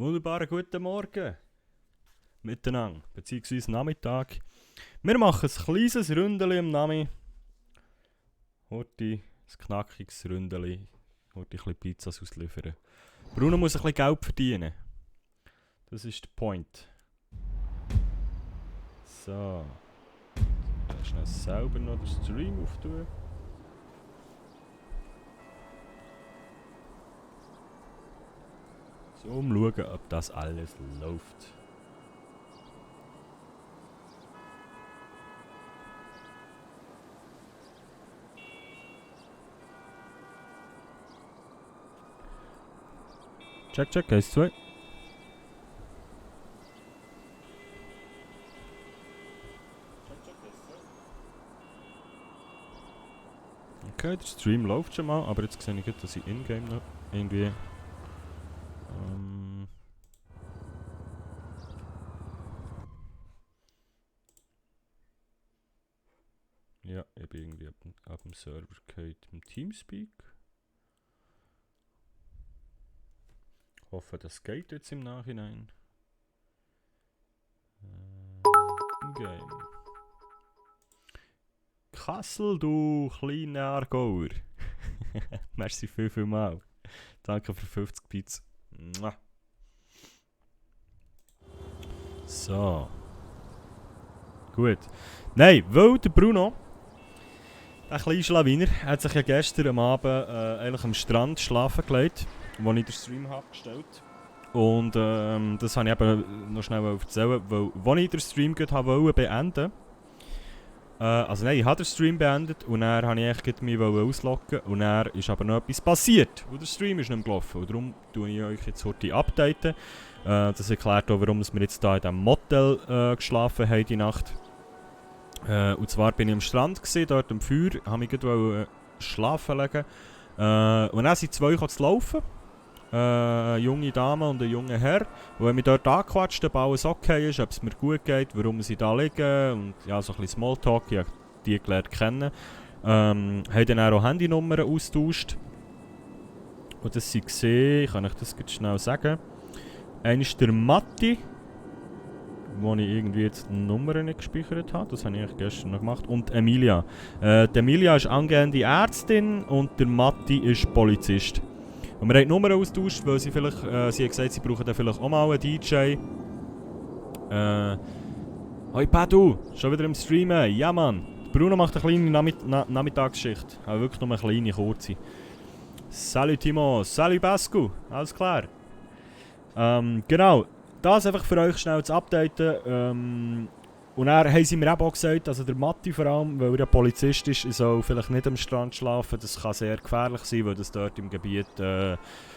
Wunderbaren guten Morgen miteinander, beziehungsweise Nachmittag. Wir machen ein kleines Ründeli am Nami. Heute ein knackiges Ründeli. Heute ein bisschen Pizzas ausliefern. Bruno muss ein bisschen Geld verdienen. Das ist der Point. So. Ich schnell selber noch den Stream auftun. So, schauen, ob das alles läuft. Check, 1, 2. Okay, der Stream läuft schon mal, aber jetzt sehe ich gut, dass ich in-game noch irgendwie... Ja, ich bin irgendwie ab dem Server gehört im Teamspeak. Ich hoffe, das geht jetzt im Nachhinein. In-game. Kassel, du kleiner Aargauer. Merci viel mal. Danke für 50 Pizza. So. Gut. Nein, weil der Bruno, ein kleiner Schlawiner, hat sich ja gestern am Abend eigentlich am Strand schlafen gelegt, wo ich den Stream habe gestellt. Und das habe ich eben noch schnell erzählen, weil als ich den Stream wollte beenden, also nein, ich habe den Stream beendet und dann wollte ich echt mich ausloggen und dann ist aber noch etwas passiert und der Stream ist nicht mehr gelaufen. Und darum tue ich euch jetzt heute updaten. Das erklärt auch, warum wir jetzt hier in diesem Motel geschlafen haben die Nacht. Und zwar bin ich am Strand gewesen, dort am Feuer, habe mich gerade schlafen legen. Und dann sind zwei zu laufen. Eine junge Dame und ein junger Herr. Und wenn mich dort angequatscht, ob alles okay ist, ob es mir gut geht, warum sie da liegen und ja, so ein bisschen Smalltalk, ich habe die gelernt kennen. Haben dann auch Handynummern austauscht. Und das sie gesehen, kann ich das jetzt schnell sagen. Einer ist der Matti, wo ich irgendwie jetzt die Nummern nicht gespeichert habe, das habe ich gestern noch gemacht. Und Emilia. Die Emilia ist angehende Ärztin und der Matti ist Polizist. Und wir haben die Nummern austauscht, weil sie vielleicht, sie hat gesagt, sie brauchen dann vielleicht auch mal einen DJ. Hoi Padu, schon wieder im Streamen? Ja Mann. Bruno macht eine kleine Nachmittagsschicht. Aber wirklich nur eine kleine, kurze. Salut Timo, salut Basco, alles klar. Genau, das einfach für euch schnell zu updaten. Und dann haben sie mir auch gesagt, also der Matti vor allem, weil er ein Polizist ist, soll vielleicht nicht am Strand schlafen. Das kann sehr gefährlich sein, weil das dort im Gebiet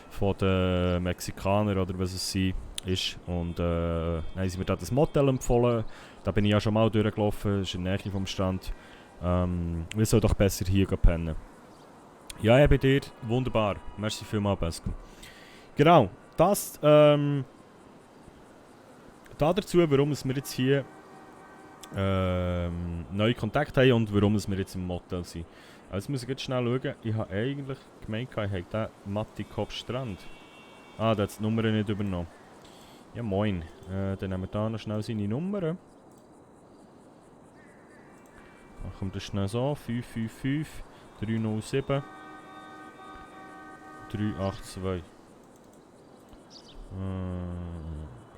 von den Mexikanern oder was es ist. Und dann haben sie mir da das Motel empfohlen. Da bin ich ja schon mal durchgelaufen, das ist in der Nähe vom Strand. Wir sollen doch besser hier pennen. Ja, ich bin dir. Wunderbar. Merci vielmals, Pesco. Genau, das dazu, warum wir jetzt hier neue Kontakte haben und warum wir jetzt im Motel sind. Also muss ich jetzt schnell schauen. Ich habe eigentlich gemeint, ich habe den Matti Kopfstrand. Ah, der hat die Nummer nicht übernommen. Ja moin. Dann nehmen wir da noch schnell seine Nummern. Machen wir das schnell so. 555 307 382.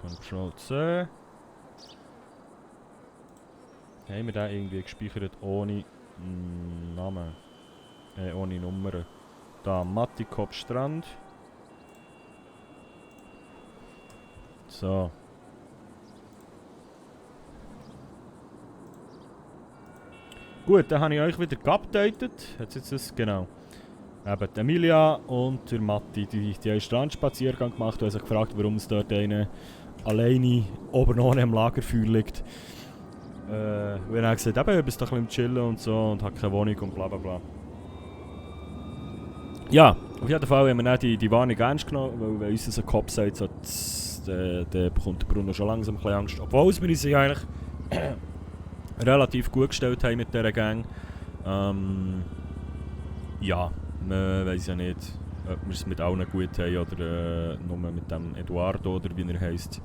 Control C. Haben wir den irgendwie gespeichert ohne Namen? Ohne Nummern. Da Matti Kopfstrand. So. Gut, dann habe ich euch wieder geupdatet. Jetzt das, genau. Eben die Emilia und der Matti, die haben einen Strandspaziergang gemacht und haben sich gefragt, warum es dort einer alleine oben ohne am Lagerfeuer liegt. Und er hat gesagt, eben, ich bin doch ein bisschen chillen und so und hat keine Wohnung und bla bla bla. Ja, auf jeden Fall haben wir dann die Warnung ernst genommen, weil unser Kopf sagt, so, der bekommt der Bruno schon langsam ein bisschen Angst. Obwohl wir uns eigentlich relativ gut gestellt haben mit dieser Gang. Ja, man weiss ja nicht. ob wir es mit allen gut haben oder nur mit dem Eduardo oder wie er heisst.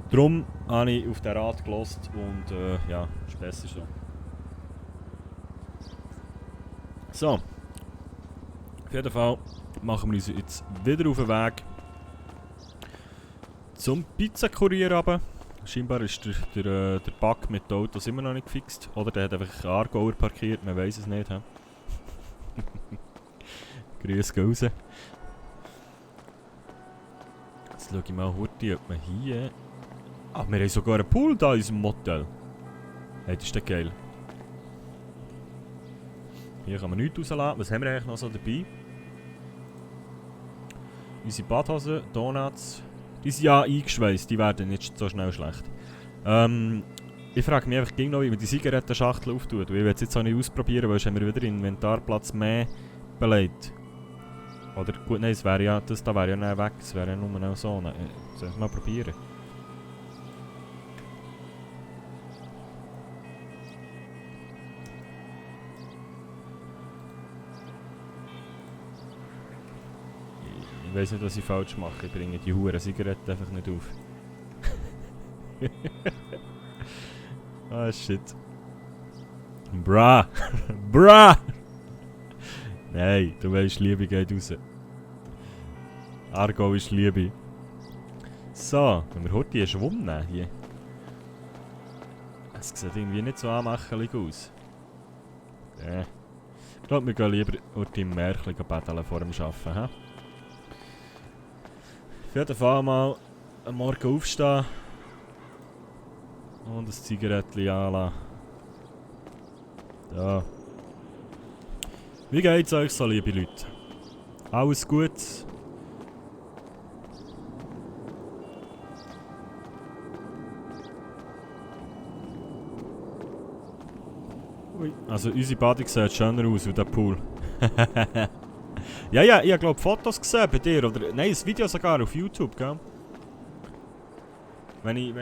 Darum habe ich auf den Rat gehört und ja, ist besser so. So. Auf jeden Fall machen wir uns jetzt wieder auf den Weg zum Pizzakurier runter. Scheinbar ist der Bug mit den Autos immer noch nicht gefixt. Oder der hat einfach einen Aargauer parkiert, man weiß es nicht. Grüße gehen raus. Jetzt schaue ich mal heute, ob man hier... Ah, wir haben sogar einen Pool da in unserem Motel. Hey, das ist doch geil. Hier kann man nichts rauslassen. Was haben wir eigentlich noch so dabei? Unsere Badhosen, Donuts... Die sind ja eingeschweißt, die werden nicht so schnell schlecht. Ich frage mich einfach noch, wie man die Zigarettenschachtel auftut. Ich will es jetzt auch nicht ausprobieren, weil sonst haben wir wieder Inventarplatz mehr belegt. Oder gut, nein, das wäre ja nicht weg, das wäre ja nur noch so. Soll ich es mal probieren? Ich weiß nicht, was ich falsch mache. Ich bringe die Huren Zigaretten einfach nicht auf. Ah, shit. Bra! Bra! Nein, du weißt, Liebe geht raus. Argo ist Liebe. So, wenn wir heute einen Schwumm nehmen hier. Es sieht irgendwie nicht so anmächerlich aus. Ich glaube, wir gehen lieber heute im Märchen betteln vor dem Arbeiten. He? Auf jeden Fall mal am Morgen aufstehen und ein Zigarettchen anlassen. Ja. Wie geht's euch so, liebe Leute? Alles gut? Ui. Also unsere Badung sieht schöner aus als der Pool. Ja, ich habe glaube Fotos gesehen bei dir, oder nein, ein Video sogar auf YouTube, gell? Wenn ich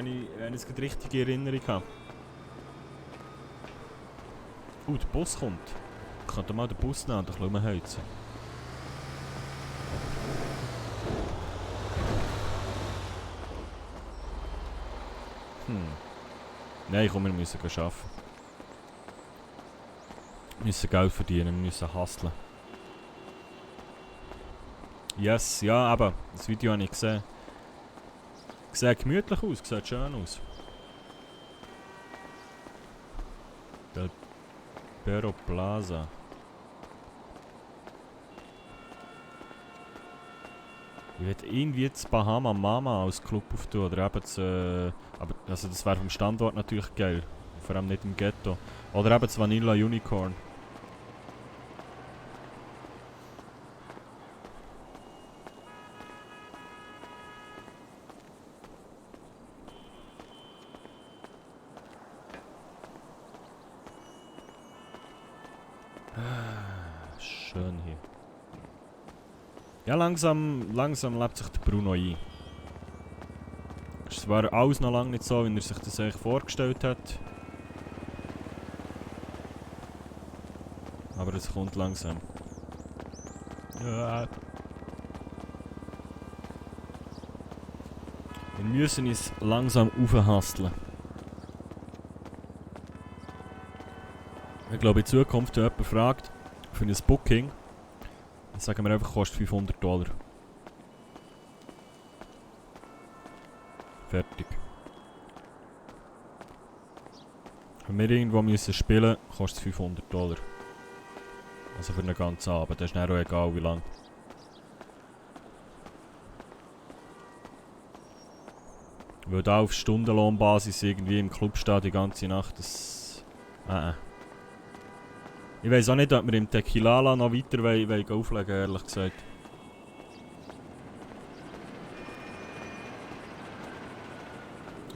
es die richtige Erinnerung habe. Der Bus kommt. Ich könnte mal den Bus nehmen und ein bisschen rumheizen. Nein, komm, wir müssen arbeiten. Wir müssen Geld verdienen, wir müssen hustlen. Yes, ja, aber das Video habe ich gesehen. Sieht gemütlich aus, sieht schön aus. Del Perro Plaza. Ich würde irgendwie das Bahama Mama als Club auftun oder eben das, aber also das wäre vom Standort natürlich geil. Vor allem nicht im Ghetto. Oder eben das Vanilla Unicorn. Schön hier. Ja, langsam lebt sich der Bruno ein. Es war alles noch lange nicht so, wie er sich das eigentlich vorgestellt hat. Aber es kommt langsam. Ja. Wir müssen uns langsam aufhasteln. Ich glaube, in Zukunft, wenn jemand fragt für ein Booking, dann sagen wir einfach, kostet $500. Fertig. Wenn wir irgendwo müssen spielen, kostet es $500. Also für einen ganzen Abend, das ist dann auch egal wie lang. Weil da auf Stundenlohnbasis irgendwie im Club steht die ganze Nacht, das... Ich weiss auch nicht, ob wir im Tequilala noch weiter auflegen, ehrlich gesagt.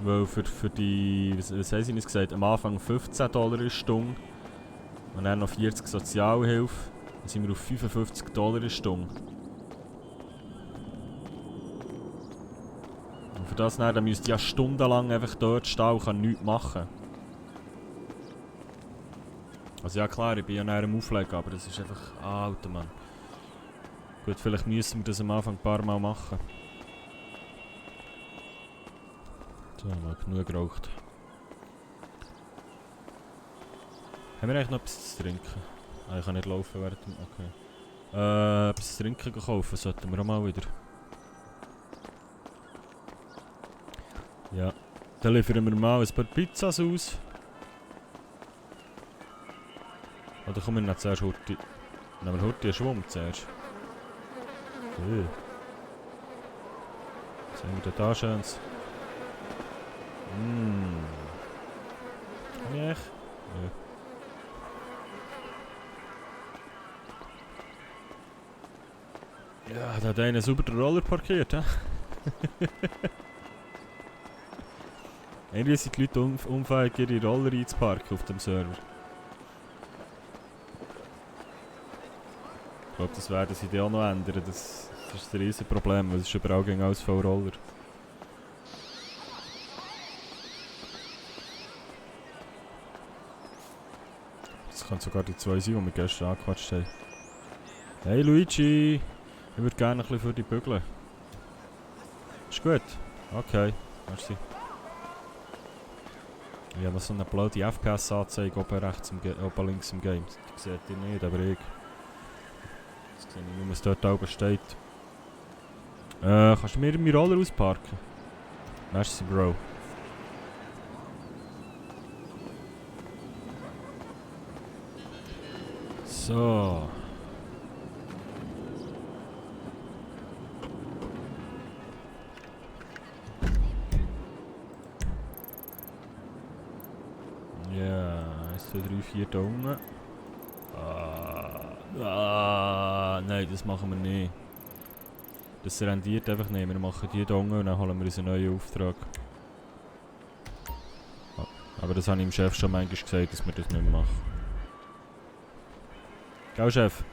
Weil für die, was haben sie uns gesagt, am Anfang $15 eine Stunde und dann noch 40 Sozialhilfe, dann sind wir auf $55 eine Stunde. Und für das dann müsste ich ja stundenlang einfach dort stehen und kann nichts machen. Also ja klar, ich bin ja näher am Auflegen, aber das ist einfach... Alter Mann. Gut, vielleicht müssen wir das am Anfang ein paar Mal machen. So, mal genug geraucht. Haben wir eigentlich noch etwas zu trinken? Ah, ich kann nicht laufen während dem... Okay. Etwas zu trinken kaufen sollten wir auch mal wieder. Ja. Dann liefern wir mal ein paar Pizzas aus. Oder kommen wir nicht zuerst Hurti? Nehmen wir Hurti einen Schwung zuerst. Okay. Was haben wir denn da Schönes? Kann ich echt? Ja. Ja, da hat einer sauber den Roller parkiert, hä? Irgendwie sind die Leute unfähig, ihre Roller einzuparken auf dem Server. Ich glaube, das werden sie dann auch noch ändern. Das ist ein riesiges Problem, weil es ist überall gegen alles voll Roller. Das kann sogar die zwei sein, die wir gestern angequatscht haben. Hey Luigi! Ich würde gerne ein bisschen für dich bügeln. Ist gut? Okay, merci. Ich habe noch so eine blöde FPS-Anzeige oben rechts, oben links im Game. Die seht ihr nicht, aber ich. Das sehe ich nur, was dort oben steht. Kannst du mir meinen Roller ausparken? Merci, Bro. So. Ja, 1, 2, 3, 4 da unten. Nein, das machen wir nicht. Das rendiert einfach nicht. Wir machen die da unten und dann holen wir uns einen neuen Auftrag. Aber das habe ich dem Chef schon manchmal gesagt, dass wir das nicht mehr machen. Gell, Chef?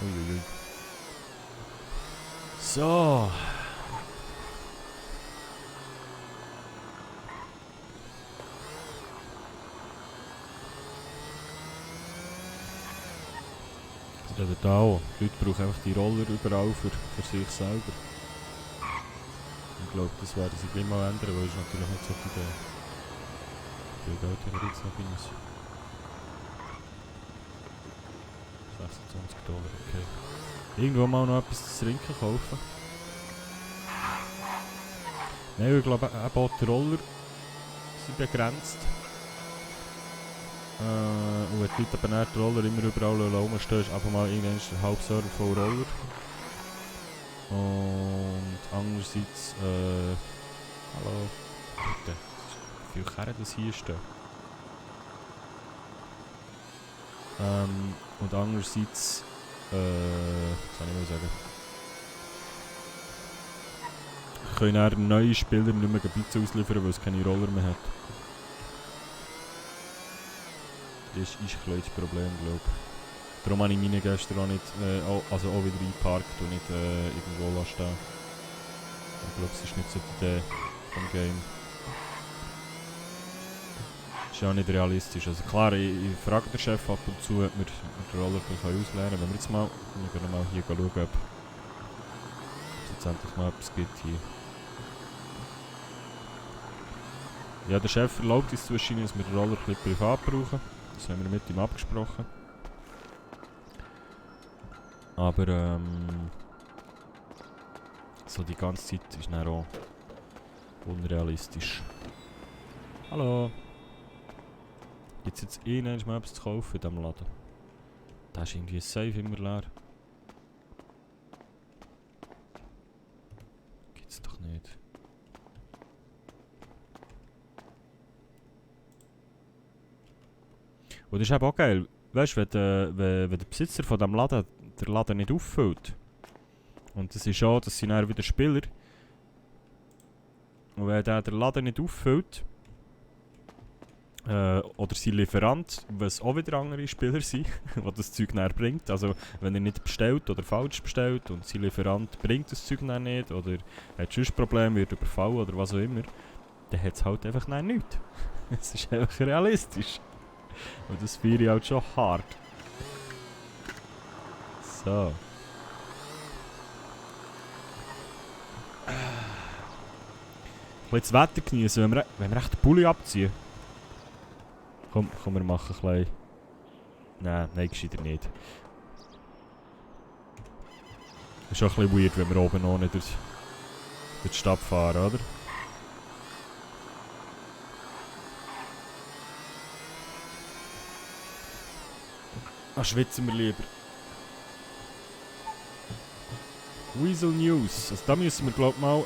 Uiuiui. So. Das ist da auch. Die Leute brauchen einfach die Roller überall für sich selber. Ich glaube, das werden sie gleich mal ändern, weil es natürlich nicht so die Idee. Wie viel Geld haben wir jetzt noch bei uns? 26 $, okay. Irgendwo mal noch etwas zu trinken kaufen. Nein, ich glaube, auch die Roller sind begrenzt. Und wenn die Leute aber nicht die Roller immer überall rumstehen, ist einfach mal irgendwann ein halber Server voll Roller. Und andererseits, hallo, bitte, wie viele Kerren das hier stehen. Und andererseits, was soll ich mal sagen? Können dann neue Spieler nicht mehr Pizza ausliefern, weil es keine Roller mehr hat. Das ist ein das Problem, glaube ich. Darum habe ich meine gestern auch nicht, also auch wieder eingeparkt und nicht irgendwo stehen. Ich glaube, es ist nicht so die Idee vom Game. Ist ja auch nicht realistisch. Also klar, ich frage den Chef ab und zu, ob wir den Roller auslernen können. Wenn wir jetzt mal, wir können mal hier schauen, ob es jetzt endlich mal etwas gibt hier. Ja, der Chef erlaubt uns zwischen, dass wir den Roller ein bisschen privat brauchen. Das haben wir mit ihm abgesprochen. Aber so die ganze Zeit ist dann auch unrealistisch. Hallo! Gibt es jetzt irgendwann mal etwas zu kaufen in diesem Laden? Da ist irgendwie ein Safe immer leer. Gibt's doch nicht. Und das ist eben auch geil. Weißt du, wenn der Besitzer von diesem Laden den Laden nicht auffüllt. Und das ist auch, das sind dann wieder Spieler. Und wenn der den Laden nicht auffüllt, oder sein Lieferant, was auch wieder andere Spieler sind, die das Zeug näher bringt. Also wenn er nicht bestellt oder falsch bestellt und sein Lieferant bringt das Zeug näher nicht oder hat sonst Probleme, wird überfallen oder was auch immer, dann hat es halt einfach nein nichts. Es ist einfach realistisch. Und das feiere ich halt schon hart. So. Ich will das Wetter genießen, wenn wir echt den Pulli abziehen. Komm, wir machen ein bisschen... Nein, gescheiter nicht. Ist schon ein bisschen weird, wenn wir oben ohne durch die Stadt fahren, oder? Schwitzen wir lieber. Weasel News. Also da müssen wir glaub mal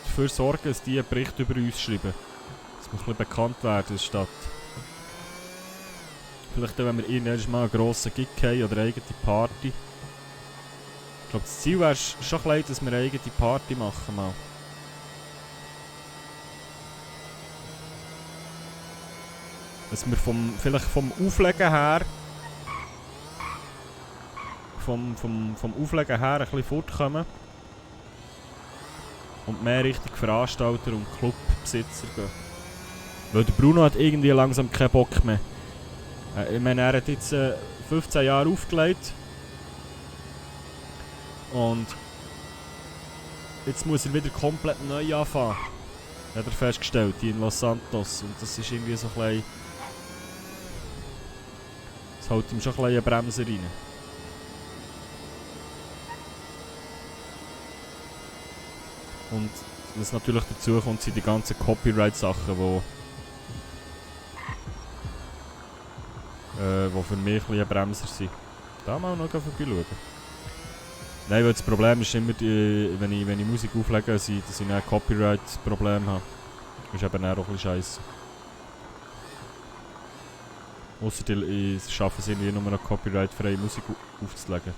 dafür sorgen, dass die einen Bericht über uns schreiben. Dass wir ein bisschen bekannt werden in der Stadt. Vielleicht wenn wir irgendwann mal einen grossen Gig haben oder eine eigene Party. Ich glaube das Ziel wäre schon klein, dass wir eine eigene Party machen mal. Dass wir vielleicht vom Auflegen her vom Auflegen her ein bisschen fortkommen und mehr Richtung Veranstalter und Clubbesitzer gehen. Weil der Bruno hat irgendwie langsam keinen Bock mehr. Ich meine, er hat jetzt 15 Jahre aufgelegt und jetzt muss er wieder komplett neu anfangen. Hat er festgestellt, hier in Los Santos. Und das ist irgendwie so ein bisschen... Das haut ihm schon ein bisschen eine Bremse rein. Und was natürlich dazu kommt, sind die ganzen Copyright-Sachen, die für mich ein bisschen Bremser sind. Da mal noch vorbeischauen. Nein, weil das Problem ist immer, wenn ich Musik auflege, dass ich ein Copyright-Problem habe. Das ist eben auch ein bisschen scheiße. Ausser ich schaffe es irgendwie nur noch copyright-freie Musik aufzulegen.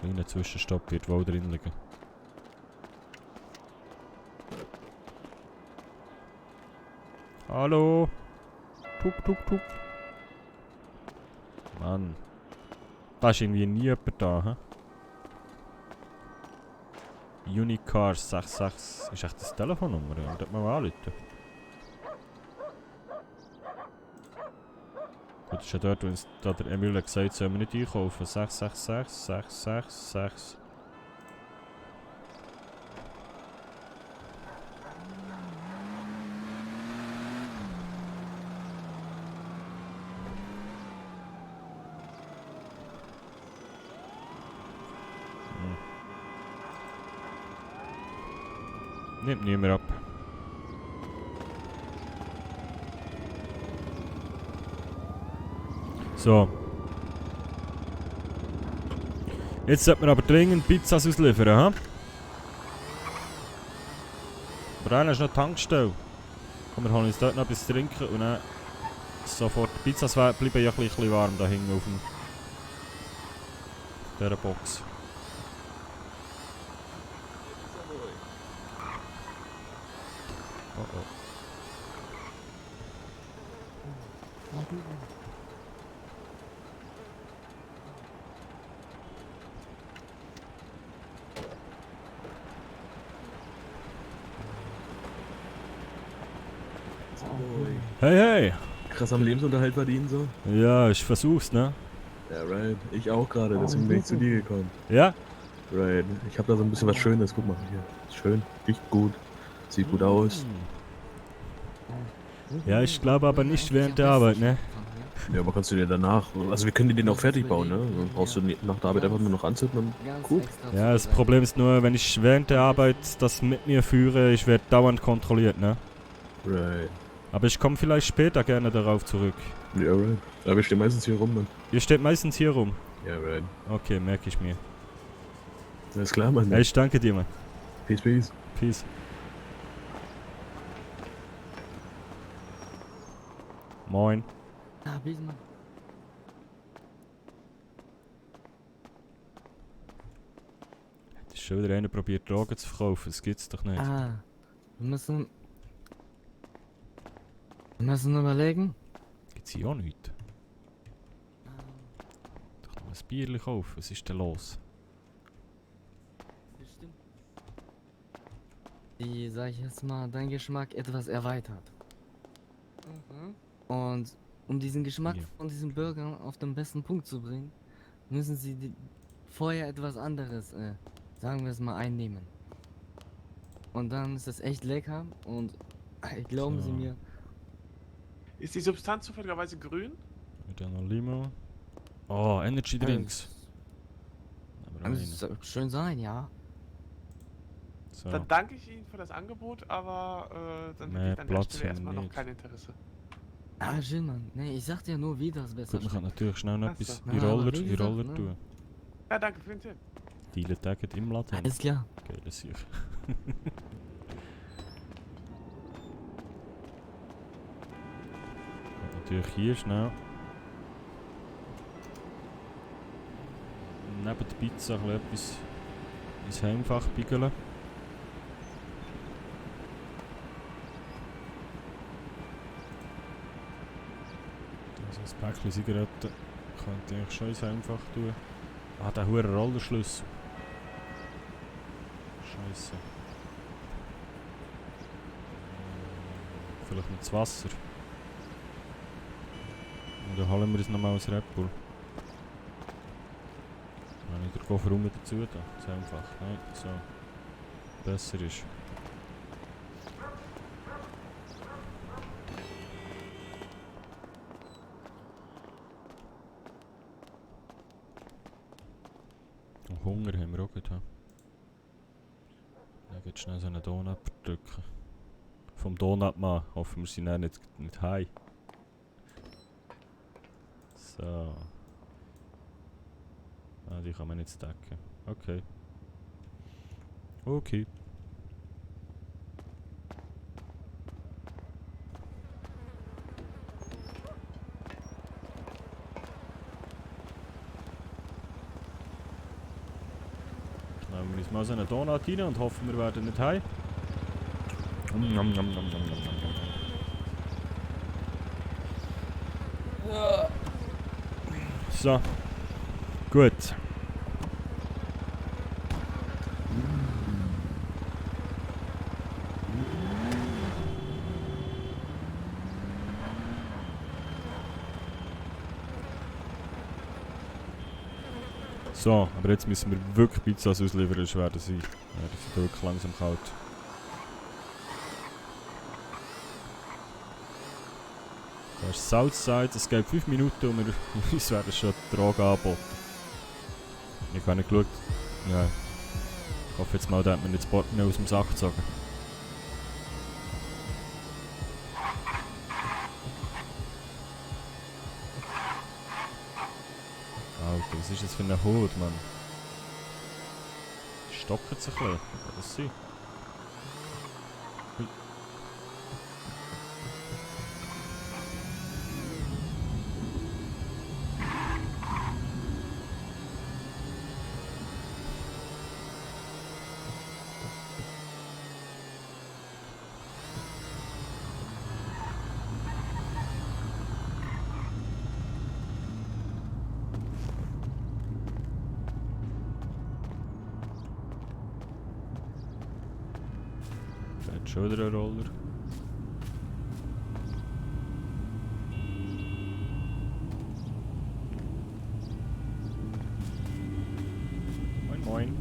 Kleiner Zwischenstopp wird wohl drin liegen. Hallo? Tuk, tuk, tuk. Mann. Da ist irgendwie nie jemand da, hä? Unicar 66. Ist echt das Telefonnummer? Ja, dort mal anrufen. Gut, das ist ja dort, wo uns da der Emil hat gesagt, sollen wir nicht einkaufen. 666, 666. Nimmt niemand ab. So. Jetzt sollten wir aber dringend Pizzas ausliefern, hä? Aber einer ist noch Tankstelle. Komm, wir holen uns dort noch etwas zu trinken und dann sofort. Die Pizzas bleiben ja ein bisschen warm da hinten auf dieser Box. Oh oh. Hey, hey! Krass am Lebensunterhalt verdienen so? Ja, ich versuch's, ne? Ja, right. Ich auch gerade, deswegen bin ich zu dir gekommen. Ja? Right. Ich hab da so ein bisschen was Schönes. Guck mal hier. Ist schön, riecht gut, sieht gut aus. Ja, ich glaube aber nicht während der Arbeit, ne? Ja, aber kannst du dir danach. Also, wir können dir den auch fertig bauen, ne? Dann brauchst du nach der Arbeit einfach nur noch anzünden und gut. Ja, das Problem ist nur, wenn ich während der Arbeit das mit mir führe, ich werde dauernd kontrolliert, ne? Right. Aber ich komme vielleicht später gerne darauf zurück. Ja, right. Aber wir stehen meistens hier rum, Mann. Ihr steht meistens hier rum. Ja, right. Okay, merke ich mir. Alles klar, Mann. Ja, ich danke dir, Mann. Peace, peace. Peace. Moin. Ah, Wiesen. Hat schon wieder einer probiert, Drogen zu verkaufen? Das gibt's doch nicht. Ah, wir müssen überlegen. Gibt's hier auch nichts? Doch noch ein Bierchen kaufen, was ist denn los? die, sag ich jetzt mal, deinen Geschmack etwas erweitert. Und um diesen Geschmack Ja. von diesen Burgern auf den besten Punkt zu bringen, müssen sie vorher etwas anderes, sagen wir es mal, einnehmen. Und dann ist das echt lecker und glauben Sie So. mir, Ist die Substanz zufälligerweise grün? Mit einer Limo. Oh, Energy Drinks. Aber kann einen. es schön sein, ja. So. Dann danke ich Ihnen für das Angebot, aber dann hätte Mehr ich an der Platz Stelle haben wir erstmal noch nicht. kein Interesse. Ah, schön, Mann. Nee, ich sag dir nur, wie das besser Gut, man kann schmeckt. natürlich schnell noch Ach so. etwas Ja, in aber Roller, wie in gesagt, Roller ne? tun. Ja, danke für den Tipp. Viele Tage im Laden. Alles klar. Geile Sicht. Natürlich hier schnell. Neben der Pizza ein bisschen etwas ins Heimfach biegeln. Also ein Päckchen Zigaretten könnte ich eigentlich schon ins Heimfach tun. Ah, der hohe Rollerschlüssel. Scheiße. Vielleicht mit Wasser. Oder holen wir uns nochmal aus Red Bull. Wenn ich den Koffer rum dazu da. Das einfach. Nein, so. Besser ist. Und Hunger haben wir auch gehabt. Dann geht schnell so einen Donut drücken. Vom Donutmann. Hoffen wir sind dann nicht high. So. Ah, die kann man nicht stacken. Okay. Okay. Nehmen wir uns mal so einen Donut rein und hoffen, wir werden nicht high. So. Gut. So, aber jetzt müssen wir wirklich Pizzas ausliefern, sonst werden sie wirklich langsam kalt. Da ist Southside, es geht 5 Minuten und wir uns werden schon Drogen angeboten. Ich habe nicht geschaut. Ja. Ich hoffe jetzt mal, da hat man nicht das Portemonnaie aus dem Sack gezogen. Alter, was ist das für eine Hut, Mann? Stockert sich ein bisschen. Kann das sein? Hui. Fährt schon wieder ein Roller. Moin moin.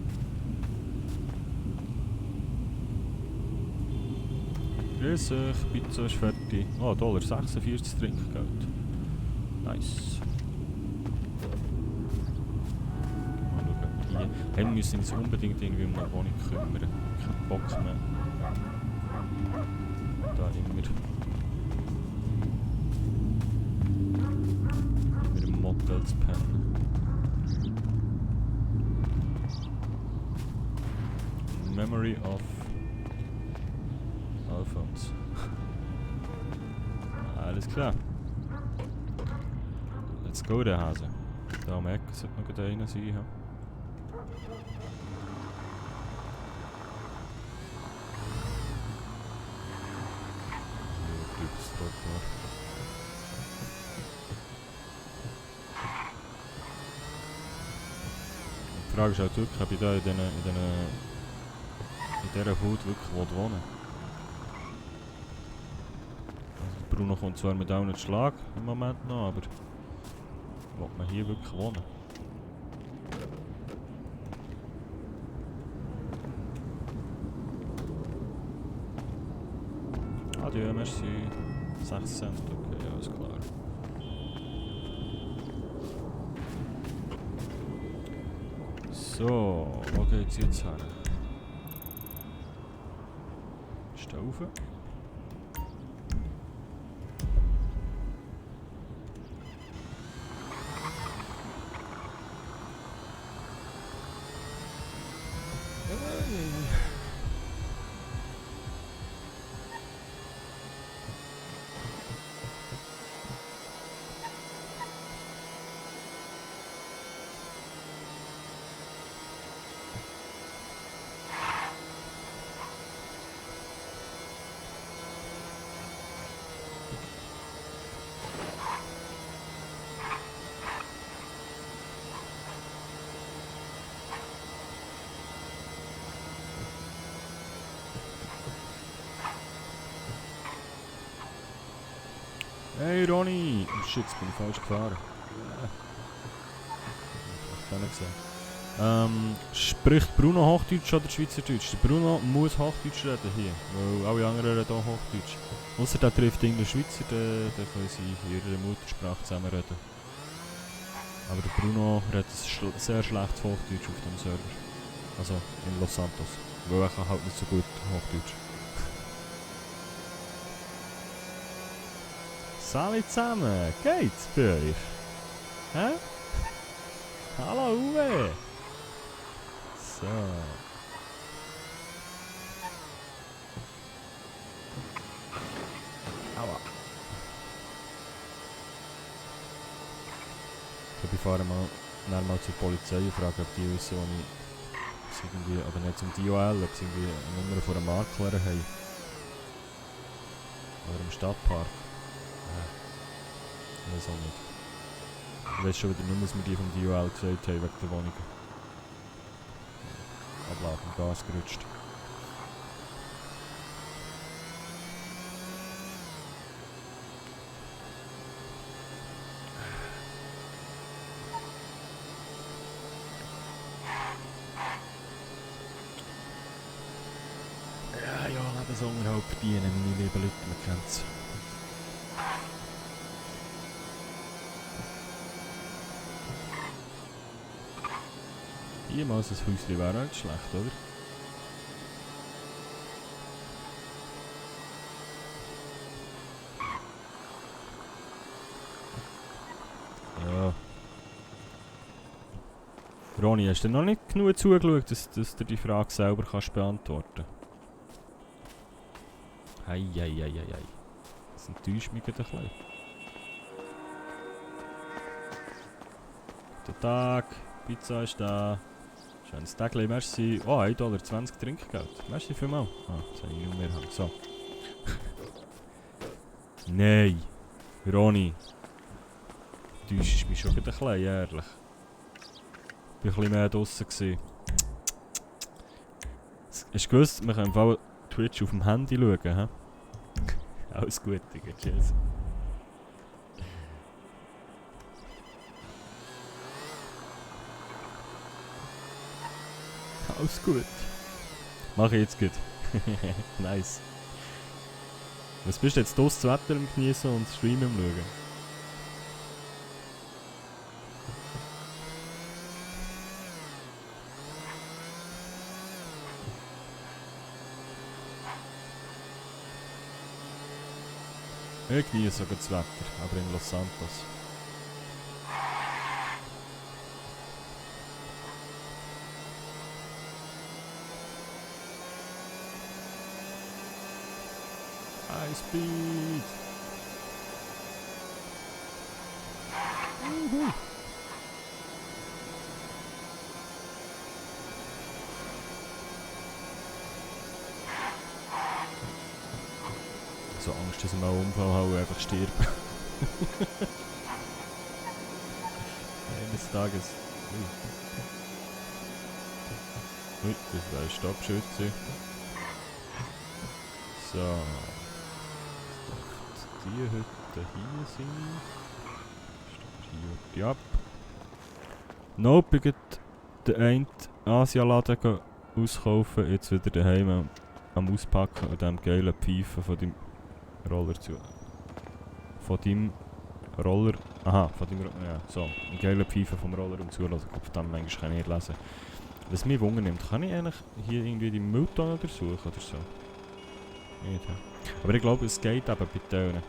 Grüß euch, Pizza ist fertig. Oh, $1,46 Trinkgeld. Nice. Mal schauen, hier. Hey, wir müssen uns unbedingt irgendwie um eine Wohnung kümmern. Kein Bock mehr. Da immer im Motel zu pennen. Memory of Alphonse. Alles klar. Let's go, der Hase. Da am Eck sollte noch gerade einer sein. Ja. Die Frage ist halt wirklich, ob ich da in dieser Hut wirklich wohnen. Also Bruno kommt zwar mit auch nicht Schlag im Moment noch, aber will man hier wirklich wohnen? Adieu, merci. 6 Cent, okay, alles klar. So, wo geht's jetzt hin? Ist da rauf? Hey Ronny! Oh shit, jetzt bin ich falsch gefahren. Ich kann nicht gesehen. Spricht Bruno Hochdeutsch oder Schweizerdeutsch? Der Bruno muss Hochdeutsch reden hier, weil alle anderen reden auch Hochdeutsch. Ausser der trifft irgendeinen Schweizer, dann können sie in ihrer Muttersprache zusammen reden. Aber der Bruno redet sehr schlechtes Hochdeutsch auf dem Server. Also in Los Santos. Weil er kann halt nicht so gut Hochdeutsch. Salut zusammen, geht's bei euch? Hä? Hallo Uwe! So. Aua. Ich fahre mal zur Polizei und frage, ob die wissen, wo ich irgendwie, oder nicht zum DOL, ob sie irgendwie eine Nummer von einem Makler haben. Oder im Stadtpark. Ich weiß auch nicht. Ich weiß schon wieder nicht, was mir die vom DOL gesagt haben wegen der Wohnung. Abladen, Gas gerutscht. Ja, Lebensunterhalt verdienen, meine lieben Leute, man kennt's. Jemals ein Häuschen wäre auch nicht schlecht, oder? Ja. Ronny, hast du noch nicht genug zugeschaut, dass du die Frage selber kannst beantworten? Hei. Das enttäuscht mich gerade ein bisschen. Guten Tag, Pizza ist da. Schönes Tagli, merci. Oh, $1,20 Trinkgeld. Merci vielmals. Ah, das habe ich nicht mehr. So. Nein. Ronny. Du täuschst mich schon ein bisschen, ehrlich. Ich war ein bisschen mehr draussen. Hast du gewusst, wir können im Fall Twitch auf dem Handy schauen, hä? Alles gut, Digga. Tschüss. Alles gut. Mach ich jetzt gut. Nice. Was bist du jetzt das Wetter im Genießen und Stream im Schauen? Ich genieße sogar das Wetter, aber in Los Santos. High Speed! So Angst, dass ich mal einen Unfall habe und einfach sterbe. Eines Tages. Ui, das war ein Stoppschild gewesen. So. Die Hütte hier sind. Hier die ab. Nope, ich geh den einen Asialaden auskaufen. Jetzt wieder daheim am Auspacken und dem geilen Pfeifen von deinem Roller zu. Von deinem Roller. Aha, von deinem Roller. Ja, so. Ein geiler Pfeifen vom Roller und zulassen. Verdammt, manchmal kann ich nicht lesen. Was mich wundert, kann ich eigentlich hier irgendwie die Mülltonne untersuchen oder so? Nicht, ja. Aber ich glaube, es geht eben bei denen.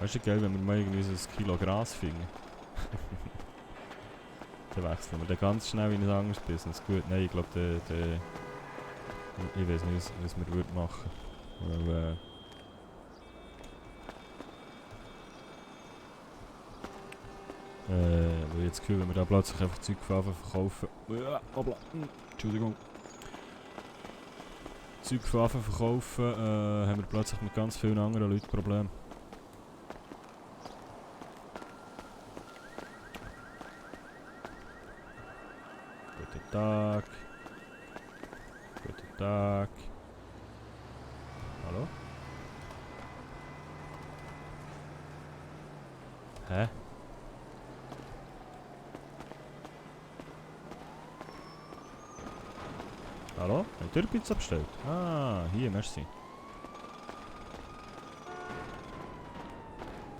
Weißt du, geil, wenn wir mal irgendwie so ein Kilo Gras finden? Dann wechseln wir dann ganz schnell in ein anderes Business. Gut, nein, ich glaube, ich weiß nicht, was wir würden machen. Weil, weil jetzt gehört, wenn wir da plötzlich einfach Zeug verkaufen. Hoppla. Entschuldigung. Zeug verkaufen, haben wir plötzlich mit ganz vielen anderen Leuten Probleme. Guten Tag. Guten Tag. Hallo? Hä? Hallo? Habt ihr Pizza bestellt? Ah, hier, merci.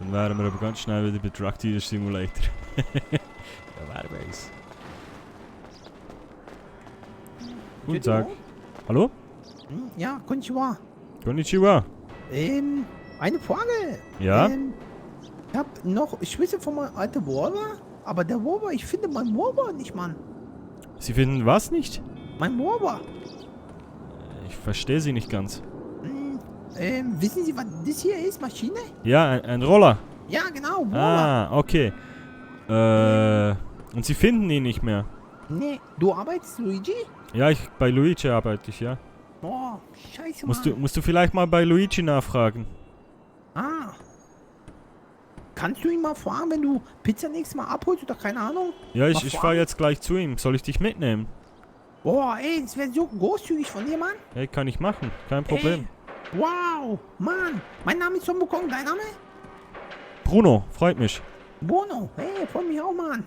Dann wären wir aber ganz schnell wieder bei Drug Dealer Simulator. Ja, wer weiß. Guten Tag. Hallo? Ja, konnichiwa. Konnichiwa. Eine Frage. Ja? Ich hab noch Schlüssel von meinem alten Volvo, aber der Volvo, ich finde mein Volvo nicht, Mann. Sie finden was nicht? Mein Volvo. Ich verstehe Sie nicht ganz. Wissen Sie, was das hier ist? Maschine? Ja, ein Roller. Ja, genau, Volvo. Ah, okay. Und Sie finden ihn nicht mehr? Nee, du arbeitest, Luigi? Ja, bei Luigi arbeite ich, ja. Boah, scheiße, Mann. Musst du vielleicht mal bei Luigi nachfragen? Ah. Kannst du ihn mal fragen, wenn du Pizza nächstes Mal abholst oder keine Ahnung? Ja, Mal ich fahre fragen? jetzt gleich zu ihm. Soll ich dich mitnehmen? Boah, ey, das wäre so großzügig von dir, Mann. Hey, kann ich machen. Kein Problem. Ey, wow, Mann. Mein Name ist Tom Bukong, dein Name? Bruno, freut mich. Bruno, hey, freut mich auch, Mann.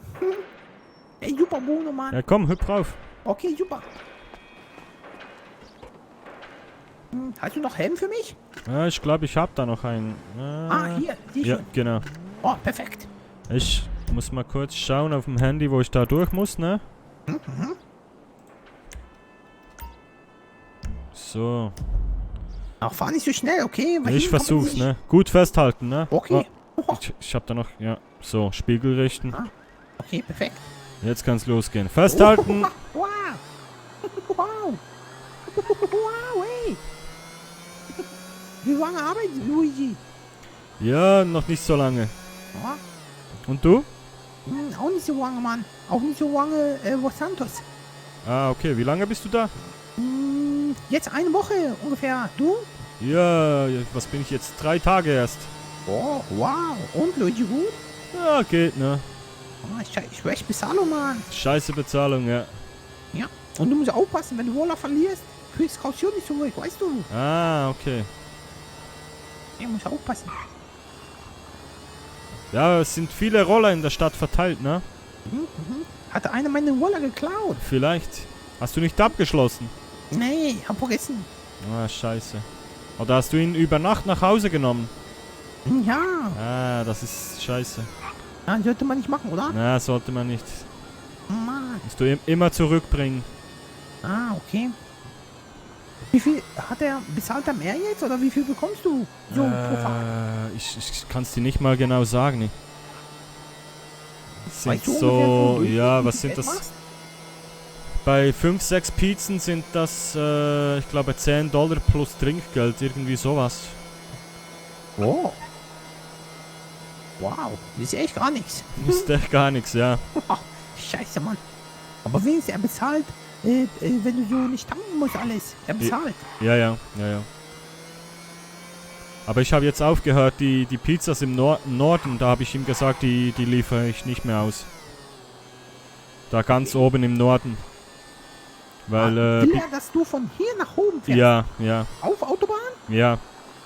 Ey, super, Bruno, Mann. Ja, komm, hüpf rauf. Okay, super. Hast du noch Helm für mich? Ja, ich glaube, ich habe da noch einen. Hier, die Ja, schon. genau. Oh, perfekt. Ich muss mal kurz schauen auf dem Handy, wo ich da durch muss, ne? So. Ach, fahr nicht so schnell, okay? Weil Ich hinten kommt versuch's, nicht- ne? Gut festhalten, ne? Okay. Oh, ich hab da noch, ja. So, Spiegel richten. Okay, perfekt. Jetzt kann's losgehen. Festhalten! Wow. Wow. Wow, ey. Wie lange arbeitest du, Luigi? Ja, noch nicht so lange. Ja. Und du? Auch nicht so lange, Mann. Auch nicht so lange, Los Santos. Ah, okay. Wie lange bist du da? Jetzt eine Woche ungefähr. Du? Ja, was bin ich jetzt? 3 Tage erst. Oh, wow. Und, Luigi, gut? Ja, geht, ne? Oh, schlecht Bezahlung, Mann. Scheiße Bezahlung, ja. Ja. Und du musst aufpassen, wenn du Wohler verlierst, kriegst Kaution nicht zurück, weißt du? Ah, okay. Ja, musst aufpassen. Ja, es sind viele Roller in der Stadt verteilt, ne? Hatte einer meine Wohler geklaut? Vielleicht. Hast du nicht abgeschlossen? Nee, hab vergessen. Ah, scheiße. Oder hast du ihn über Nacht nach Hause genommen? Ja. Ah, das ist scheiße. Ja, sollte man nicht machen, oder? Na, sollte man nicht. Mann. Musst du immer zurückbringen. Ah, okay. Wie viel hat er, bezahlt er mehr jetzt oder wie viel bekommst du so pro Fahrt? Ich kann es dir nicht mal genau sagen. Es sind Weißt du so, ungefähr, ja, wie was viel sind Geld das? machst? Bei 5, 6 Pizzen sind das, ich glaube, $10 plus Trinkgeld, irgendwie sowas. Oh. Wow, das ist echt gar nichts. Ist echt gar nichts, ja. Scheiße, Mann. Aber wenigstens er bezahlt, wenn du so nicht tanken musst alles. Er bezahlt. Ja. Aber ich habe jetzt aufgehört, die Pizzas im Norden, da habe ich ihm gesagt, die liefere ich nicht mehr aus. Da ganz oben im Norden. Weil, Will er, dass du von hier nach oben fährst? ja, ja, Auf Autobahn? ja,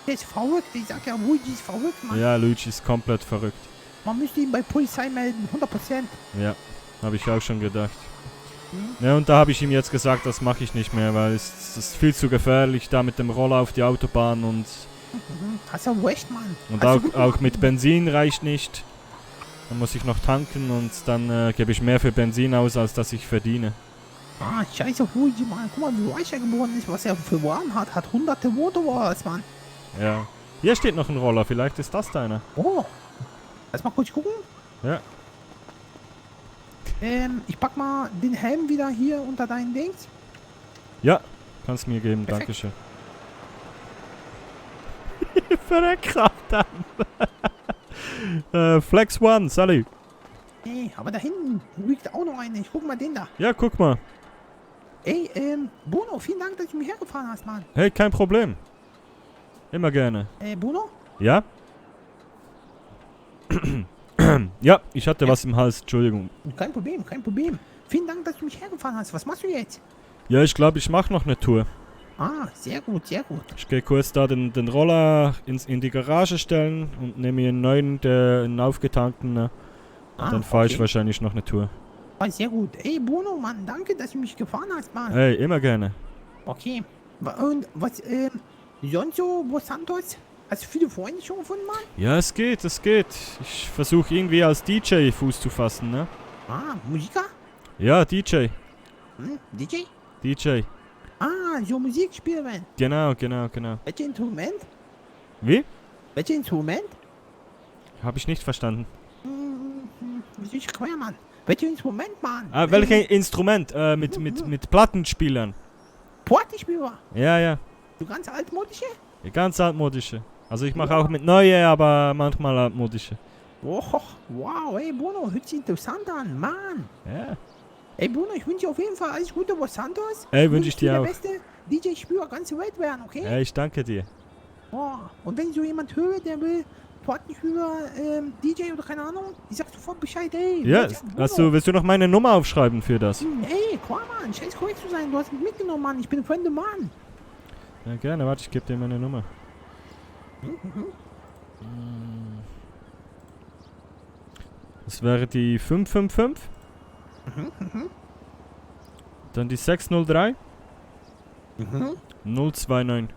Der ist verrückt. Ich sag ja, Luigi ist verrückt, Mann. ja, Luigi ist komplett verrückt. Man müsste ihn bei Polizei melden, 100%. Ja, habe ich auch schon gedacht. Hm? Ja, und da habe ich ihm jetzt gesagt, das mache ich nicht mehr, weil es ist viel zu gefährlich, da mit dem Roller auf die Autobahn und Hast du recht, Mann. Und Hast du auch, gut auch gemacht, mit Mann. Benzin reicht nicht. Dann muss ich noch tanken und dann gebe ich mehr für Benzin aus, als dass ich verdiene. Ah, scheiße, Luigi, Mann. Guck mal, wie reich er geworden ist, was er für Waren hat. Hat hunderte Motorwars, Mann. Ja. Hier steht noch ein Roller, vielleicht ist das deiner. Oh. Lass mal kurz gucken. Ja. Ich pack mal den Helm wieder hier unter deinen Dings. Ja, kannst mir geben, Perfekt. dankeschön. Verreckt Flex One, Sally. Ey, aber da hinten liegt auch noch eine. Ich guck mal den da. Ja, guck mal. Ey, Bruno, vielen Dank, dass du mich hergefahren hast, Mann. Hey, kein Problem. Immer gerne. Bruno? Ja? Ja, ich hatte was im Hals, Entschuldigung. Kein Problem, kein Problem. Vielen Dank, dass du mich hergefahren hast. Was machst du jetzt? Ja, ich glaube, ich mache noch eine Tour. Ah, sehr gut, sehr gut. Ich gehe kurz da den Roller in die Garage stellen und nehme mir einen neuen, einen aufgetankten. Dann fahre ich wahrscheinlich noch eine Tour. Ah, sehr gut. Ey, Bruno, Mann, danke, dass du mich gefahren hast, Mann. Hey, immer gerne. Okay. Und was, sonst so, Los Santos? Hast du viele Freunde schon gefunden, Mann? Ja, es geht, es geht. Ich versuche irgendwie als DJ Fuß zu fassen, ne? Ah, Musiker? Ja, DJ. DJ? DJ. Ah, so Musik spielen. Genau, genau, genau. Welches Instrument? Wie? Welches Instrument? Habe ich nicht verstanden. Wie ist quer, Mann? Welches Instrument, Mann? Ah, welches Instrument? Mit Plattenspielern. Partyspieler. Ja, ja. Du ganz altmodische? Die ganz altmodische. Also ich mache auch mit neue, aber manchmal altmodische. Oh, wow, ey, Bruno, hört sich interessant an, Mann. Ja. Ey, Bruno, ich wünsche dir auf jeden Fall alles Gute, Los Santos. Ey, Du wünsche ich wirst dir auch. der beste DJ-Spieler ganze Welt werden, okay? Ja, ich danke dir. Oh, und wenn so jemand hört, der will Partyspieler, DJ oder keine Ahnung, ich sag sofort Bescheid, ey. Ja, Bruno. willst du noch meine Nummer aufschreiben für das? Ey, klar, Mann, scheiß korrekt zu sein, du hast mich mitgenommen, Mann, ich bin ein fremder Mann. Ja, gerne, warte, ich gebe dir meine Nummer. Das wäre die 555. Dann die 603 029.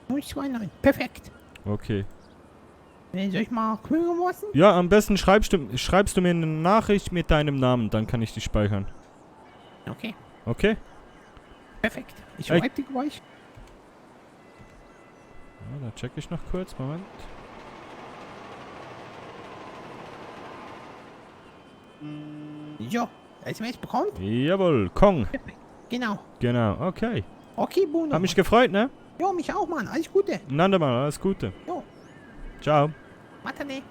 029, perfekt. Okay. Soll ich mal klügen lassen? Ja, am besten schreibst du mir eine Nachricht mit deinem Namen, dann kann ich die speichern. Okay, Okay? perfekt. Ich Ey. schreibe die gleich. Ja, da check ich noch kurz, Moment. So, SMS bekommen? Jawohl, Kong. Genau. Genau, okay. Okay, Bruno. Hab mich gefreut, ne? Jo, mich auch, Mann. Alles Gute. Ein andermal, alles Gute. Jo, Ciao. Matane.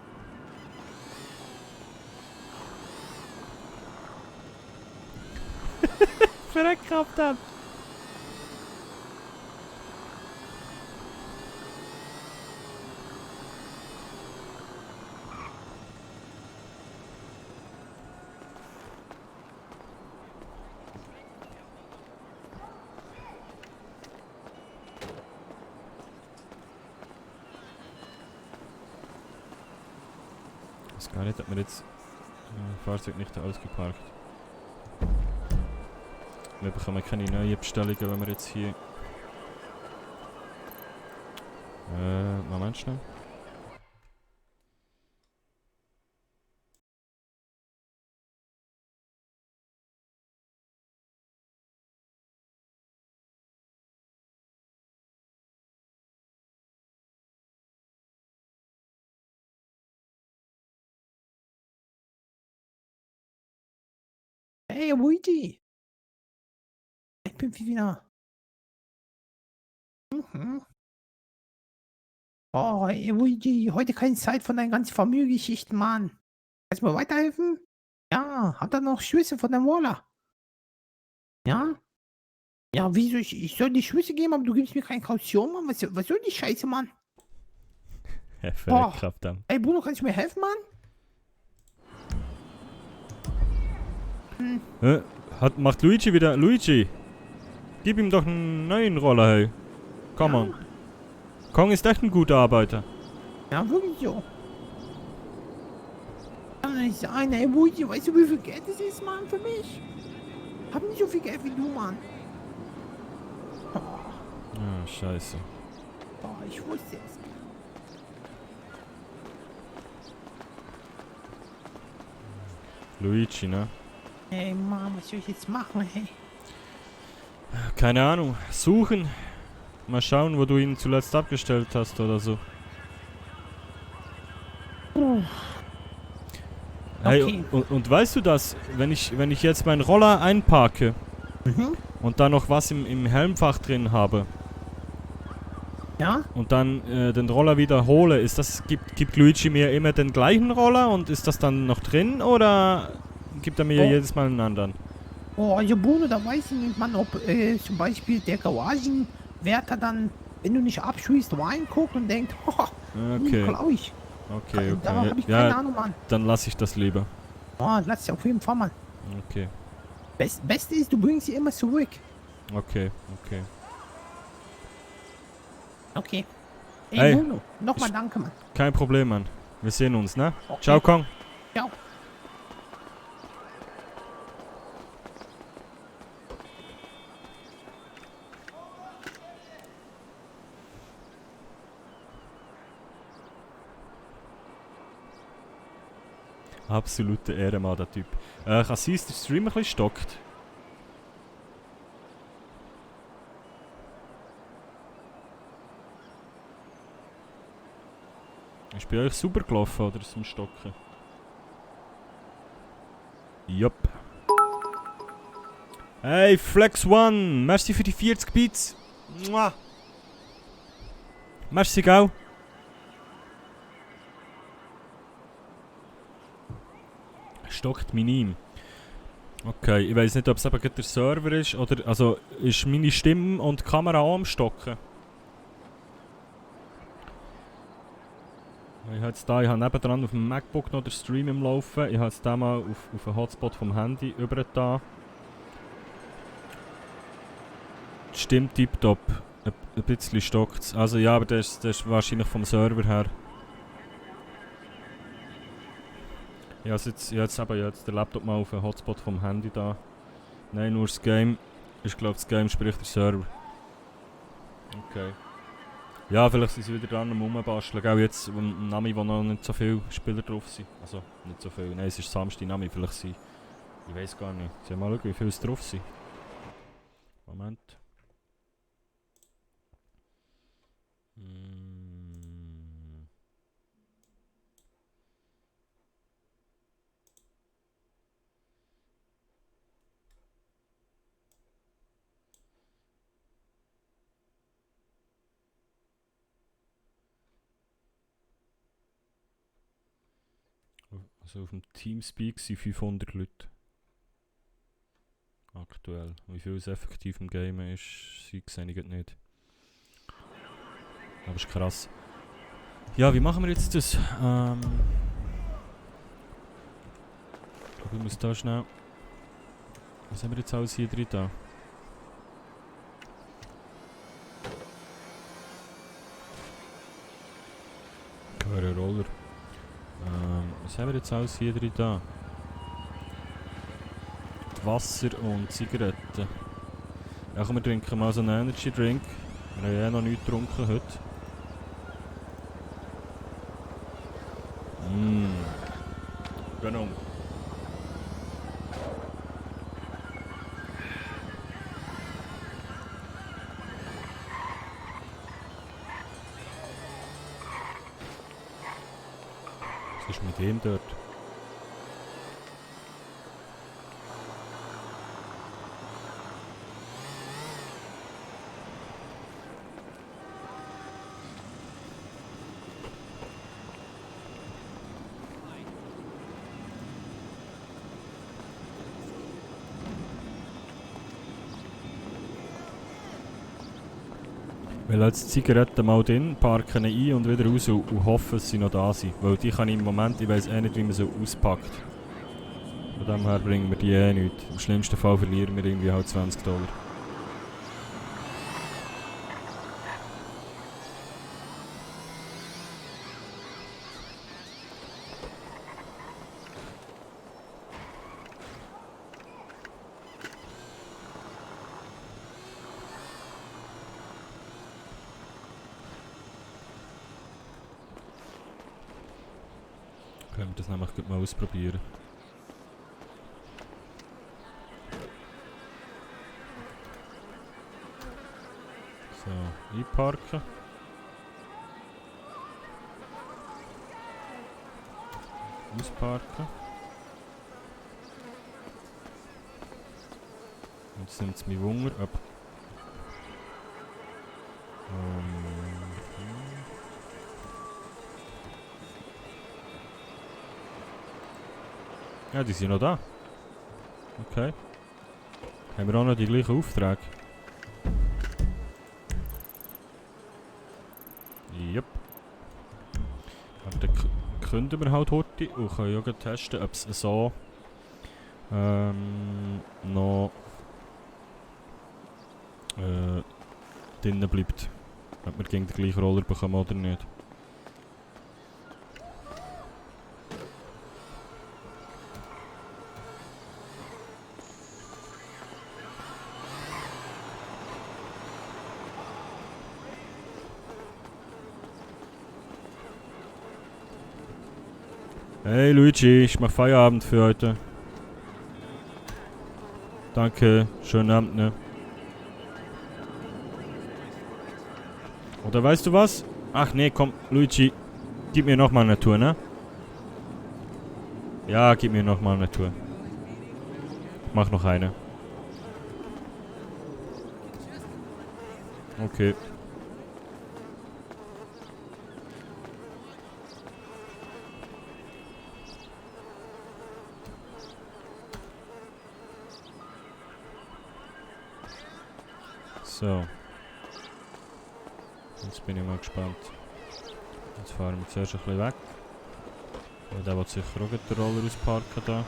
Verreckt dann. Ich weiß gar nicht, ob man jetzt Fahrzeug nicht ausgeparkt. Wir bekommen keine neuen Bestellungen, wenn wir jetzt hier... Moment schnell. Hey, Luigi. Ich bin wieder. Oh, ey, Luigi, heute keine Zeit von deinen ganzen Familiengeschichten, Mann. Kannst du mir weiterhelfen? Ja, hat er noch Schlüssel von deinem Waller? Ja? Ja, wieso? Ich soll die Schlüssel geben, aber du gibst mir keine Kaution, Mann. Was soll die Scheiße, Mann? Verreckt dann. Ey, Bruno, kannst du mir helfen, Mann? Macht Luigi wieder... Luigi! Gib ihm doch einen neuen Roller, hey. Come on. Kong ist echt ein guter Arbeiter. Ja, wirklich so. Kann nicht sein, ey, Luigi, weißt du, wie viel Geld das ist, Mann, für mich? Hab nicht so viel Geld wie du, Mann. Oh, Ah, scheiße. ich wusste es. Luigi, ne? Ey, Mann, was soll ich jetzt machen, hey? Keine Ahnung. Suchen. Mal schauen, wo du ihn zuletzt abgestellt hast oder so. Hey, Okay. und weißt du das? Wenn ich jetzt meinen Roller einparke Mhm. und da noch was im Helmfach drin habe Ja? und dann den Roller wiederhole, gibt Luigi mir immer den gleichen Roller und ist das dann noch drin oder gibt er mir Oh. jedes Mal einen anderen? Oh, also Bruno, da weiß ich nicht, Mann, ob zum Beispiel der Garagenwärter dann, wenn du nicht abschließt, reinguckt und denkt, oh, Okay, klau ich. okay, Da hab okay. ich keine Ja, Ahnung, Mann. dann lasse ich das lieber. Oh, lass dich auf jeden Fall, Mann. Okay, Beste ist, du bringst sie immer zurück. okay. Okay. Ey, Hey. Bruno, nochmal danke, Mann. Kein Problem, Mann. Wir sehen uns, ne? Okay. Ciao, Kong. Ciao. Absolute Ehrenmann, der Typ. Kann sein, dass der Stream ein bisschen stockt? Ist bei euch super gelaufen oder ist es am Stocken? Jupp. Hey, Flex One! Merci für die 40 Bits! Mua. Merci, gell? Stockt minim. Okay, ich weiß nicht, ob es eben gerade der Server ist oder. Also ist meine Stimme und die Kamera auch am Stocken. Ich habe nebendran auf dem MacBook noch den Stream im Laufen. Ich habe jetzt den mal auf den Hotspot vom Handy übergetan. Die Stimme tipptopp. Ein bisschen stockt es. Also ja, aber das ist wahrscheinlich vom Server her. Ich habe jetzt den Laptop mal auf den Hotspot vom Handy da. Nein, nur das Game. Ich glaube, das Game spricht der Server. Okay. Ja, vielleicht sind sie wieder dran am Rumbasteln. Auch jetzt am Nami, wo noch nicht so viele Spieler drauf sind. Also, nicht so viel. Nein, es ist Samstag Nami. Vielleicht sind... Ich weiß gar nicht. Mal schauen, wie viele es drauf sind. Moment. Also auf dem Teamspeak sind 500 Leute. Aktuell. Wie viel es effektiv im Game ist, sehe ich nicht. Aber ist krass. Ja, wie machen wir jetzt das? Ich muss da schnell... Was haben wir jetzt alles hier drin da? Ein Roller. Was haben wir jetzt alles hier drin da? Wasser und Zigaretten. Ja, komm, wir trinken mal so einen Energy Drink. Wir haben ja noch nichts getrunken heute. Genau. Was ist mit dem dort? Weil als Zigaretten mal drin, parken ein und wieder raus und hoffen, dass sie noch da sind. Weil die kann ich im Moment, ich weiss eh nicht, wie man so auspackt. Von dem her bringen wir die eh nichts. Im schlimmsten Fall verlieren wir irgendwie halt $20. Können wir das nämlich gleich mal ausprobieren. So, einparken. Ausparken. Und jetzt nimmt es mich Wunder, ob... Ja, die sind noch da. Okay. Haben wir auch noch die gleichen Aufträge? Yep. Aber dann können wir halt heute und können ja gleich testen, ob es so noch drinnen bleibt. Ob wir gegen den gleichen Roller bekommen oder nicht. Hey Luigi, ich mach Feierabend für heute. Danke, schönen Abend, ne? Oder weißt du was? Ach nee, komm, Luigi, gib mir nochmal eine Tour, ne? Ja, gib mir nochmal eine Tour. Ich mach noch eine. Okay. So. Jetzt bin ich mal gespannt. Jetzt fahren wir zuerst ein bisschen weg. Weil der will sicher auch den Roller ausparken da.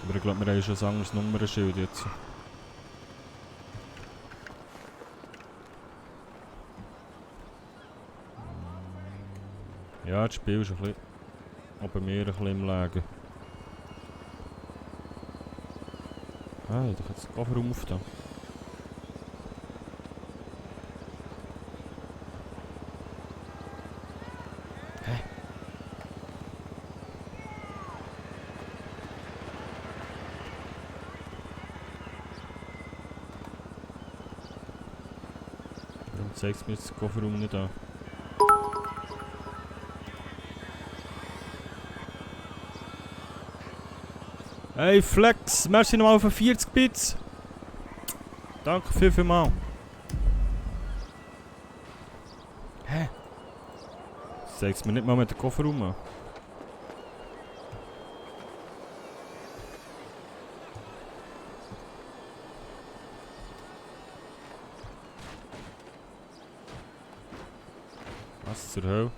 Aber ich glaube, wir haben schon ein anderes Nummernschild jetzt. Ja, das Spiel ist ein bisschen... auch bei mir ein bisschen im Lagen. Ah, ich habe jetzt den Kofferraum aufgetan. Hä? Warum zeigt es mir jetzt den Kofferraum nicht an? Hey Flex, merci nochmal für 40 Bits. Danke vielmals. Hä? Zeig's mir nicht mal mit dem Kofferraum an. Was zur Hölle?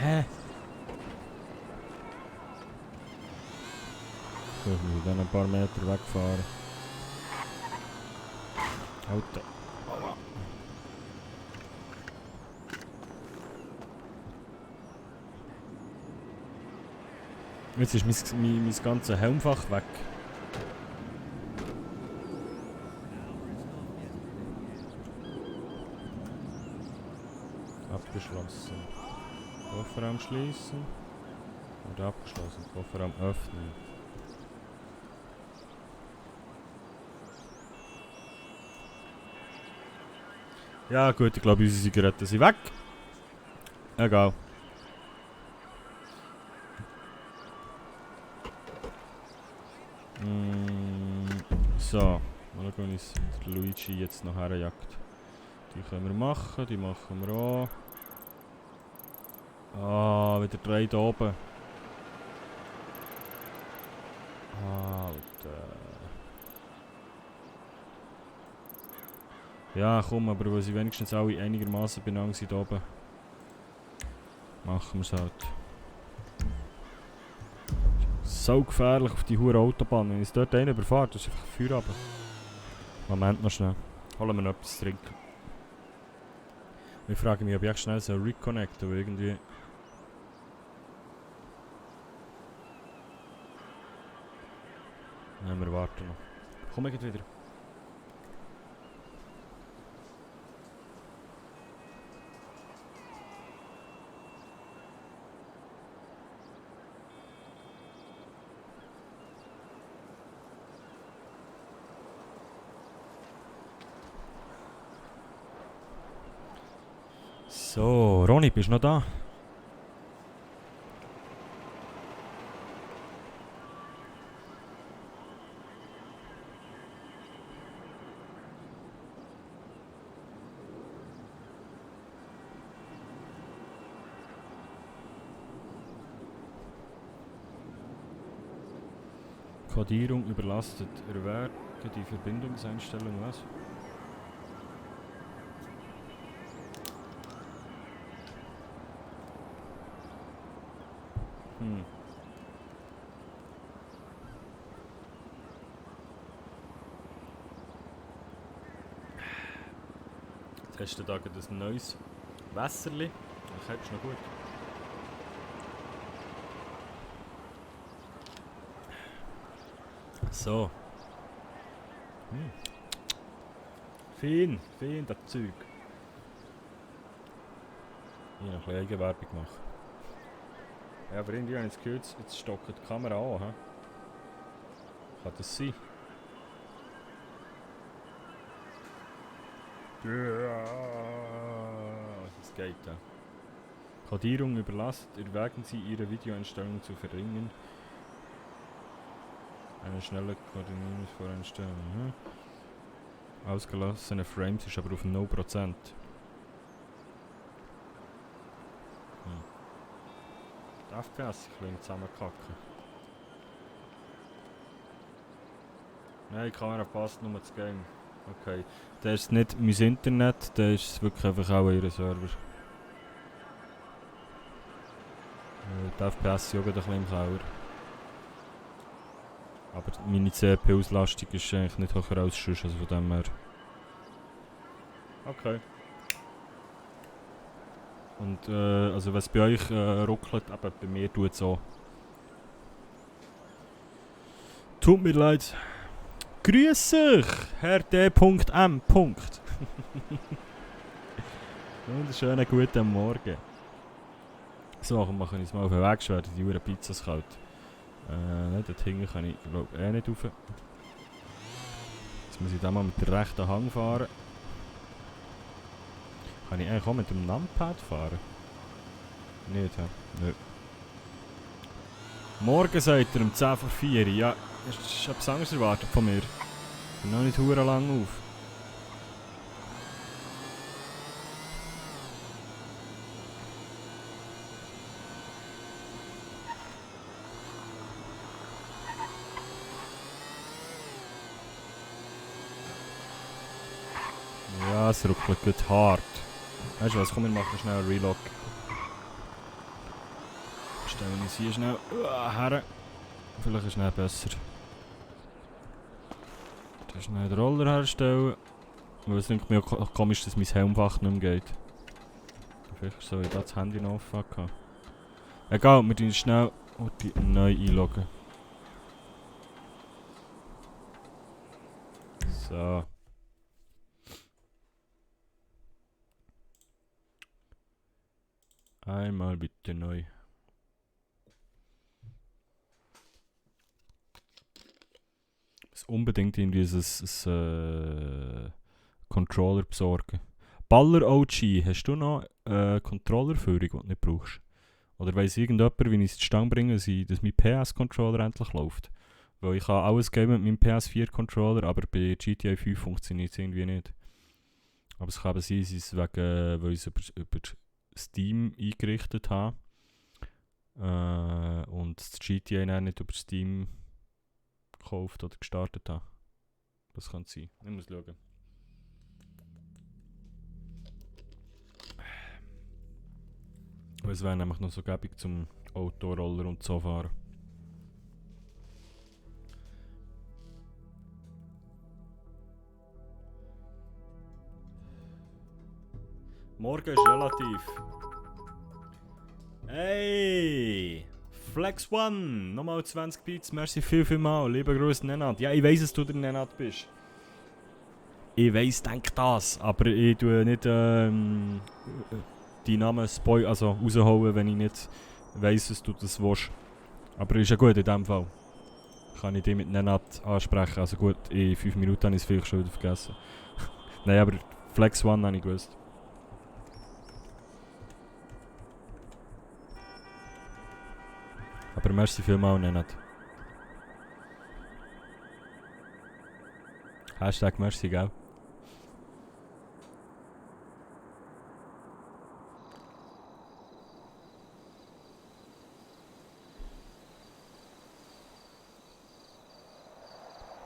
Hä? So, ich muss dann ein paar Meter wegfahren. Auto. Jetzt ist mein ganzes Helmfach weg. Abgeschlossen. Kofferraum schließen. Oder abgeschlossen. Kofferraum öffnen. Ja gut, ich glaube unsere Zigaretten sind weg. Egal. So, mal schauen, wie der Luigi jetzt noch herjagt. Die können wir machen, die machen wir auch. Ah, wieder 3 da oben. Ah, Ja, komm, aber weil sie wenigstens alle einigermaßen beieinander sind oben, machen wir es halt. So gefährlich auf die hure Autobahn. Wenn es dort einen überfahrt, das ist einfach Feuer runter. Moment noch schnell. Holen wir noch etwas zu trinken. Ich frage mich, ob ich schnell so reconnecten, weil irgendwie... Nein, wir warten noch. Komm ich wieder. So, Ronny, bist du noch da? Kodierung überlastet. Erwerke die Verbindungseinstellung, was? Jetzt hast du da gerade ein neues Wässerli. Das ist noch gut. So. Fein, das Zeug. Ich habe noch ein bisschen Eigenwerbung gemacht. Ja, aber irgendwie habe ich das Gefühl, jetzt stockt die Kamera an. He? Kann das sein? Das geht ja. Kodierung überlastet. Erwägen Sie, Ihre Videoeinstellung zu verringern. Eine schnelle Koordinierungsvoreinstellung. Ausgelassene Frames ist aber auf 0%. Die FPS klingt zusammenkacken. Nein, die Kamera passt nur zu Game. Okay. Das ist nicht mein Internet, das ist wirklich einfach auch ihr Server. Die FPS sind auch ein bisschen im Keller. Aber meine CPU-Auslastung ist eigentlich nicht höher als sonst, also von dem her. Okay. Und also wenn es bei euch ruckelt, eben bei mir tut es auch. Tut mir leid. Grüß euch, Herr D.M. Wunderschönen guten Morgen. So, wir können uns mal auf den Weg schweren, die Uhren Pizzas kalt. Dort hinten kann ich glaube nicht rauf. Jetzt muss ich da mal mit der rechten Hang fahren. Kann ich eigentlich auch mit dem Numpad fahren? Nicht, hä? Nö. Morgen sagt er um 10 vor 4. Ja, ist etwas anderes erwartet von mir. Ich bin noch nicht verdammt lang auf. Ja, es ruckelt gut hart. Weißt du was, komm, wir machen schnell einen Relock. Stellen wir uns hier schnell her. Vielleicht ist es besser. Dann schnell den Roller herstellen. Weil es denkt mir auch komisch, dass mein Helmfach nicht mehr geht. Vielleicht soll ich da das Handy noch offen haben. Egal, wir tun schnell neu einloggen. So. Einmal bitte neu. Ich muss unbedingt irgendwie ein Controller besorgen. Baller OG, hast du noch Controllerführung, die du nicht brauchst? Oder weiss irgendjemand, wie ich es zustande bringe, dass mein PS-Controller endlich läuft? Weil ich kann alles geben mit meinem PS4-Controller, aber bei GTA 5 funktioniert es irgendwie nicht. Aber es kann eben sein, dass es wegen, weil ich es über Steam eingerichtet habe. Und das GTA dann nicht über Steam gekauft oder gestartet habe. Das könnte sein. Ich muss schauen. Es wäre nämlich noch so gäbig zum Autoroller und so fahren. Morgen ist relativ. Hey! Flex One! Nochmal 20 Bits, merci viel mal. Lieber Grüß Nenad. Ja, ich weiss, dass du der Nenad bist. Ich weiss, denk das. Aber ich tue nicht die Namen also rausholen, wenn ich nicht weiss, dass du das willst. Aber ist ja gut in dem Fall. Kann ich dich mit Nenad ansprechen. Also gut, in 5 Minuten habe ich es vielleicht schon wieder vergessen. Nein, aber Flex One habe ich gewusst. Aber merci vielmals, Nenad. Hashtag merci, gell?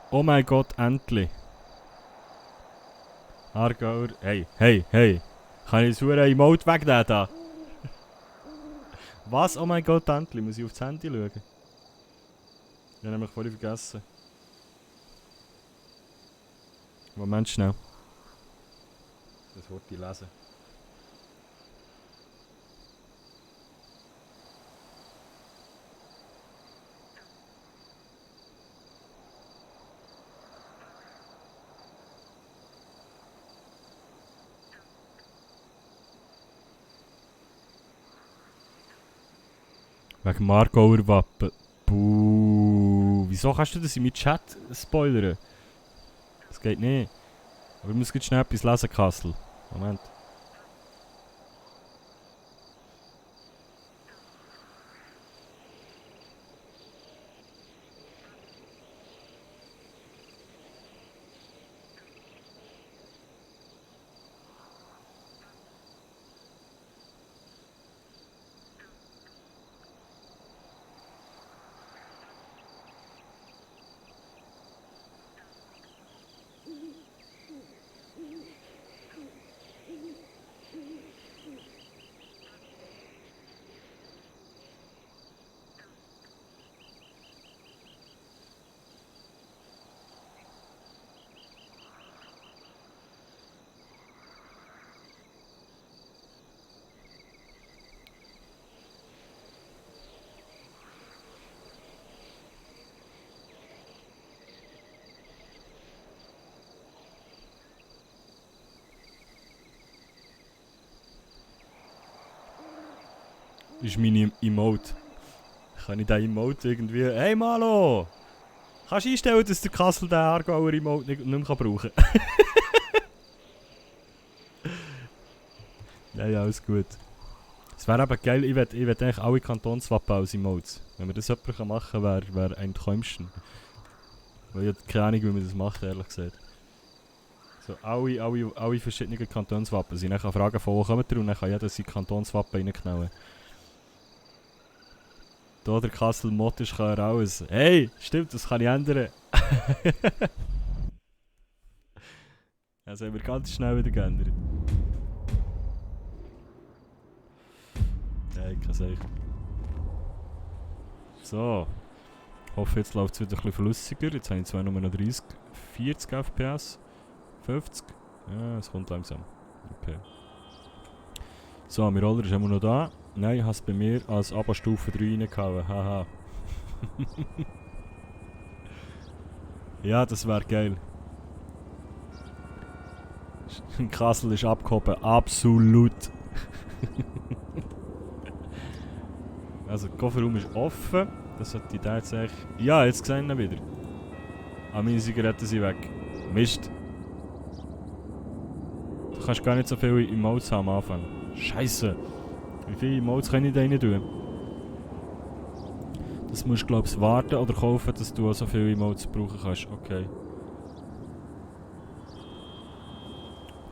Oh mein Gott, endlich! Aargauer, hey! Kann ich das Emote wegnehmen da? Was? Oh mein Gott, endlich! Muss ich aufs Handy schauen? Ich habe nämlich vorhin vergessen. Moment schnell. Das Wort ich lesen. Wegen Aargauer Wappen. Buh. Wieso kannst du das in meinem Chat spoilern? Das geht nicht. Aber ich muss jetzt schnell etwas lesen, Kassel. Moment. Ist meine Emote. Kann ich diesen Emote irgendwie... Hey Malo! Kannst du einstellen, dass der Kassel den Aargauer Emote nicht mehr brauchen kann? Ja, alles gut. Es wäre eben geil, ich will eigentlich alle Kantonswappen als Emotes. Wenn wir das jemand machen kann, wäre ein Träumchen. Weil ich habe keine Ahnung, wie man das macht, ehrlich gesagt. So, alle verschiedenen Kantonswappen sind. Dann kann fragen, von wo kommt ihr, und dann kann jeder sein Kantonswappen reinknallen. Da der Kassel Mott ist, kann er alles. Hey, stimmt, das kann ich ändern. Das haben wir ganz schnell wieder geändert. Nein, kann sagen. So. Ich hoffe, jetzt läuft es wieder ein bisschen flüssiger. Jetzt habe ich zwar nur noch 30, 40 FPS. 50. Ja, es kommt langsam. Okay. So, mein Roller ist immer noch da. Nein, ich habe es bei mir als Abo-Stufe 3 reingehauen. Haha. Ja, das wäre geil. Kassel ist abgehoben. Absolut. Also, der Kofferraum ist offen. Das sollte ich da jetzt eigentlich... Ja, jetzt sehe ich ihn wieder. Ah, meine Zigaretten sind weg. Mist. Du kannst gar nicht so viele Emotes haben am Anfang. Scheiße. Wie viele Emotes kann ich da rein tun? Das musst du, glaube ich, warten oder kaufen, dass du auch so viele Emotes brauchen kannst. Okay.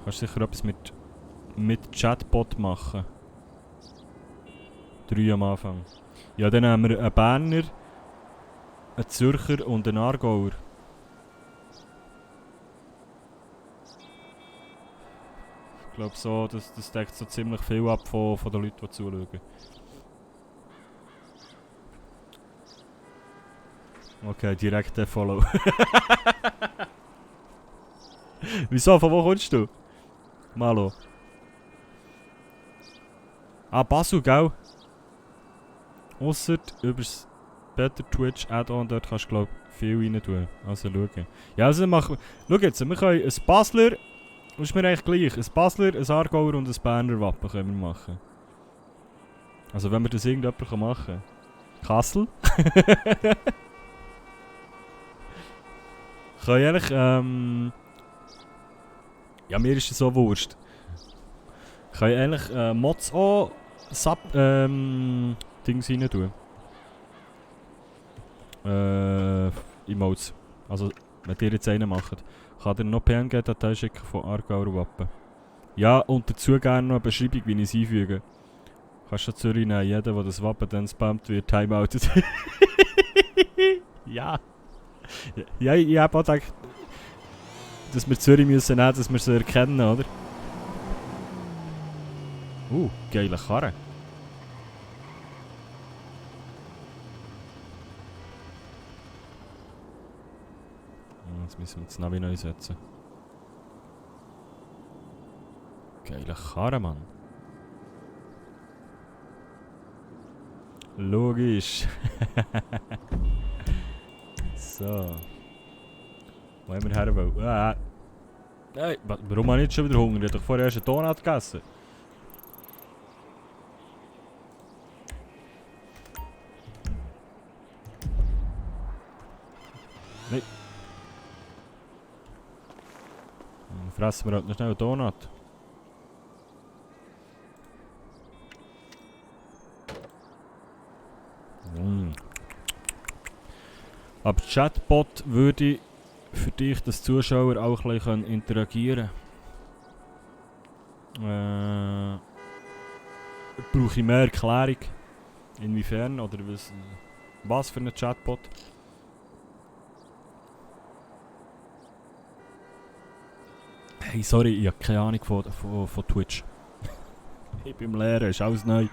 Kannst sicher etwas mit Chatbot machen. 3 am Anfang. Ja, dann haben wir einen Berner, ein Zürcher und ein Aargauer. Ich glaube so, das deckt so ziemlich viel ab von den Leuten, die zuschauen. Okay, direkt der Follow. Wieso? Von wo kommst du? Malo. Ah, Basel, gell? Ausser übers Better Twitch Add-on, dort kannst du glaub viel rein tun. Also schauen. Ja, also machen wir. Schau jetzt, wir können ein Basler, das ist mir eigentlich gleich. Ein Basler, ein Aargauer und ein Berner Wappen können wir machen. Also wenn wir das irgendjemand machen kann. Kassel? Können eigentlich, ja, mir ist das so wurscht. Können eigentlich Mods auch Dings rein tun. Emotes. Also, wenn ihr jetzt einen macht, kann ihr noch PNG-Datei schicken von Aargauer Wappen. Ja, und dazu gerne noch eine Beschreibung, wie ich es einfüge. Kannst du dazu reinnehmen, jeder, der das Wappen dann spammt, wird timeoutet. Ja. Ja, ich habe auch gedacht, dass wir Zürich müssen nehmen, dass wir sie erkennen, oder? Geile Karre. Jetzt müssen wir das Navi neu setzen. Geile Karre, Mann. Logisch. So. Wo haben wir her wollen? Hey, warum habe ich jetzt schon wieder Hunger? Ich habe doch vorher erst einen Donut gegessen. Nein. Dann fressen wir halt noch schnell einen Donut. Aber Chatbot würde für dich, dass Zuschauer auch ein bisschen interagieren können. Brauche ich mehr Erklärung? Inwiefern? Oder was für einen Chatbot? Hey, sorry, ich habe keine Ahnung von Twitch. Ich bin im Lehren, ist alles neu. Ich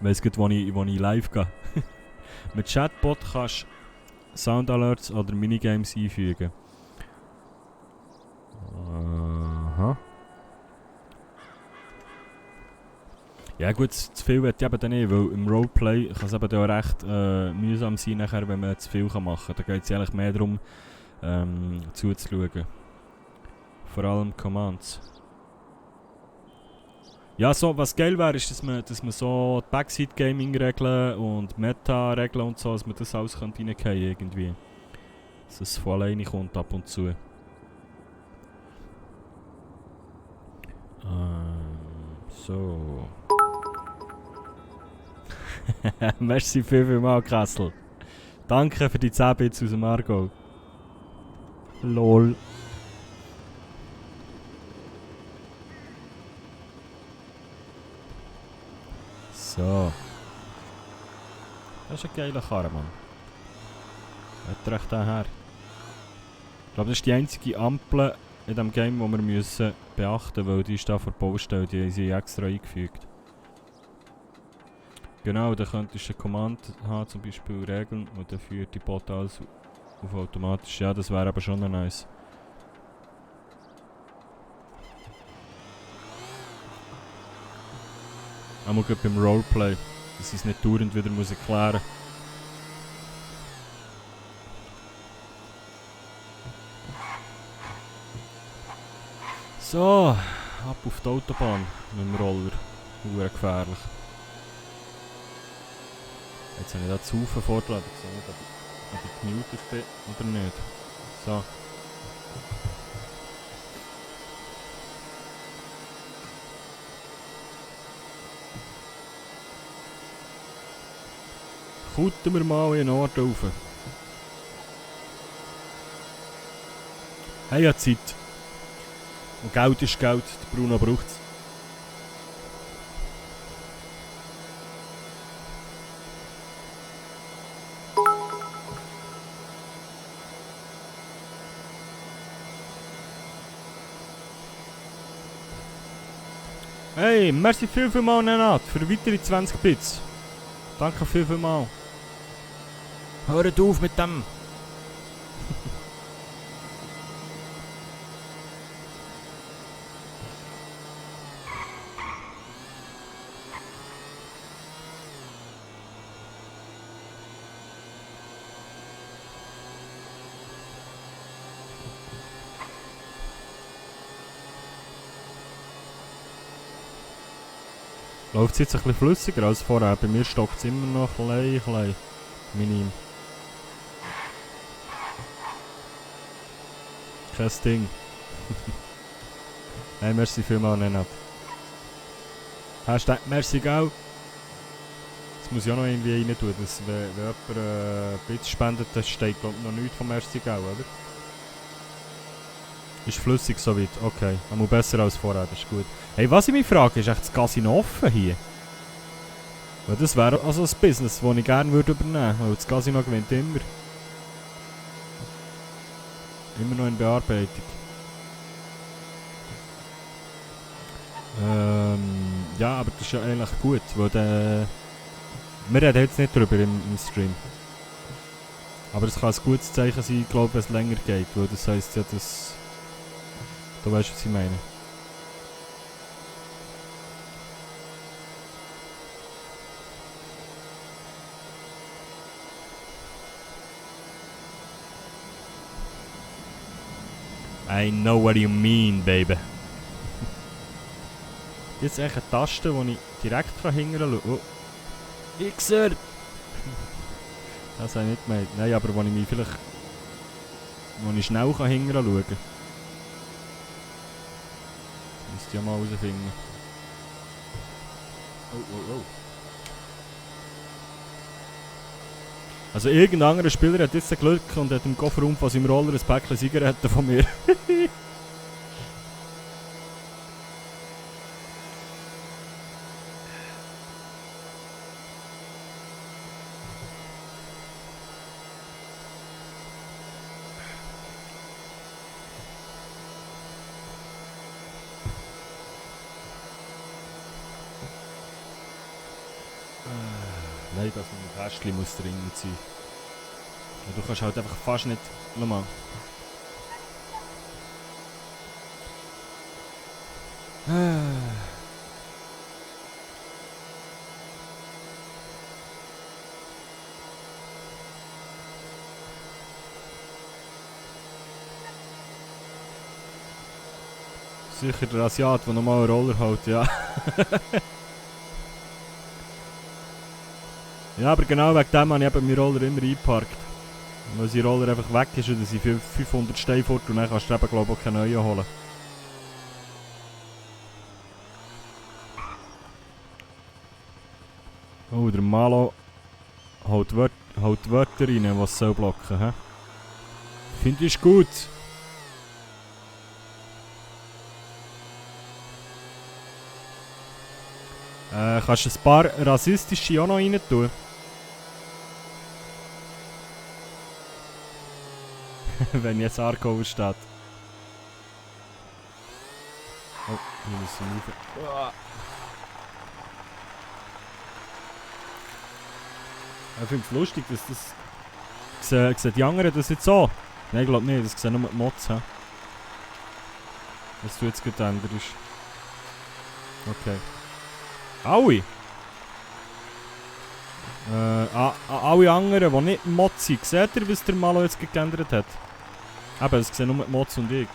weiss gerade, wo ich live gehe. Mit Chatbot kannst du Sound-Alerts oder Minigames einfügen. Aha. Ja gut, zu viel will ich eben dann nicht, weil im Roleplay kann es eben auch recht mühsam sein, nachher, wenn man zu viel machen kann. Da geht es eigentlich mehr darum, zuzuschauen. Vor allem Commands. Ja, so, was geil wäre, ist, dass man so Backseat-Gaming-Regeln und Meta-Regeln und so, dass man das alles reingehen könnte irgendwie. Dass es von alleine kommt ab und zu. So. Merci vielmals, Kassel. Danke für die 10 Bits aus dem Aargau. LOL. So. Das ist ein geiler Karre, Mann. Hat recht daher. Ich glaube, das ist die einzige Ampel in diesem Game, die wir müssen beachten müssen, weil die ist da vor der Baustelle, die haben sie extra eingefügt. Genau, da könntest du eine Command haben, zum Beispiel Regeln, und dann führt die Bot alles auf automatisch. Ja, das wäre aber schon noch nice. Einmal gerade beim Roleplay, dass ich es nicht dauernd wieder muss erklären muss. So, ab auf die Autobahn mit dem Roller. Sehr gefährlich. Jetzt habe ich da zu Haufen vorgeladen. Ich sehe nicht, ob ich gemutet bin oder nicht. So. Kutten wir mal in den Ort rauf. Hey, ja Zeit. Und Geld ist Geld, der Bruno braucht es. Hey, merci viel Nenad für weitere 20 Bits. Danke viel mal. Hört auf mit dem. Läuft es jetzt ein bisschen flüssiger als vorher. Bei mir stockt es immer noch klein. Minim. Kein Ding. Hey, merci vielmals, Nenad. Hashtag merci gau. Das muss ich auch noch irgendwie rein tun, dass wenn jemand Bits spendet, das steht glaub ich noch nichts vom merci gau, oder? Ist flüssig soweit, okay. Aber besser als vorher, das ist gut. Hey, was ich mich frage, ist echt das Casino offen hier? Weil das wäre also ein Business, das ich gerne würde übernehmen würde, weil das Casino gewinnt immer. Immer noch in Bearbeitung. Ja, aber das ist ja eigentlich gut, weil wir reden jetzt nicht darüber im Stream. Aber es kann ein gutes Zeichen sein, glaube ich, wenn es länger geht, weil das heisst ja, dass... Du weißt, was ich meine. I know what you mean, baby. Jetzt echt eine Taste, wo ich direkt hinterher schauen kann. Oh. Wichser! Das habe ich nicht gemeint. Nein, aber wo ich mich vielleicht... wo ich schnell hinterher schauen kann. Müsste ich ja mal herausfinden. Oh. Also irgendein anderer Spieler hat jetzt Glück und hat im Kofferraum von seinem Roller ein Päckchen Zigaretten von mir. Nein, das mit dem Kästchen muss dringend sein. Ja, du kannst halt einfach fast nicht... Schau mal. Sicher der Asiat, der nochmal einen Roller hält, ja. Ja, aber genau wegen dem habe ich eben meinen Roller immer eingeparkt. Weil sein Roller einfach weg ist und dann sind 500 Steine fort und dann kannst du eben, glaube ich, auch keinen neuen holen. Oh, der Malo haut Wörter rein, was soll blocken, hä? Finde ich gut. Kannst du ein paar rassistische auch noch rein tun? Wenn jetzt Arco steht. Oh, hier müssen wir rauf. Ich finde es lustig, dass das... Sehen die anderen das jetzt so? Nein, ich glaube nicht, das sehen nur die Mods. He? Was du jetzt geändert ist. Okay. Aui! Alle anderen, die nicht Mods sind, seht ihr, was der Malo jetzt geändert hat? Eben, das sehen nur die Mods und ich.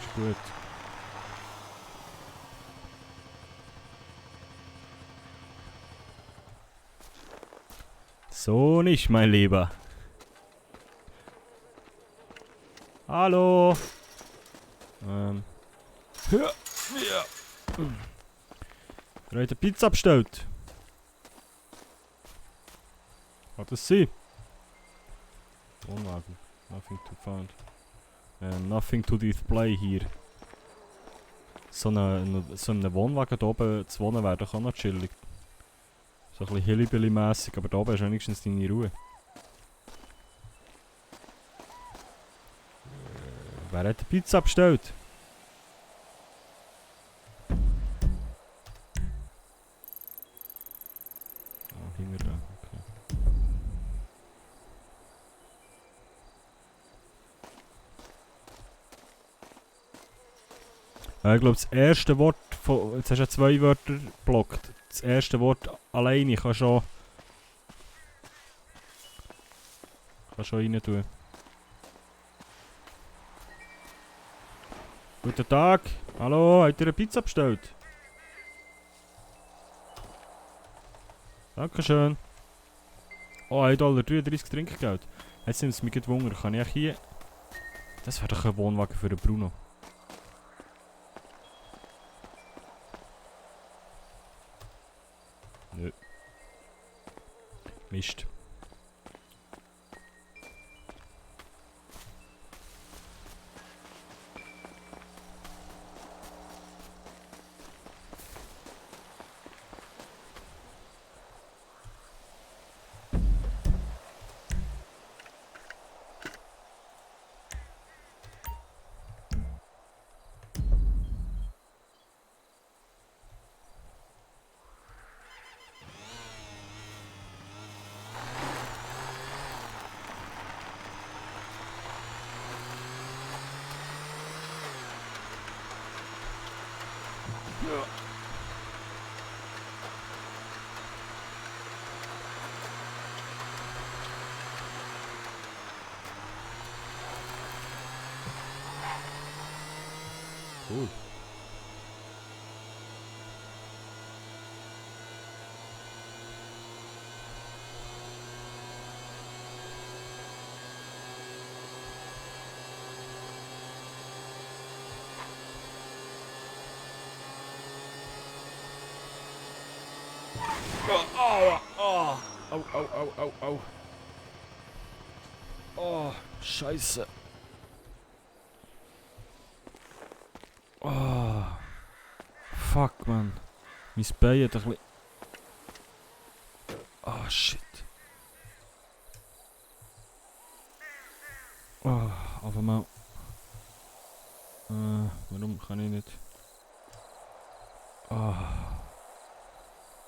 Ist gut. So nicht, mein Lieber. Hallo! Ja. Wer hat eine Pizza bestellt? Kann das sein? Wohnwagen. Nothing to find. Nothing to display hier. So einem Wohnwagen da oben zu wohnen wäre doch auch noch chillig. So ein bisschen Hillybilly-mässig, aber da oben ist wenigstens deine Ruhe. Wer hat eine Pizza bestellt? Ich glaube, das erste Wort von... Jetzt hast du ja 2 Wörter geblockt. Das erste Wort alleine kann schon... Kann schon rein tun. Guten Tag. Hallo, habt ihr eine Pizza bestellt? Dankeschön. Oh, $1,33 Trinkgeld. Jetzt nimmt es mich Wunder. Kann ich hier... Das wäre doch ein Wohnwagen für den Bruno. Nö. Mist. Cool. Au. Oh, Scheiße. Oh. Fuck, man. Mein Bein hat ein bisschen... Oh, shit. Oh, aber mal... warum kann ich nicht... Oh.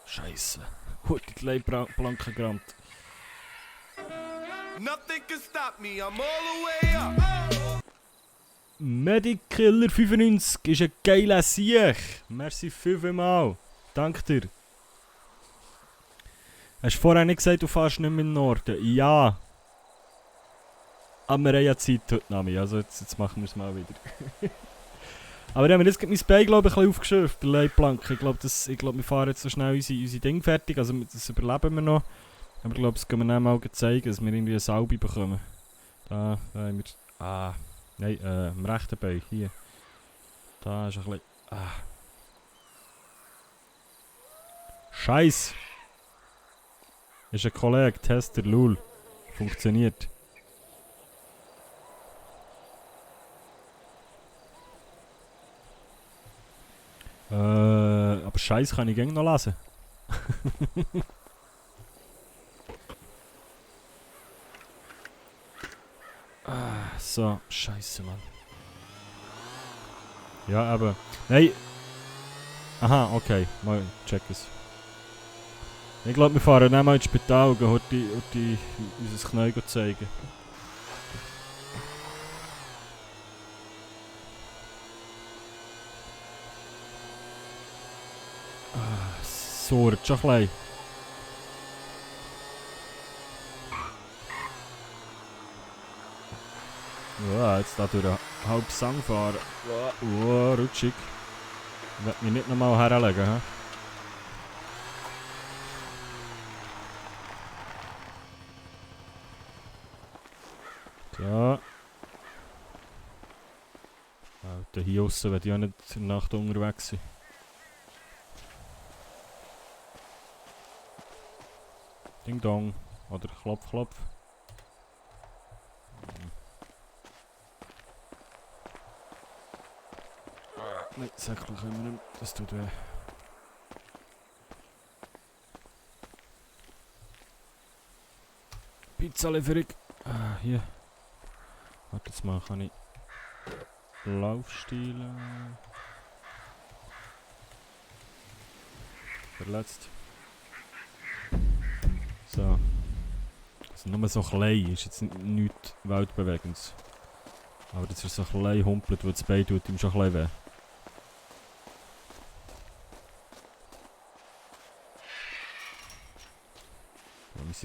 Scheiße. Gut, die Leitplanke gerammt. Nothing can stop me, I'm all the way up. Medikiller 95 ist ein geiler Sieg. Merci vielmal. Danke dir. Hast du vorher nicht gesagt, du fährst nicht mehr in den Norden? Ja. Aber wir haben ja Zeit heute Nami, also jetzt machen wir es mal wieder. Aber ja, wir haben jetzt mein Bein, glaube ich, ein bisschen aufgeschürft, der Leitplanke. Ich glaube, wir fahren jetzt so schnell unsere Dinge fertig, also das überleben wir noch. Aber ich glaube, das können wir dann mal zeigen, dass wir irgendwie eine Salbe bekommen. Da haben wir... Ah, nein, am rechten Bein, hier. Da ist ein bisschen... Ah. Scheiß! Ist ein Kollege, Tester, Lul. Funktioniert. Aber Scheiß kann ich gerne noch lesen. So, Scheiße, Mann. Ja, aber... Nein! Aha, okay. Mal check es. Ich glaube, wir fahren dann mal ins Spital und gehen unser Knie zeigen. Surrt schon ein bisschen. Ja, jetzt da durch einen halben Sang fahren. Oh, rutschig. Ich werde mich nicht nochmal herlegen. He? So. Alter, hier draussen werde ich auch nicht in der Nacht unterwegs sein. Ding Dong. Oder Klopf, Klopf. Nein, Säckchen können wir nicht. Das tut weh. Pizza-Lieferung. Hier. Warte jetzt mal, kann ich Laufstile. Verletzt. So. Also nur so klein, ist jetzt nichts Weltbewegendes. Aber das ist so klein humpelt, weil das Bein tut ihm schon klein weh.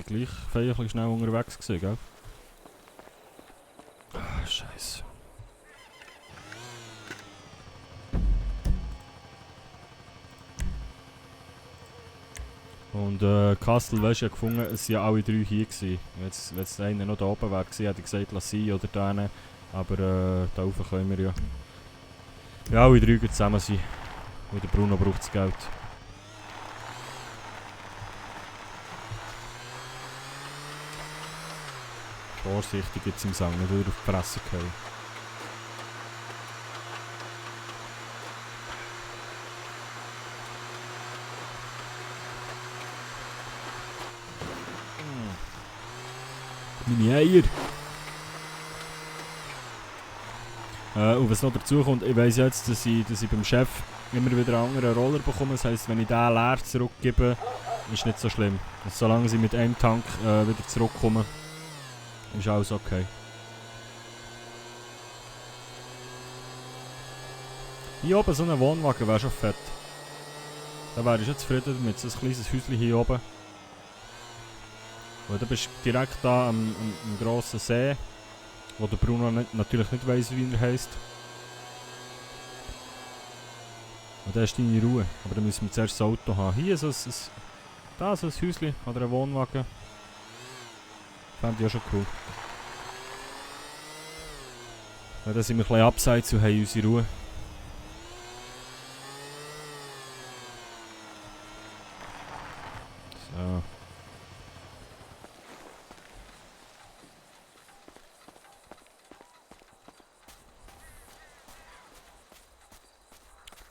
sind gleich feierlich schnell unterwegs gewesen, gell? Ah, Scheiße. Und Kastel, weisst du, ich habe gefunden, es waren alle 3 hier gewesen. Wenn jetzt einer noch da oben wäre gewesen, hätte ich gesagt, lass sie oder da hinten. Aber da rauf können wir ja. Ja, alle 3 zusammen sein. Und der Bruno braucht das Geld. Vorsichtig jetzt im Sang, nicht wieder auf die Fresse fallen. Meine Eier! Und was noch dazu kommt, ich weiss jetzt, dass ich beim Chef immer wieder einen anderen Roller bekomme. Das heisst, wenn ich den leer zurückgebe, ist nicht so schlimm. Also, solange ich mit einem Tank wieder zurückkomme, ist alles okay. Hier oben so ein Wohnwagen wäre schon fett. Da wäre ich schon zufrieden damit, so ein kleines Häuschen hier oben. Weil du bist direkt da am grossen See, wo der Bruno natürlich nicht weiss, wie er heisst. Und da ist deine Ruhe. Aber dann müssen wir zuerst das Auto haben. Hier so ein Häuschen oder ein Wohnwagen. Fände ich auch schon cool. Ja, dann sind wir ein bisschen abseits und haben unsere Ruhe. So.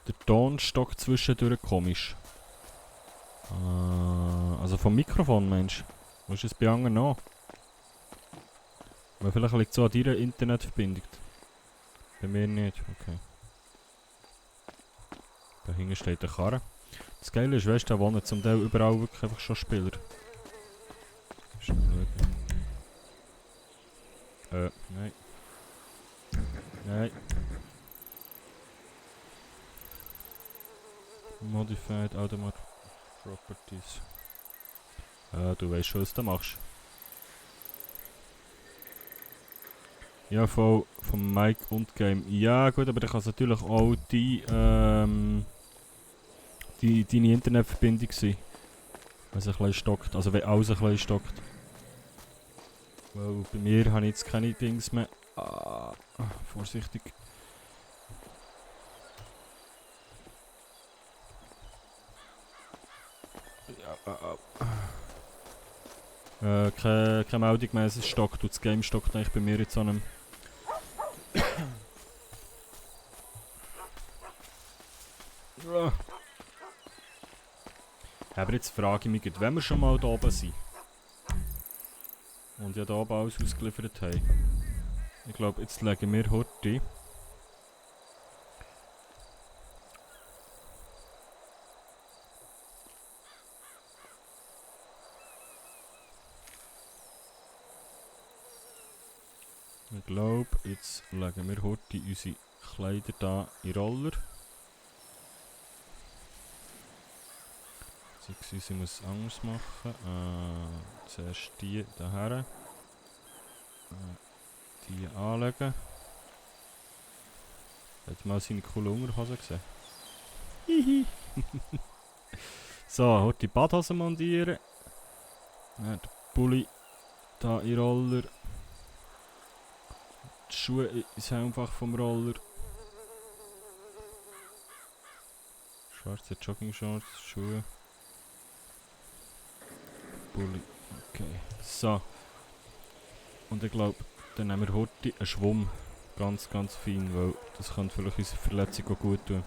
Der Ton stockt zwischendurch komisch. Also vom Mikrofon, Mensch. Wo ist es bei anderen noch? Aber vielleicht liegt es so an deiner Internetverbindung. Bei mir nicht, okay. Da hinten steht eine Karre. Das Geile ist, weißt du, da wohnen zum Teil überall wirklich einfach schon Spieler. Schnell schauen. Nein. Nein. Modified Automatic Properties. Du weißt schon, was du machst. Ja, vom Mike und Game. Ja gut, aber dann kann es natürlich auch deine Internetverbindung sein. Wenn es ein bisschen stockt. Also wenn alles ein bisschen stockt. Weil bei mir habe ich jetzt keine Dings mehr. Vorsichtig. Keine Meldung mehr, es stockt und das Game stockt eigentlich bei mir jetzt an einem. Aber jetzt frage ich mich, wenn wir schon mal da oben sind und ja da oben alles ausgeliefert haben, ich glaube jetzt legen wir Horti. Ich glaube, jetzt legen wir heute unsere Kleider da in Roller. Sie muss es anders machen. Zuerst die daher. Die anlegen. Hat mal seine coole Unterhose gesehen? Hihi. So, heute die Badhose montieren. Der Pulli da in Roller. Die Schuhe ins Helmfach vom Roller. Schwarze Jogging-Shorts, Schuhe. Pulli. Okay. So. Und ich glaube, dann nehmen wir heute einen Schwamm. Ganz, ganz fein, weil das könnte vielleicht unsere Verletzung auch gut tun.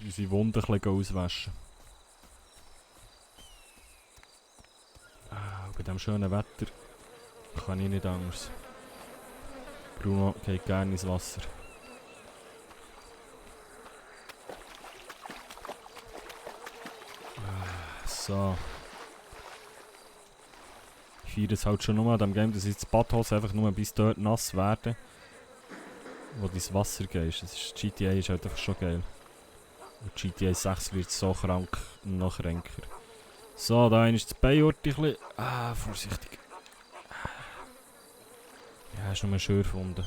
Unsere Wunden ein bisschen auswaschen. Bei diesem schönen Wetter kann ich nicht anders. Bruno geht gerne ins Wasser. So. Ich feiere es halt schon nur an dem Game, dass ich das Badhose einfach nur bis dort nass werden, wo du ins Wasser gehst. GTA ist halt einfach schon geil. Und GTA 6 wird so krank und noch kränker. So, da ist das Beiort ein bisschen... vorsichtig. Ja, ist nur ein Schür gefunden.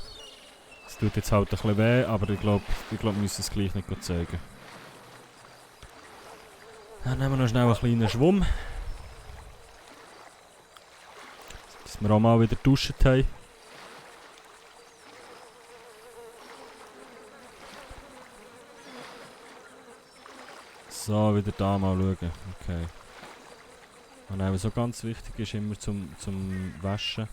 Es tut jetzt halt ein bisschen weh, aber ich glaube, wir müssen es gleich nicht zeigen. Dann nehmen wir noch schnell einen kleinen Schwumm. Dass wir auch mal wieder geduscht haben. So, wieder da mal schauen. Okay. Und dann, was so ganz wichtig ist, immer zum Waschen.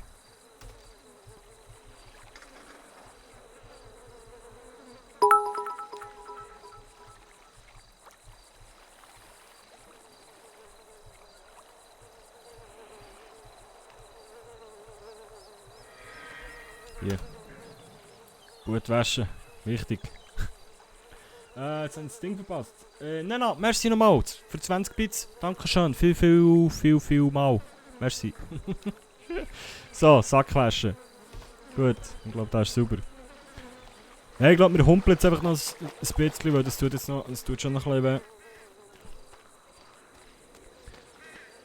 Hier. Gut waschen. Wichtig. Jetzt haben sie das Ding verpasst. Nein, merci nochmal für 20 Bits. Dankeschön. Viel mal. Merci. So, Sack waschen. Gut, ich glaube, das ist super. Hey, ich glaube, wir humpeln jetzt einfach noch ein bisschen, weil das tut schon noch ein bisschen weh.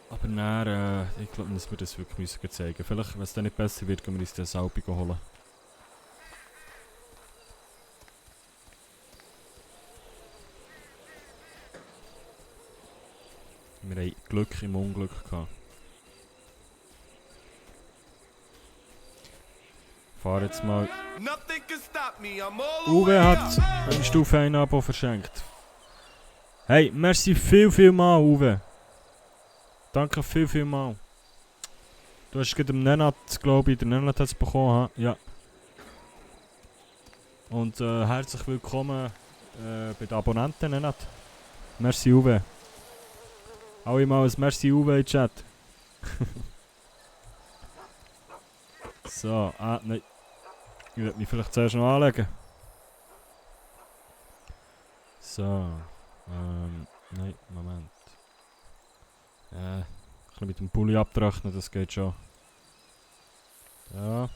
Aber dann, ich glaube, dass wir das wirklich müssen zeigen. Vielleicht, wenn es dann nicht besser wird, können wir uns den Salbi holen. Wir haben Glück im Unglück gehabt. Ich fahre jetzt mal. Nothing can stop me. I'm all the Uwe way hat up. eine Stufe 1 Abo verschenkt. Hey, merci viel mal, Uwe. Danke viel mal. Du hast gerade dem Nenad, glaube ich, der Nenad hat es bekommen. Ja. Und herzlich willkommen bei den Abonnenten, Nenad. Merci, Uwe. Alle mal ein Merci Uwe in Chat. So, nein. Ich werde mich vielleicht zuerst noch anlegen. So. Nein, Moment. Ein bisschen mit dem Pulli abtrocknen, das geht schon. Ja.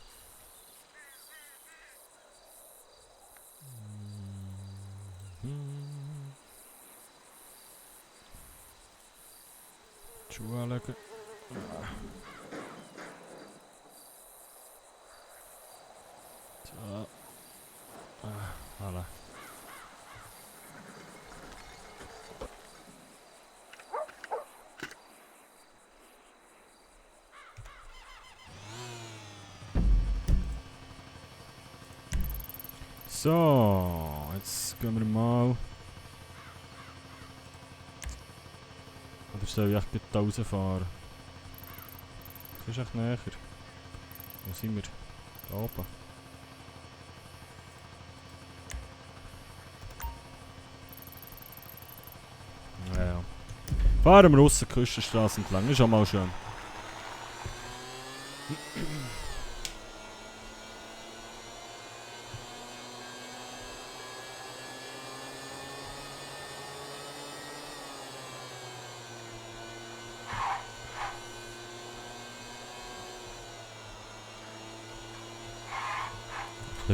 Schuhe anlegen. So. Voilà. So, jetzt gehen wir mal. Oder soll ich echt da rausfahren? Das ist echt näher. Wo sind wir? Da oben. Ja. Fahren wir raus, die Küstenstraße entlang. Ist auch mal schön.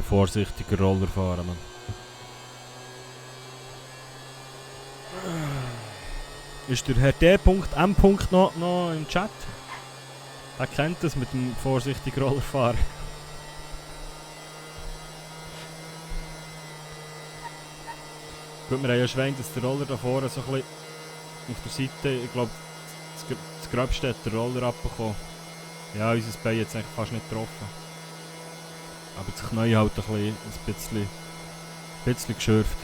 Vorsichtiger Roller fahren, man. Ist der Herr D.M. noch im Chat? Er kennt das mit dem vorsichtigen Rollerfahren. Gut, wir haben ja Schwein, dass der Roller da vorne so ein bisschen auf der Seite, ich glaube, das Gröbste hat der Roller abbekommen. Ja, unser Bein jetzt eigentlich fast nicht getroffen. Aber das Knie halt ein bisschen geschürft.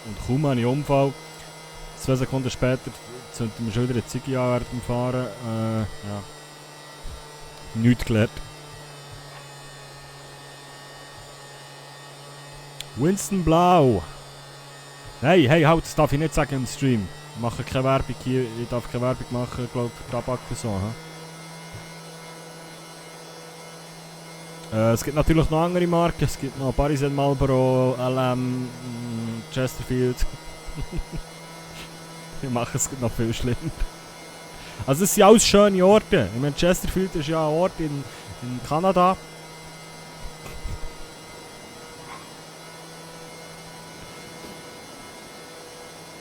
Und kaum habe ich Unfall, 2 Sekunden später zünden wir schon wieder eine Ziggy an während dem Fahren. Ja. Nichts gelernt. Winston Blau. Nein, hey, halt, das darf ich nicht sagen im Stream. Ich mache keine Werbung hier, ich darf keine Werbung machen, glaube ich, für Tabak und so. Es gibt natürlich noch andere Marken, es gibt noch Paris & Marlboro, LM, Chesterfield. Wir machen es noch viel schlimmer. Also es sind alles schöne Orte. Ich meine, Chesterfield ist ja ein Ort in Kanada.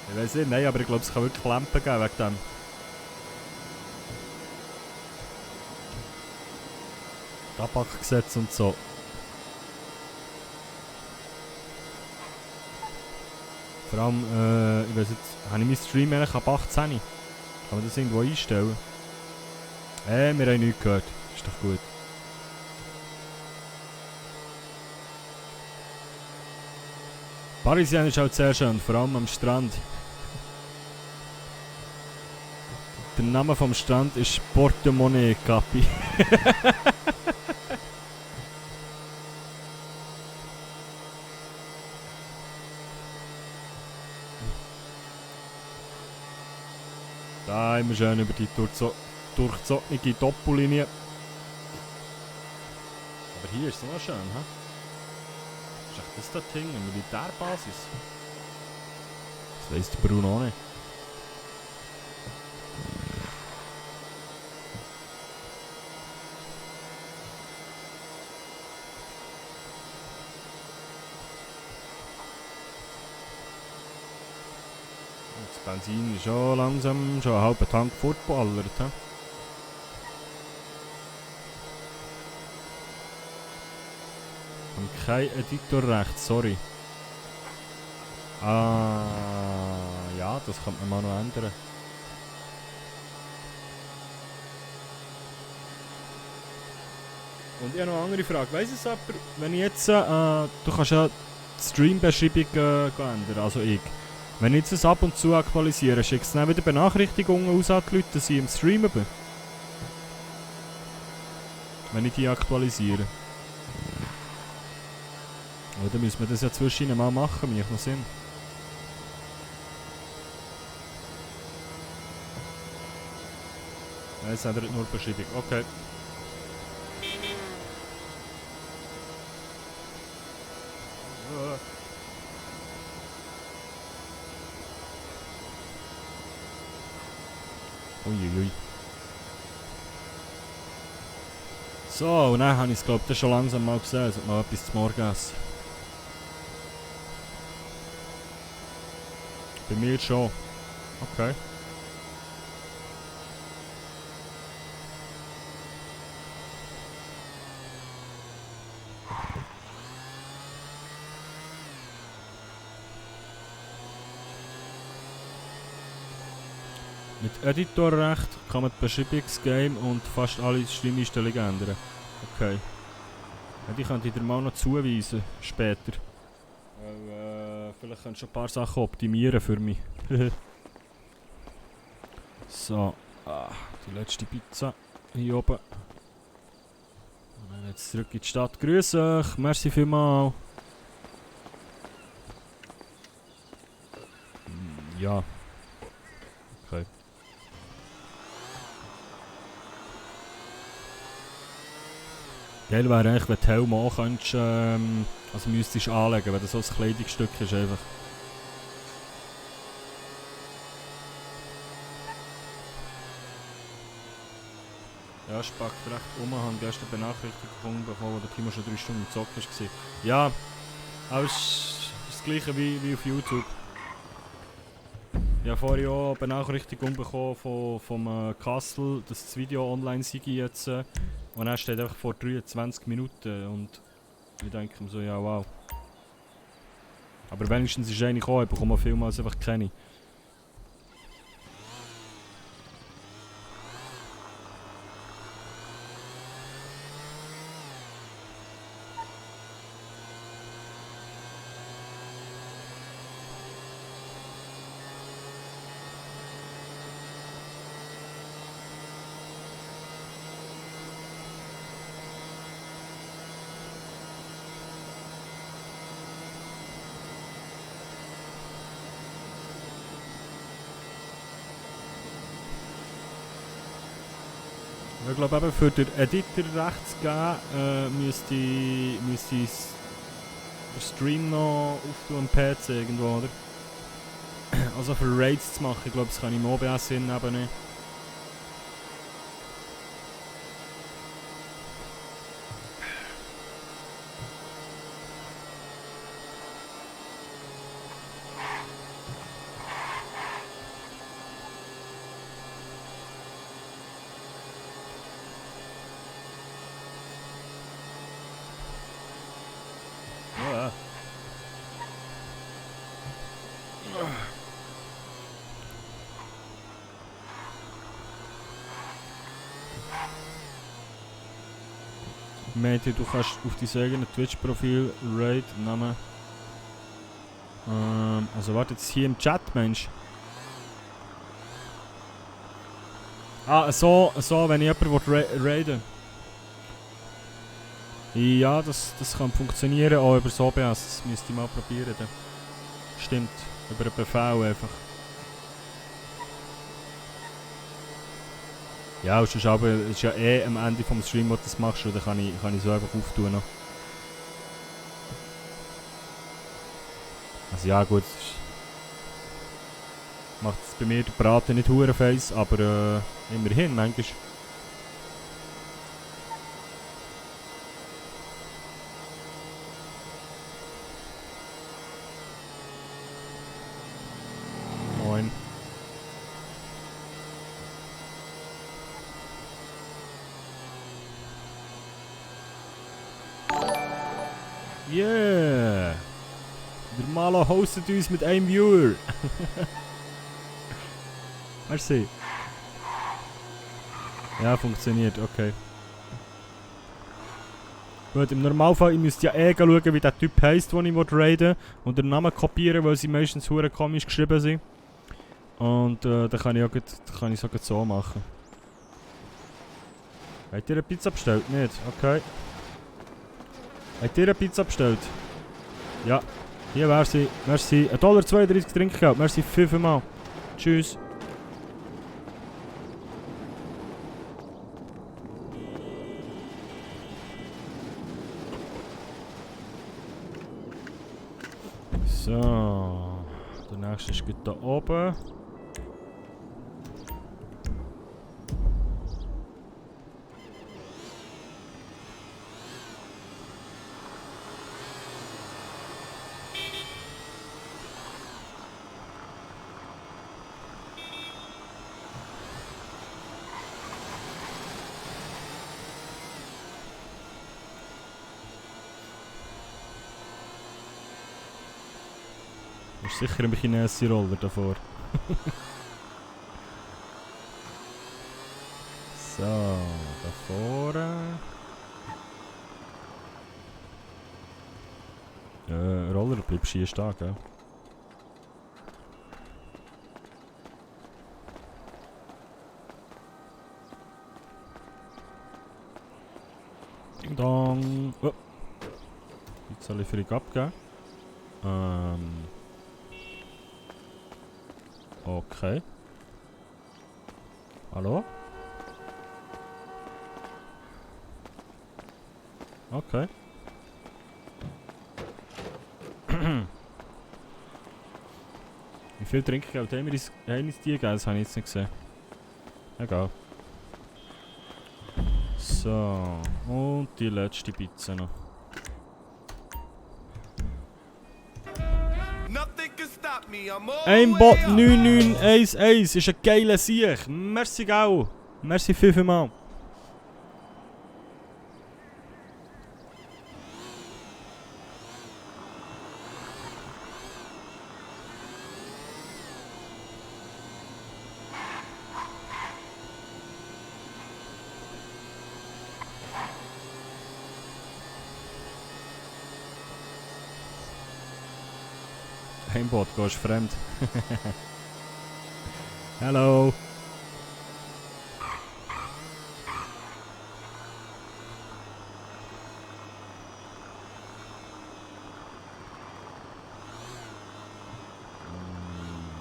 Ich weiß nicht, nein, aber ich glaube, es kann wirklich Lampen geben wegen dem. Tabakgesetz und so. Vor allem, ich weiß jetzt, habe ich meinen Stream eigentlich ab 18? Kann man das irgendwo einstellen? Wir haben nichts gehört. Ist doch gut. Parisien ist halt sehr schön, vor allem am Strand. Der Name vom Strand ist Portemonnaie Capi. Da haben wir schön über die durchzogene Doppellinie. Aber hier ist es noch schön, hä? Ist echt das Ding, eine Militärbasis? Das weiss der Bruno auch nicht. Das Benzin ist schon langsam, schon einen halben Tank fortgeballert. He? Und kein Editor rechts, sorry. Ah, ja, das könnte man mal noch ändern. Und ich habe noch eine andere Frage. Weiss es jemand, wenn ich jetzt, du kannst ja die Stream-Beschreibung ändern, also ich. Wenn ich jetzt das ab und zu aktualisiere, schickst du dann wieder Benachrichtigungen aus an die Leute, dass ich im Stream bin? Wenn ich die aktualisiere. Oder müssen wir das ja zwischen mal machen, macht noch Sinn. Nein, es ändert nur die Beschreibung. Okay. Uiuiui. So, und dann habe ich es, glaube ich, schon langsam mal gesehen. Es hat mal etwas zum Morgen essen. Bei mir schon. Okay. Mit Editorrecht kann man die Beschreibungsgame und fast alle Streameinstellungen ändern. Okay. Ja, die könnte ich dir mal noch zuweisen, später. Weil, vielleicht kannst du ein paar Sachen optimieren für mich. So, die letzte Pizza hier oben. Und dann jetzt zurück in die Stadt. Grüß euch, merci vielmals. Ja. Okay. Geil wäre eigentlich, wenn du Helm auch könntest, also müsstest anlegen, wenn das so ein Kleidungsstück ist einfach. Ja, spackt recht um, haben gestern Benachrichtigung bekommen, wo der Timo schon 3 Stunden im Zocken war. Ja, aber es ist das gleiche wie auf YouTube. Ich habe vorhin auch eine Benachrichtigung bekommen vom Kassel, dass das Video online sei jetzt. Und er steht einfach vor 23 Minuten und ich denke mir so, ja wow. Aber wenigstens ist eine gekommen, ich bekomme vielmals einfach keine. Ich glaube eben für den Editor rechts geben, müsste ich den Stream noch auftun am PC irgendwo, oder? Also für Raids zu machen, ich glaube das kann ich im OBS eben nicht. Ja. Meinte, du kannst auf dein eigenes Twitch-Profil Raid nehmen. Also warte, jetzt hier im Chat, Mensch. Ah, so wenn ich jemanden raiden will. Ja, das kann funktionieren, auch über das OBS. Das müsste ich mal probieren. Dann. Stimmt, über einen Befehl einfach. Ja, es ist aber es ist ja am Ende vom Stream, wo du das machst, und dann kann ich so einfach auftun. Noch. Also ja gut, macht es bei mir der Braten nicht hure face, aber immerhin, manchmal. Moin. Yeah! Der Malo hostet uns mit einem Viewer. Merci. Ja, funktioniert, okay. Gut, im Normalfall, ich müsste ja schauen, wie der Typ heisst, den ich raiden will. Und den Namen kopieren, weil sie meistens hure komisch geschrieben sind. Und dann kann ich auch so machen. Habt ihr eine Pizza bestellt? Nicht? Okay. Habt ihr eine Pizza bestellt? Ja. Hier wäre sie. Merci. $1,32 Trinkgeld. Merci fünfmal. Tschüss. So. Der nächste ist da oben. Ist sicher ein Chinesen-Roller davor. So, da vorne. Roller bleibst hier stehen, gell? Ding dong. Oh. Pizza-Lieferung abgeben. Okay. Hallo? Okay. Wie viel Trinkgeld haben wir uns die gegeben? Das habe ich jetzt nicht gesehen. Egal. So. Und die letzte Pizza noch. Nothing can stop me. I'm all Aimbot the way up. 9911 ist ein geiler Sieg. Merci gau. Merci fünfmal. Aimbot, gehst fremd. Hallo.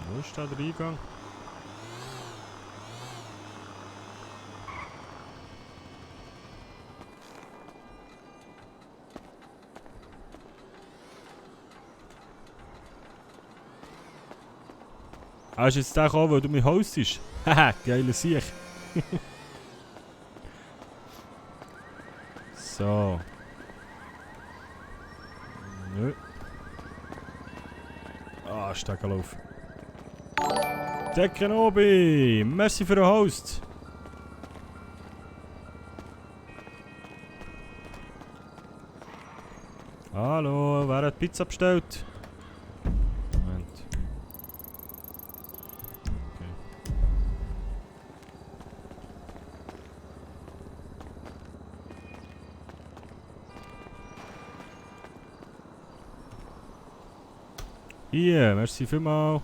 Wo ist da der Eingang? Hast du jetzt den gekommen, weil du mich hostest? Haha, geiler Sieg. So. Nö. Ah, Steckenlauf. Dekenobi! Merci für den Host! Hallo, wer hat Pizza bestellt? Moment. Okay. Hier, merci vielmals.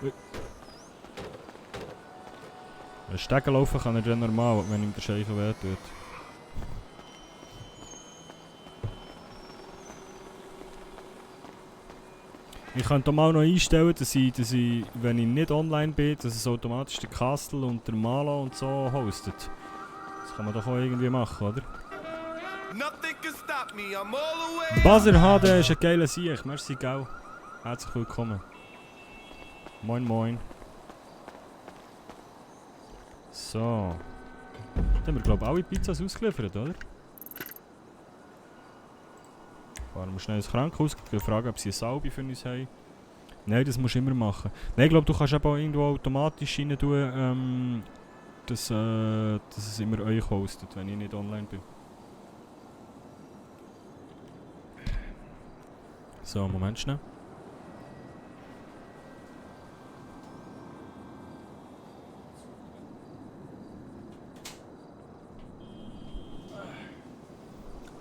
Ui. Ein Stegen laufen kann er dann normal, wenn ihm der Scheichel weh tut. Ich könnte auch mal noch einstellen, dass ich, wenn ich nicht online bin, dass es automatisch der Castle und der Malo und so hostet. Das kann man doch auch irgendwie machen, oder? Nothing can stop me. I'm all the way up. Buzzer HD ist ein geiler Sieg. Merci, gell? Herzlich willkommen. Moin, moin. So. Dann haben wir, glaube ich, alle Pizzas ausgeliefert, oder? Fahren wir schnell ins Krankenhaus, fragen, ob sie eine Salbe für uns haben. Nein, das musst du immer machen. Nein, ich glaube, du kannst eben auch irgendwo automatisch rein tun, dass es immer euch hostet, wenn ich nicht online bin. So, Moment schnell.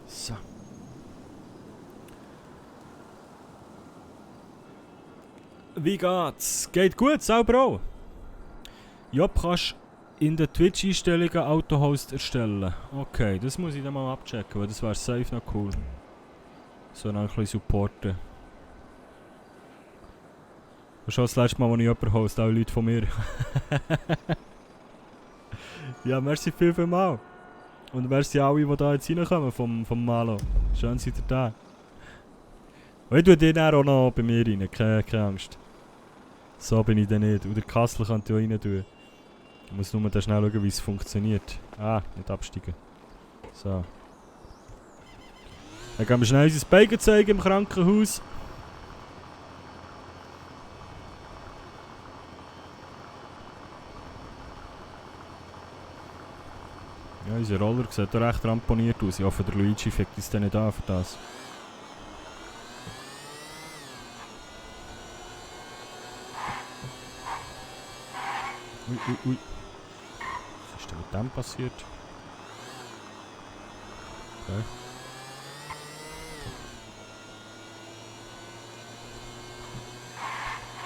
So. Wie geht's? Geht gut, sauber auch. Job, kannst in den Twitch-Einstellungen Autohost erstellen. Okay, das muss ich dann mal abchecken, weil das wäre safe noch cool. So noch ein bisschen supporten. Das ist schon das letzte Mal, als ich jemanden host, auch Leute von mir. Ja, merci viel mal. Und merci alle, die da jetzt reinkommen vom Malo. Schön seid ihr da. Und ich tue die dann auch noch bei mir rein, keine Angst. So bin ich dann nicht. Und der Kassel kann ich auch rein tun. Ich muss nur dann schnell schauen, wie es funktioniert. Ah, nicht absteigen. So. Dann gehen wir schnell unser Bacon zeigen im Krankenhaus. Ja, unser Roller sieht doch recht ramponiert aus. Ich hoffe, der Luigi fickt uns dann nicht an für das. Ui, ui, ui. Was ist denn mit dem passiert? Okay.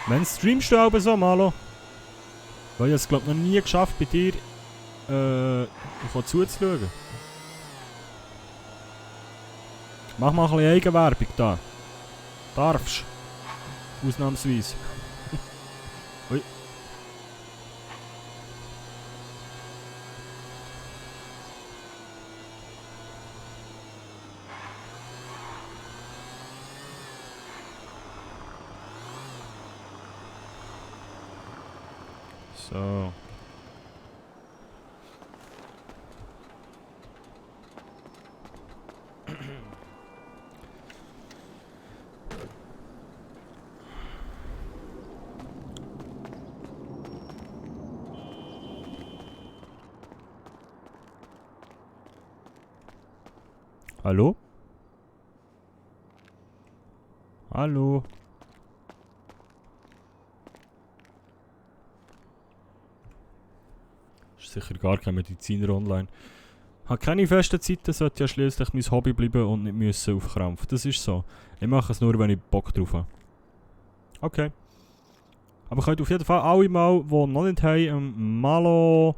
Wann streamst du aber so, Malo? Weil ich es glaube noch nie geschafft bei dir zuzuschauen. Mach mal ein bisschen Eigenwerbung da. Darfst. Ausnahmsweise. Ui. So. Hallo? Hallo? Ist sicher gar kein Mediziner online. Habe keine festen Zeiten, sollte ja schließlich mein Hobby bleiben und nicht müssen auf Krampf. Das ist so. Ich mache es nur, wenn ich Bock drauf habe. Okay. Aber könnt auf jeden Fall alle mal, die noch nicht haben, Malo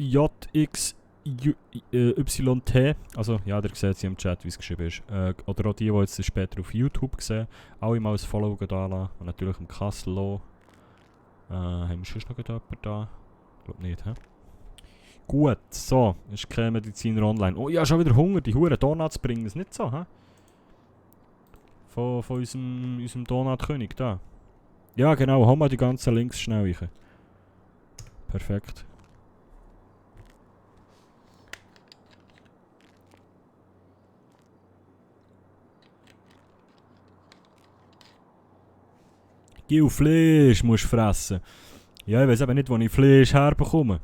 JXYT, also ja, der sieht sie im Chat, wie es geschrieben ist. Oder auch die jetzt später auf YouTube sehen, alle mal ein Follow da lassen. Und natürlich im Kassel auch. Haben wir schon noch jemanden da? Ich glaube nicht, hä? Gut, so, ist kein Mediziner online. Oh, ich habe schon wieder Hunger, die Huren Donuts bringen es nicht so, hä? Von unserem Donutkönig da. Ja genau, hol mal die ganzen Links schnell rein. Perfekt. Gil Fleisch musst du fressen. Ja, ich weiß eben nicht, wo ich Fleisch herbekomme.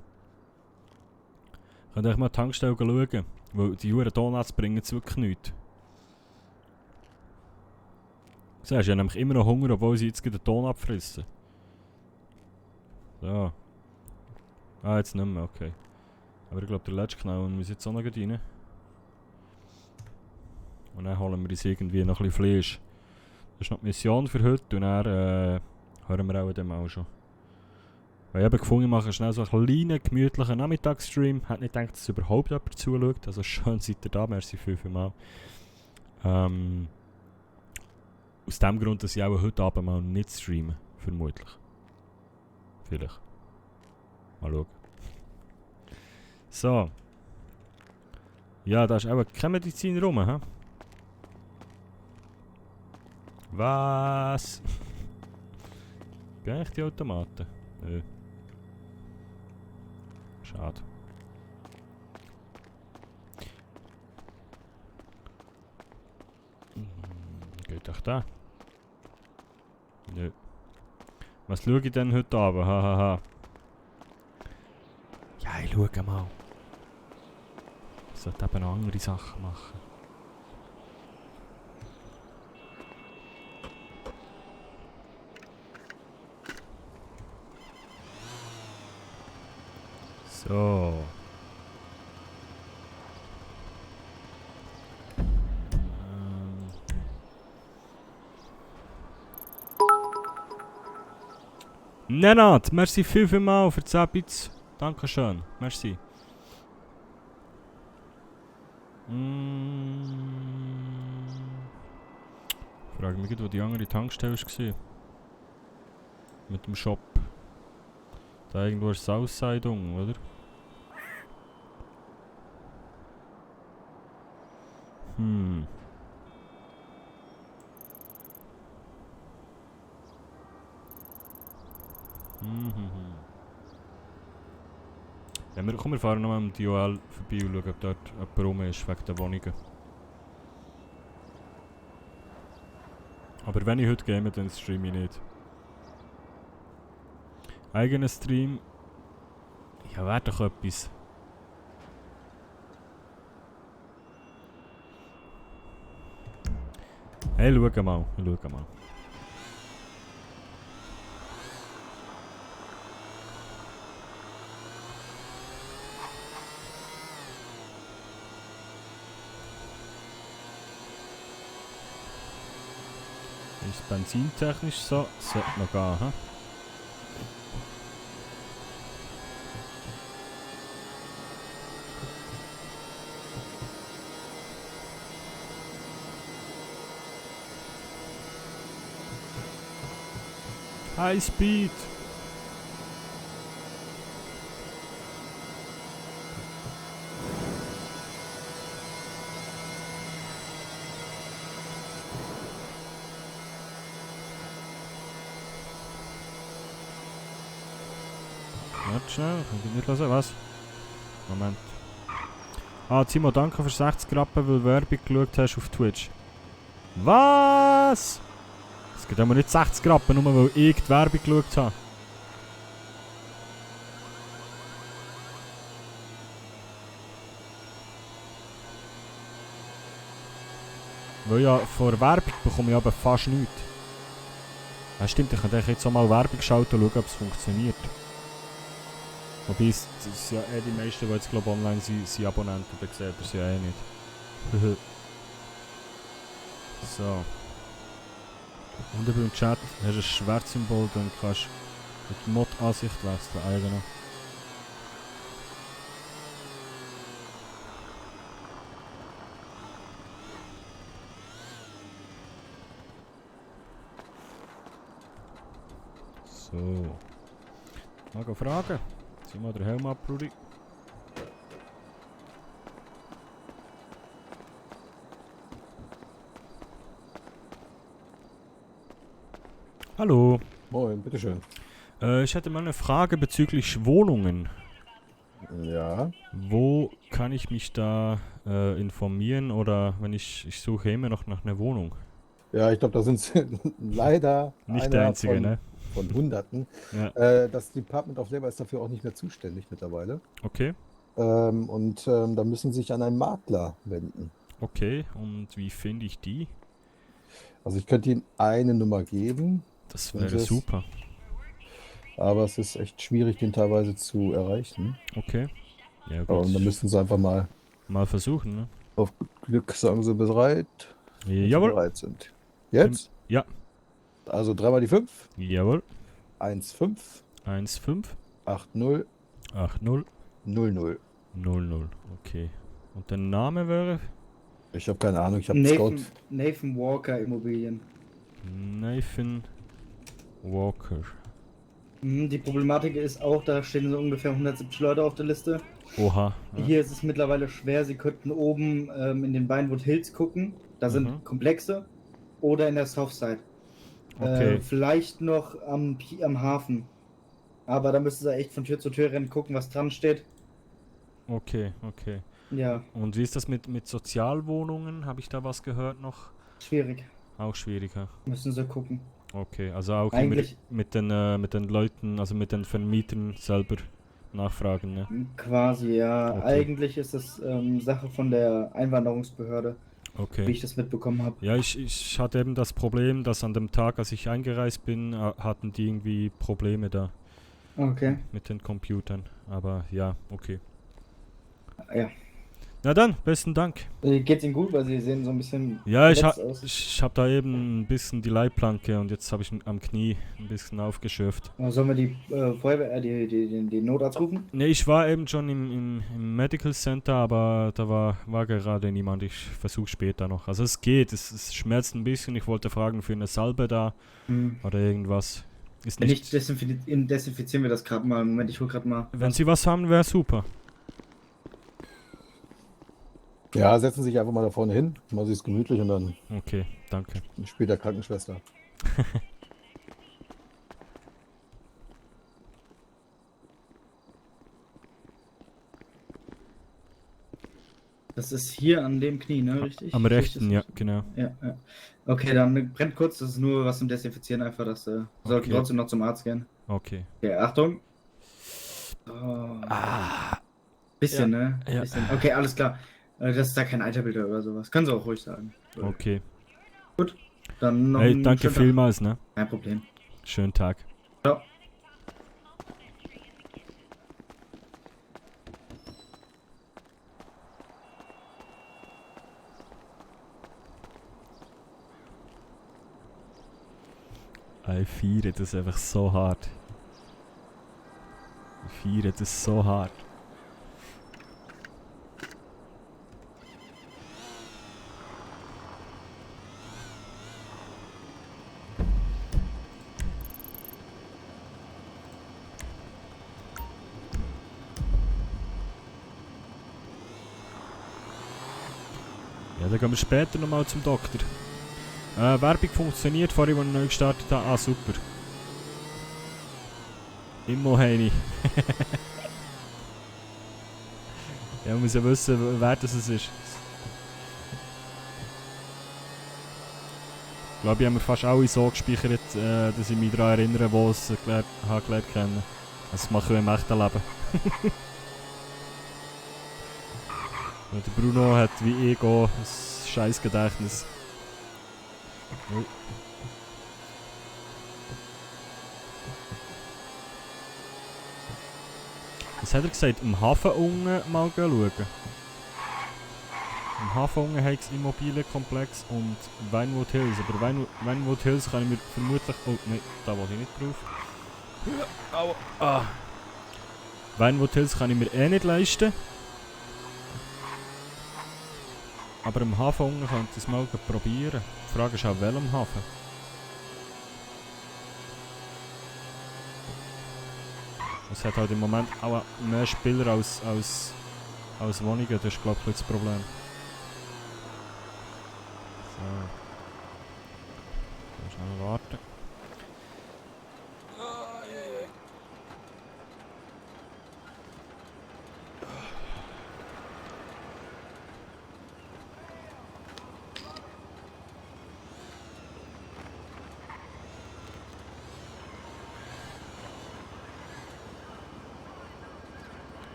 Könnt ihr mal die Tankstelle schauen, weil die Huren Donuts bringen jetzt wirklich nichts. Siehst du, ich habe nämlich immer noch Hunger, obwohl sie jetzt gerade einen Donut fressen. So. Ah, jetzt nicht mehr, okay. Aber ich glaube, der letzte Knall muss jetzt auch noch rein. Und dann holen wir uns irgendwie noch ein bisschen Fleisch. Das ist noch die Mission für heute und dann hören wir auch dann mal schon. Weil ich habe gefunden, ich mache schnell so einen kleinen, gemütlichen Nachmittagsstream. Ich hätte nicht gedacht, dass überhaupt jemand zuschaut. Also schön seid ihr da, merci vielmals. Aus dem Grund, dass ich auch heute Abend mal nicht streame. Vermutlich. Vielleicht. Mal schauen. So. Ja, da ist auch keine Medizin rum, hä? Was? Bin eigentlich die Automaten? Nö. Schade. Geht doch da? Nö. Was schaue ich denn heute Abend? Hahaha. Ja, ich schaue mal. Ich sollte eben noch andere Sachen machen. So. Nenad, merci vielmals für 10 Bits. Dankeschön, merci. Frage mich, wo die andere Tankstelle war. Mit dem Shop. Da irgendwo ist Southside, oder? Ja, wir fahren noch mal am DOL vorbei und schauen, ob dort jemand rum ist, wegen der Wohnungen. Aber wenn ich heute game, dann streame ich nicht. Eigener Stream. Ja, wäre doch etwas. Hey, schau mal. Ist benzintechnisch so? Sollte noch gehen, hä? High Speed! Warte schnell, kann ich nicht hören, was? Moment. Ah, Timo, danke für 60 Rappen, weil du Werbung geschaut hast auf Twitch. Was? Es gibt aber nicht 60 Rappen, nur weil ich die Werbung geschaut habe. Weil ja vor Werbung bekomme ich aber fast nichts. Ja, stimmt, ich könnte jetzt auch mal Werbung schalten und schauen, ob es funktioniert. Wobei es ja die meisten, die jetzt glaube online sind Abonnenten, dann seht ihr es ja eh nicht. So. Und über den Chat hast du ein Schwertsymbol, dann kannst du die Mod-Ansicht wechseln. Ah, ja, genau. So. Mal fragen. Zieh mal den Helm ab, Brudi. Hallo. Moin, bitteschön. Ich hätte mal eine Frage bezüglich Wohnungen. Ja, Wo kann ich mich da informieren oder wenn ich suche immer noch nach einer Wohnung? ja, ich glaube, da sind Sie leider Nicht der einer Einzige, ne? von Hunderten. Ja. Das Department of Labor ist dafür auch nicht mehr zuständig mittlerweile. Okay. Da müssen Sie sich an einen Makler wenden. Okay. Und wie finde ich die? Also ich könnte Ihnen eine Nummer geben, Das Wenn wäre Sie es- super. aber es ist echt schwierig, den teilweise zu erreichen. Okay. Ja Und gut. dann müssen Sie einfach mal Mal versuchen, ne? auf Glück sagen Sie bereit, wenn Sie Jawohl. bereit sind. Jetzt? Ja. Also dreimal die 5, Jawohl. 15, 1,5. 80, 8,0. 00. 00. Okay. Und der Name wäre? Ich habe keine Ahnung, ich habe Scout. Nathan Walker Immobilien. Nathan Walker. Die Problematik ist auch, da stehen so ungefähr 170 Leute auf der Liste. Oha. Ja. Hier ist es mittlerweile schwer, sie könnten oben in den Vinewood Hills gucken. Da Mhm. sind Komplexe. Oder in der Southside. Okay. Vielleicht noch am Hafen. Aber da müssen sie echt von Tür zu Tür rennen, gucken, was dran steht. Okay, okay. Ja, Und wie ist das mit Sozialwohnungen? Habe ich da was gehört noch? schwierig. Auch schwieriger. Müssen sie gucken. Okay, also auch immer Eigentlich- mit den Leuten, also mit den Vermietern selber nachfragen, ne? Quasi, ja. Okay. Eigentlich ist es Sache von der Einwanderungsbehörde, wie Okay. ich das mitbekommen habe. Ja, ich hatte eben das Problem, dass an dem Tag, als ich eingereist bin, hatten die irgendwie Probleme da Okay. mit den Computern. Aber ja, okay. Ja. Na dann, besten Dank. Geht's Ihnen gut, weil Sie sehen so ein bisschen Ja, ich verletzt aus. hab da eben ein bisschen die Leitplanke und jetzt habe ich am Knie ein bisschen aufgeschürft. Sollen wir die Feuerwehr, den Notarzt rufen? Ne, ich war eben schon im Medical Center, aber da war gerade niemand. Ich versuche später noch. Also es geht, es schmerzt ein bisschen. Ich wollte fragen für eine Salbe da oder irgendwas. Ist Wenn nicht. nicht, desinfizieren wir das gerade mal. Moment, ich hol gerade mal. Wenn Sie was haben, wäre super. Ja, setzen Sie sich einfach mal da vorne hin, machen Sie es gemütlich und dann Okay, danke. spielt der Krankenschwester. Das ist hier an dem Knie, ne? Richtig? Am Sehe ich rechten, das ja, richtig? genau. Ja, ja. Okay, dann brennt kurz. Das ist nur was zum Desinfizieren. Einfach, dass sollten Okay. trotzdem noch zum Arzt gehen. Okay. Okay, Achtung. Oh. Bisschen, ne? ja. Bisschen. Okay, alles klar. Das ist da kein Alterbilder oder sowas. Können Sie auch ruhig sagen. Okay. Dann noch Hey, einen danke schönen Tag. vielmals, ne? Kein Problem. Schönen Tag. Ciao. Ich feiere das einfach so hart. Ich feiere das so hart. Ja, dann gehen wir später nochmal zum Doktor. Werbung funktioniert, vorhin, als ich neu gestartet habe. Ah, super. Immer Heini. Ja, man muss ja wissen, wer das ist. Ich glaube, ich habe mir fast alle so gespeichert, dass ich mich daran erinnere, wo ich es gelernt kennen. Das mache ich im echten Leben. Und der Bruno hat wie ich auch ein scheiß Gedächtnis. Oh. Was hat er gesagt? Am Hafen unten mal schauen. Am Hafen unten hat es Immobilienkomplex und Vinewood Hills. Aber Vinewood Hills kann ich mir vermutlich... Oh, nein, da wollte ich nicht drauf. Aua. Ah. Vinewood Hills kann ich mir eh nicht leisten. Aber am Hafen unten könnte ich es mal probieren. Die Frage ist auch, welchem Hafen? Es hat halt im Moment auch mehr Spieler als Wohnungen, das ist glaube ich das Problem. So. Schnell warten.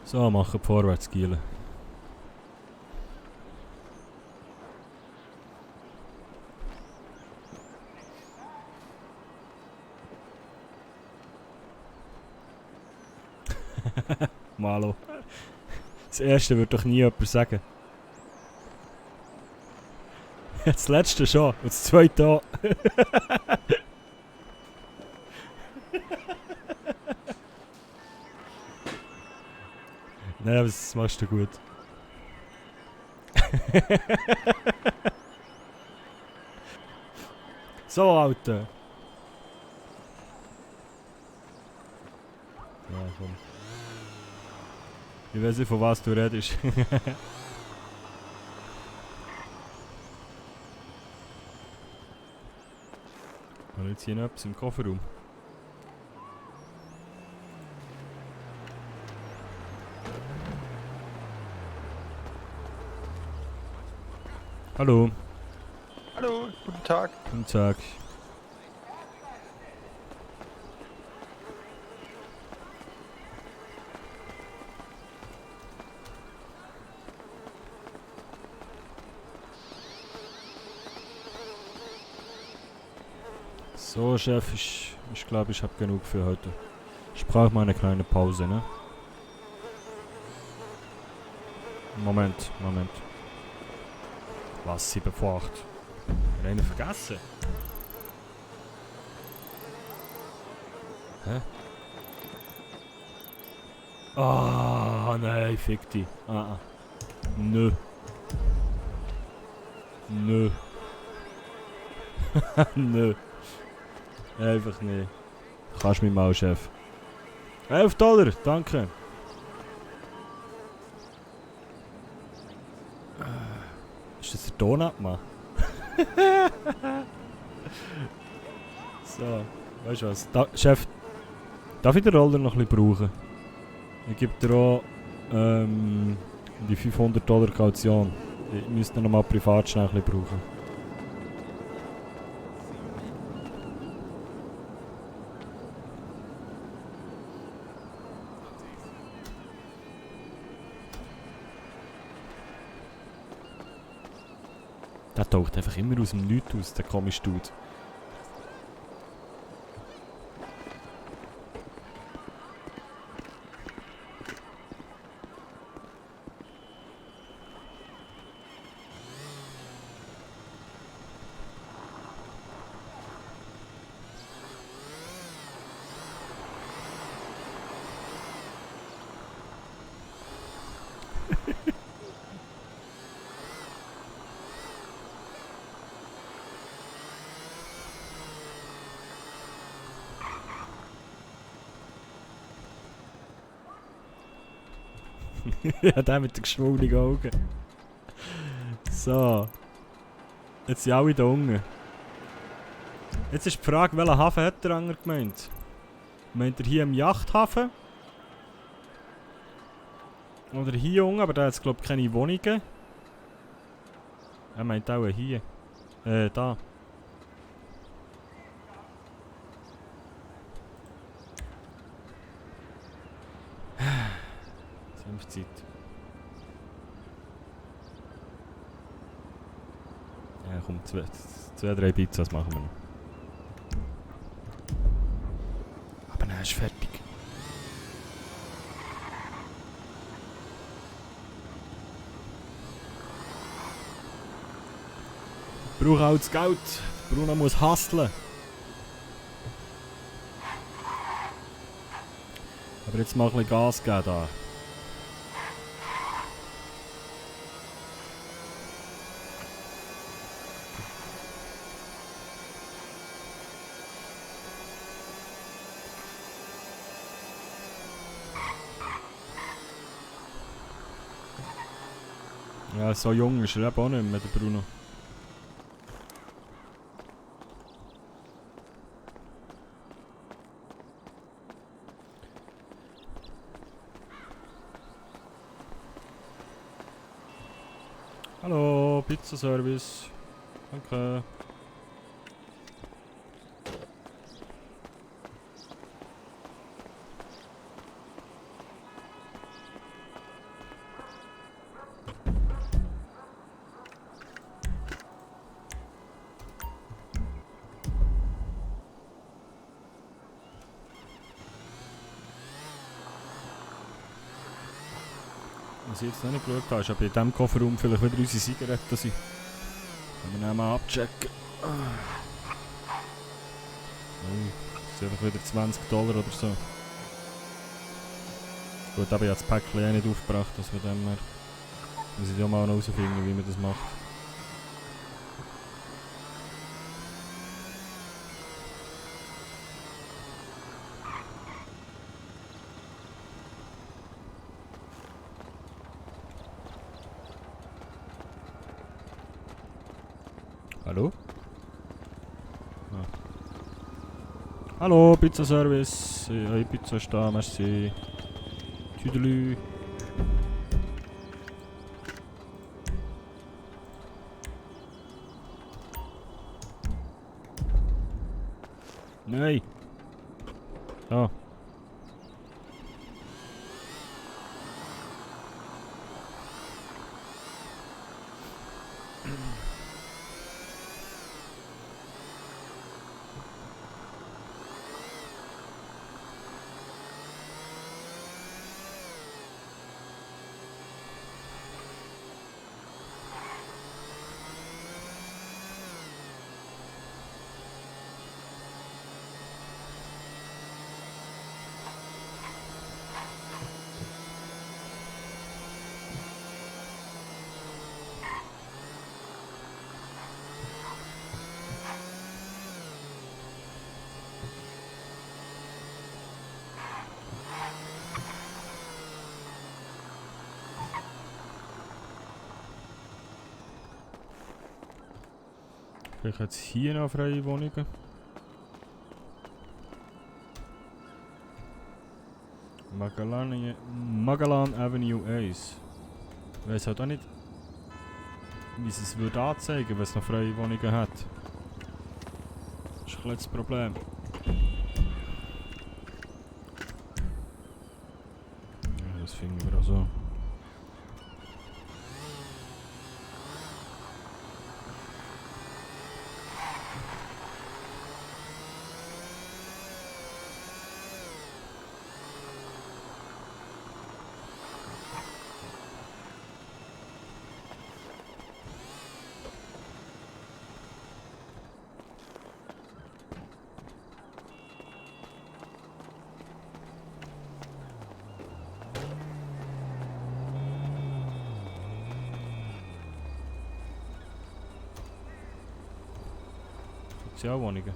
So, machen vorwärts, Giele. Malo. Das erste wird doch nie jemand sagen. Das letzte schon, und das zweite auch. Nein, aber das machst du gut. So, Alter. Ja, komm. Ich weiß nicht, von was du redest. Und jetzt hier noch etwas im Kofferraum. Hallo. Hallo, guten Tag. Guten Tag. So, Chef, ich glaube, ich habe genug für heute. Ich brauche mal eine kleine Pause, ne? Moment. Was, 7 vor 8? Einen vergessen? Hä? Ah, nein, fick dich. Nö. Nö. Einfach nicht. Kannst mich mal, Chef. $11, danke. Ist das der Donutmann? So, weißt du was? Chef, darf ich den Roller noch ein bisschen brauchen? Ich gebe dir auch die $500 Kaution. Ich müsste noch mal privat schnell ein bisschen brauchen. Der taucht einfach immer aus dem Nichts aus, der komische Dude. Ja, der mit den geschwollenen Augen. So. Jetzt sind alle da unten. Jetzt ist die Frage, welchen Hafen hat der Anger gemeint? Meint er hier im Yachthafen? Oder hier unten, aber da hat es glaube ich keine Wohnungen. Er meint auch hier. Da. Zeit. Ja, komm, 2-3 Pizzas machen wir noch. Aber dann ist fertig. Ich brauche auch das Geld. Bruno muss hustlen. Aber jetzt mal ein bisschen Gas geben da. Ja, so jung ist er eben auch nicht mehr, der Bruno. Hallo, Pizzaservice. Danke. Was ich jetzt noch nicht geschaut habe, ist, ob in diesem Kofferraum vielleicht wieder unsere Zigaretten sind. Können wir mal abchecken. Oh, das sind einfach wieder $20 oder so. Gut, aber ich habe das Päckchen nicht aufgebracht, dass wir dem mehr... Muss ich ja mal herausfinden, wie man das macht. Hallo? Ah. Hallo, Pizzaservice. Eure Pizza ist da, merci. Tüdelü. Nein. Ah. Vielleicht jetzt hier noch freie Wohnungen. Magellan Avenue 1. Ich weiss halt auch nicht, wie es es würde anzeigen, wenn es noch freie Wohnungen hat. Das ist ein bisschen das Problem. Ja, das finden wir auch so. Sozialwohnungen.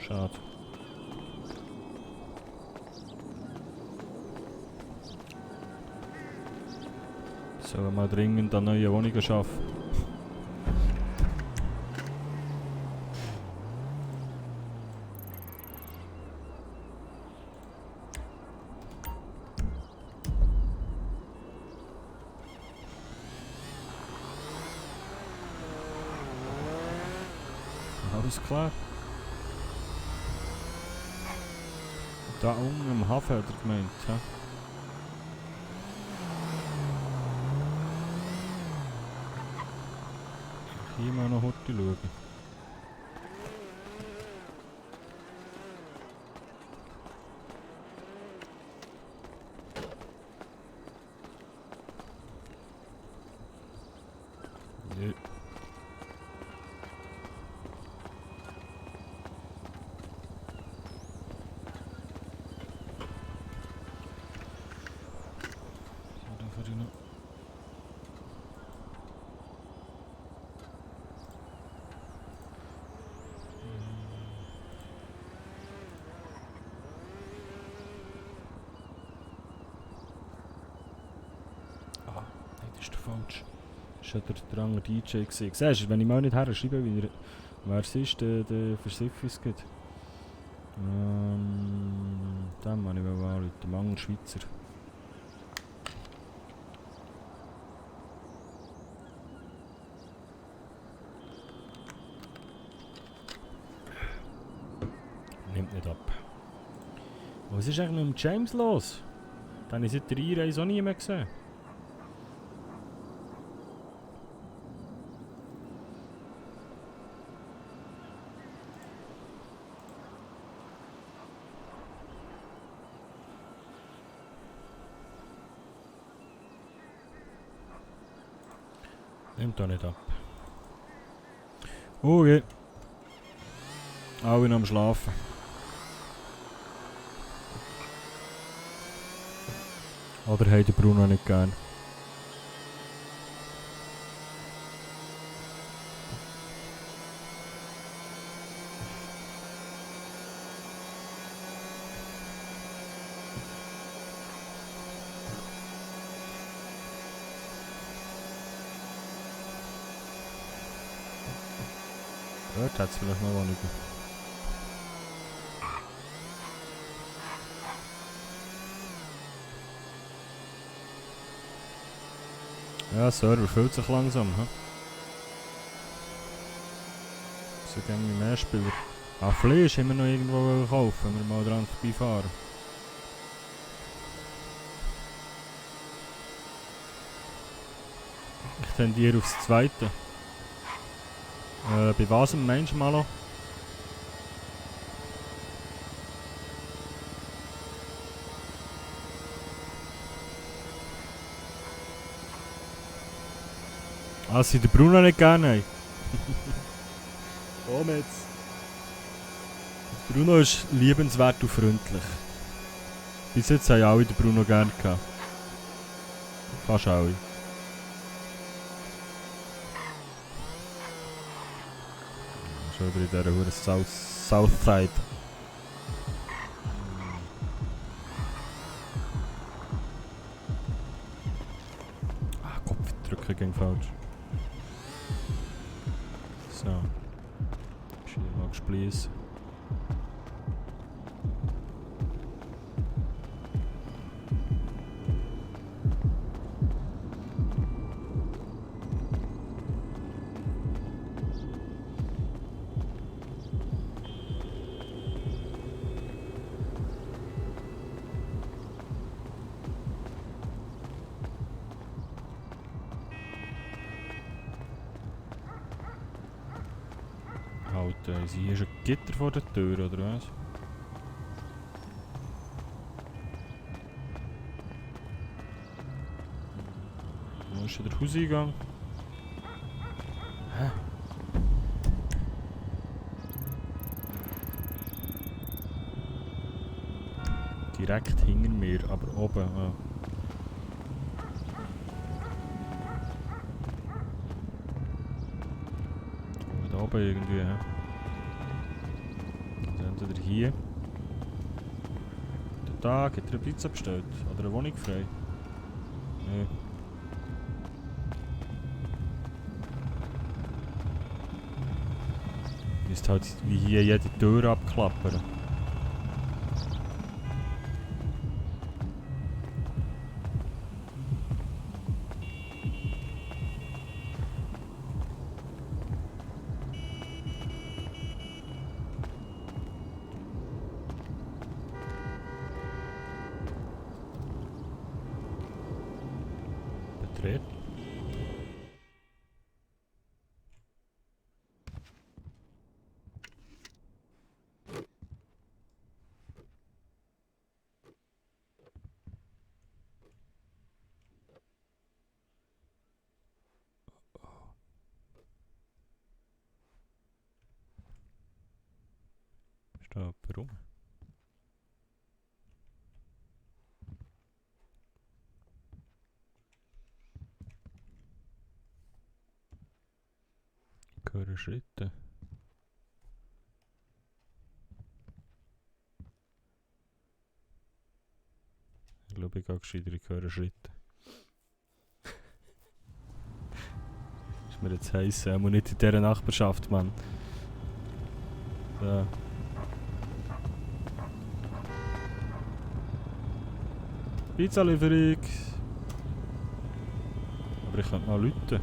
Schade. Sollen wir mal dringend an neue Wohnungen schaffen? Alles klar. Da unten im Hafen hat er gemeint, ja? Hier mal noch heute schauen. Nö. Das ist der falsch. Das war der andere DJ gewesen. Siehst du, wenn ich mal nicht her schreibe, wer es ist, der versifft es geht. Den muss ich mal anrufen, der Mangel Schweizer. Nimmt nicht ab. Was ist eigentlich mit dem James los? Den habe ich seit der Einreise auch nie mehr gesehen. Nimmt doch nicht ab. Okay. Alle noch am Schlafen. Oder hat der Bruno nicht gern? Dort hat es vielleicht noch weniger. Ja, der Server füllt sich langsam. So gehen wir mehr Spieler. Ah, Fleisch haben wir noch irgendwo kaufen, wenn wir mal dran vorbeifahren. Ich tendiere aufs Zweite. Bei was meinst du, Malo? Ah, sie den Bruno nicht gerne haben. Komm jetzt. Bruno ist liebenswert und freundlich. Bis jetzt haben alle den Bruno gerne gehabt. Fast alle. Schon wieder in dieser Hure Southside. Ah, Kopfdrücken ging falsch. So. Ist hier mal gespliessen. Alter, ist hier schon ein Gitter vor der Tür, oder was? Wo ist denn der Hauseingang? Hä? Direkt hinter mir, aber oben. Ah. Da oben irgendwie, hä? Also entweder hier. Der Tag, hat er eine Pizza bestellt? Oder eine Wohnung frei? Nee. Ist halt wie hier jede Tür abklappern. Betreten. Ist da jemand rum? Ich höre Schritte. Ich glaube, ich gehe gescheiter, ich höre Schritte. Ist mir jetzt heiß, muss nicht in dieser Nachbarschaft, Mann. So. Pizza-Lieferung. Aber ich könnte mal rufen.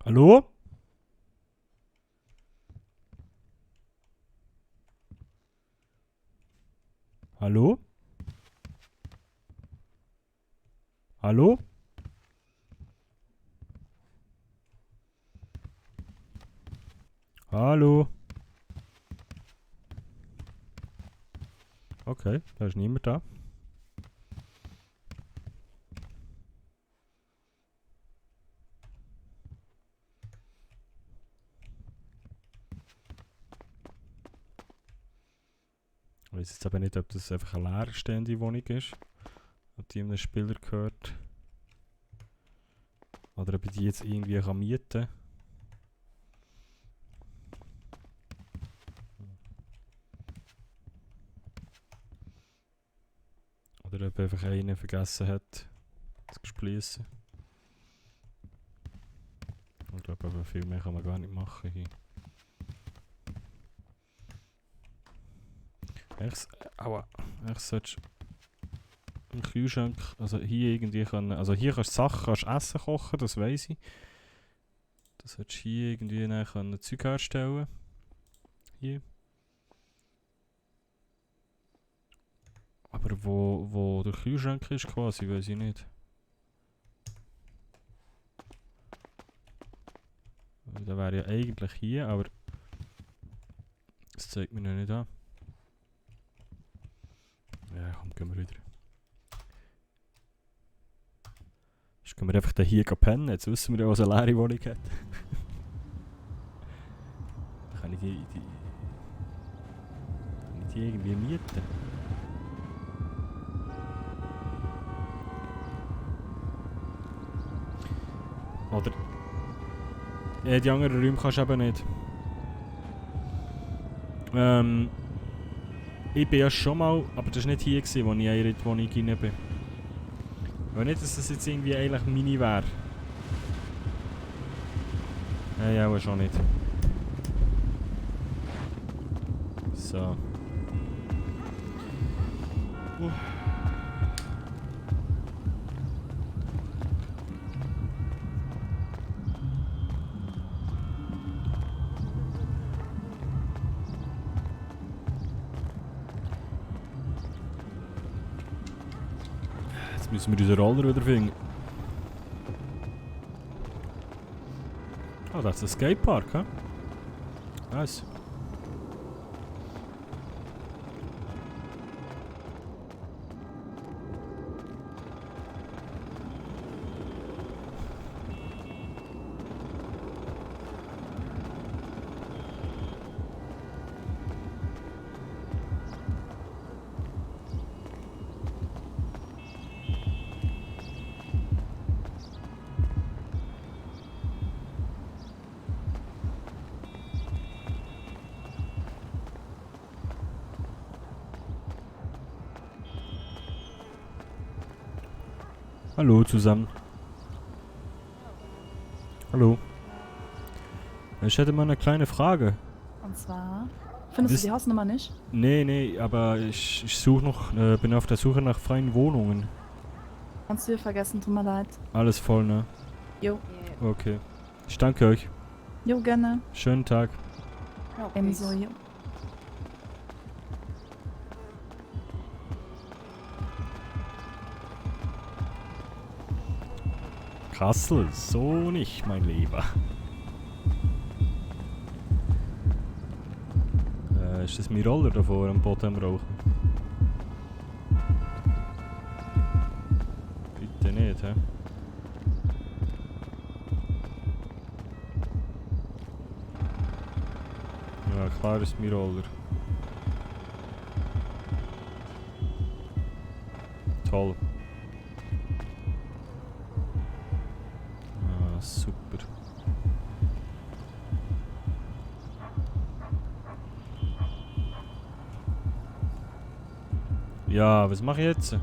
Hallo? Hallo? Hallo? Hallo? Okay, da ist niemand da. Ich weiß jetzt aber nicht, ob das einfach eine leerstehende Wohnung ist. Ob die einem Spieler gehört. Oder ob ich die jetzt irgendwie kann mieten kann. Oder ob einfach einer vergessen hat, zu schließen. Ich glaube, aber viel mehr kann man gar nicht machen hier. Eigentlich solltest du im Kühlschrank, also hier irgendwie können, also hier kannst du Sachen, kannst Essen kochen, das weiss ich. Du solltest hier irgendwie dann können Zeug herstellen. Hier. Aber wo der Kühlschrank ist quasi, weiss ich nicht. Der wäre ja eigentlich hier, aber das zeigt mir noch nicht an. Ja, komm, gehen wir wieder. Jetzt gehen wir einfach hier pennen, jetzt wissen wir ja, was eine leere Wohnung hat. Kann ich die irgendwie mieten? Oder... Ja, die anderen Räume kannst du eben nicht. Ich bin ja schon mal, aber das war nicht hier, gewesen, wo ich in die Wohnung rein bin. Weil nicht, dass das jetzt irgendwie eigentlich meine wäre. Ja, auch schon nicht. So. Jetzt müssen wir unseren Roller wieder finden. Ah, das ist ein Skatepark, hä? Nice. Hallo zusammen. Hallo. Ich hätte mal eine kleine Frage. Und zwar, findest du die Hausnummer nicht? Nee, aber ich suche noch, bin auf der Suche nach freien Wohnungen. Kannst du dir vergessen, tut mir leid. Alles voll, ne? Jo. Okay. Ich danke euch. Jo, gerne. Schönen Tag. Ebenso, jo. Kassel, so nicht, mein Lieber. Ist das mein Roller davor am Boden am Rauchen? Bitte nicht, hä? Ja, klar ist mein Roller. Toll. Ah, super. Ja, was mache ich jetzt?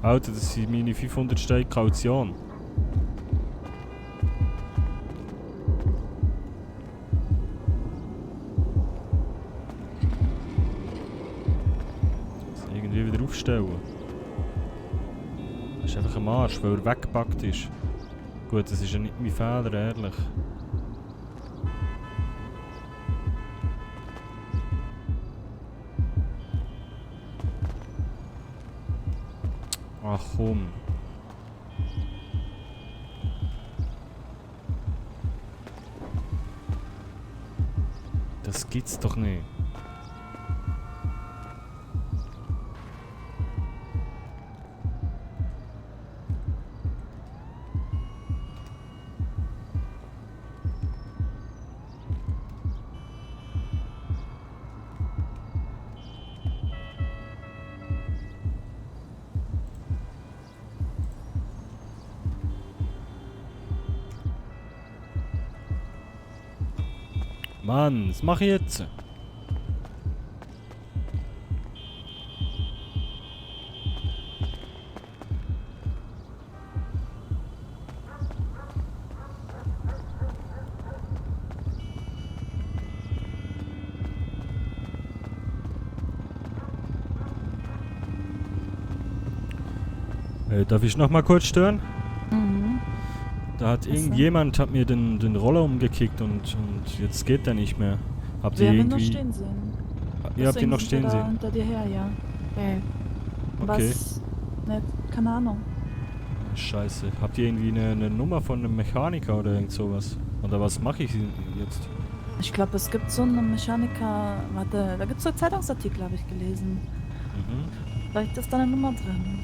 Alter, das sind meine 500 Steine Kaution. stellen. Das ist einfach ein Arsch, weil er weggepackt ist. Gut, das ist ja nicht mein Fehler, ehrlich. Ach komm. Das gibt's doch nicht. Mann, was mache ich jetzt? Darf ich noch mal kurz stören? Mhm. Da hat irgendjemand mir den Roller umgekickt und jetzt geht der nicht mehr. Habt ihr Wir haben ihn noch irgendwie... stehen sehen. Ihr habt ihn Deswegen noch sind stehen wir da sehen? hinter dir her, ja. Okay. Was? Ne, keine Ahnung. Scheiße. Habt ihr irgendwie eine Nummer von einem Mechaniker oder irgend sowas? Oder was mache ich jetzt? Ich glaube, es gibt so einen Mechaniker. Warte, da gibt es so einen Zeitungsartikel, habe ich gelesen. Mhm. Vielleicht ist da eine Nummer drin.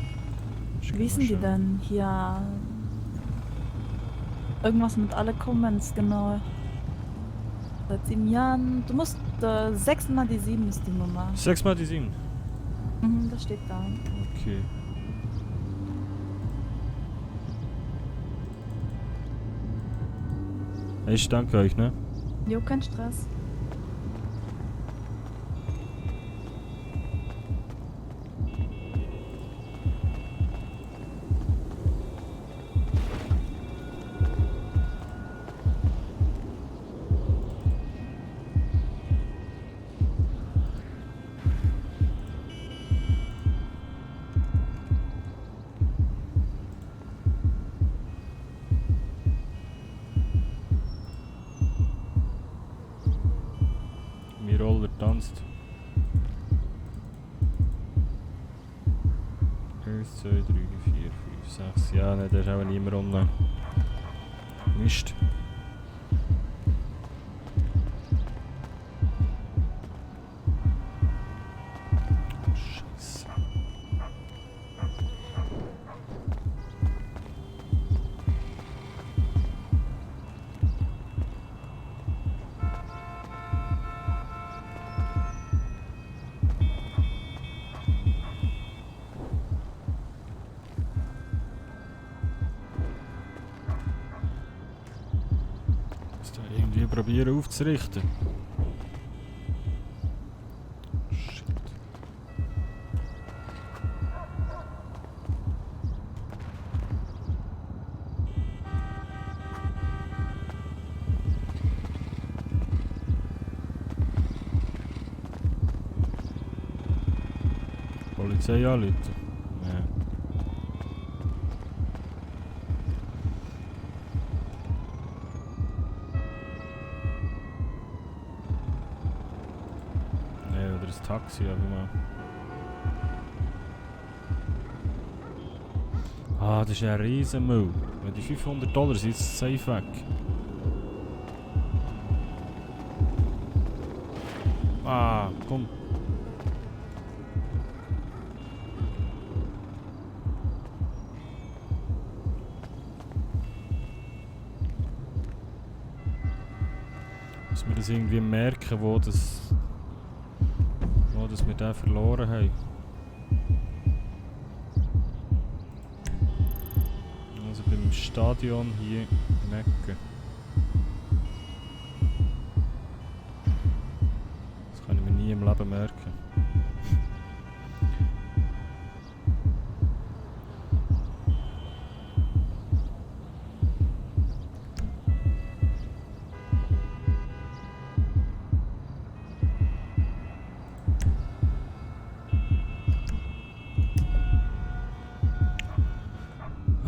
Ich Wie kann hießen mal die schauen. denn? Hier. Irgendwas mit alle Comments, genau. Seit 7 Jahren. Du musst 6 mal die 7 ist die Nummer. 6 mal die 7. Mhm, das steht da. Okay. Ich danke euch, ne? Jo, kein Stress. Mein Roller tanzt. 1, 2, 3, 4, 5, 6. Ja, ne, der ist auch niemand online. Mist. Scheiße. Muss da irgendwie probieren aufzurichten. Shit. Polizei anrufen? Nee. Nee, oder ein Taxi einfach mal. Ah, das ist ein Riesenmüll. Wenn die $500 sind, ist es safe weg. Ah, komm. Muss mir das irgendwie merken, wo das wir den verloren haben. Also beim Stadion hier in der Ecke. Das kann ich mir nie im Leben merken.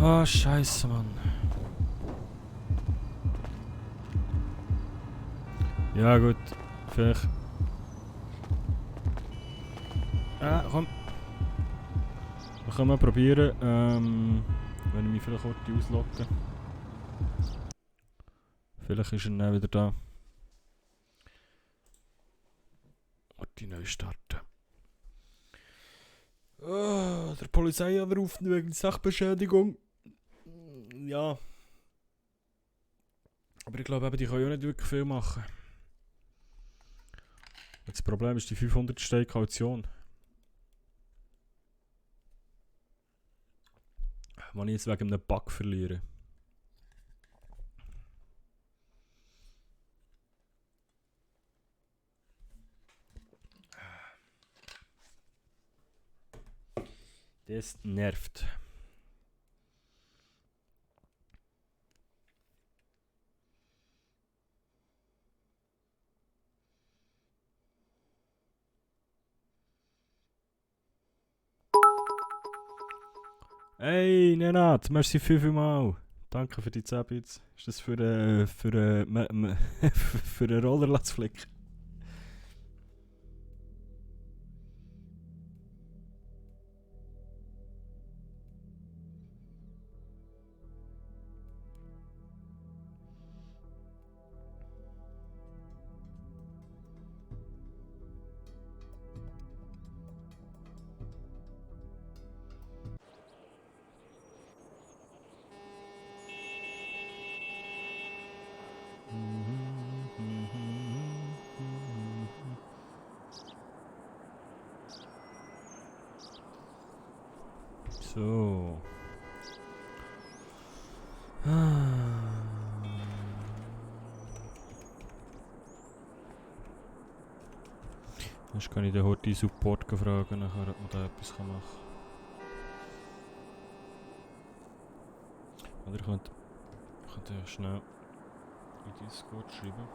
Ah, Scheiße, Mann. Ja, gut. Vielleicht. Komm. Wir können mal probieren. Wenn ich mich vielleicht kurz auslogge. Vielleicht ist er dann wieder da. Und die neu starten. Oh, der Polizeianruf wegen Sachbeschädigung. Ja. Aber ich glaube, die können ja nicht wirklich viel machen. Das Problem ist die 500 Steine Kaution. Wenn ich jetzt wegen einem Bug verliere. Das nervt. Hey, Nenad, merci vielmal. Danke für die 10 Bits. Ist das für einen Rollerlatzflick? So. Jetzt kann ich den heute Support fragen, nachher, ob man da etwas machen kann. Oder ich könnte schnell in Discord schreiben.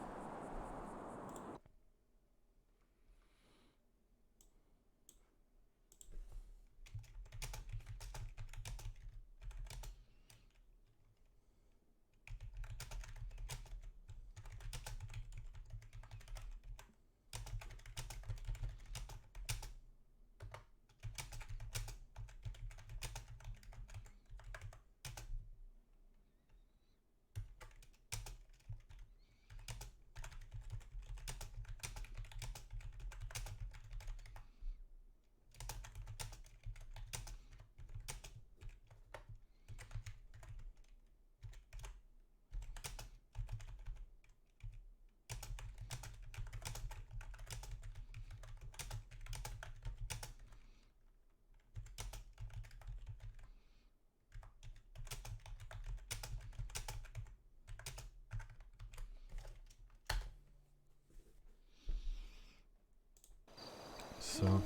So.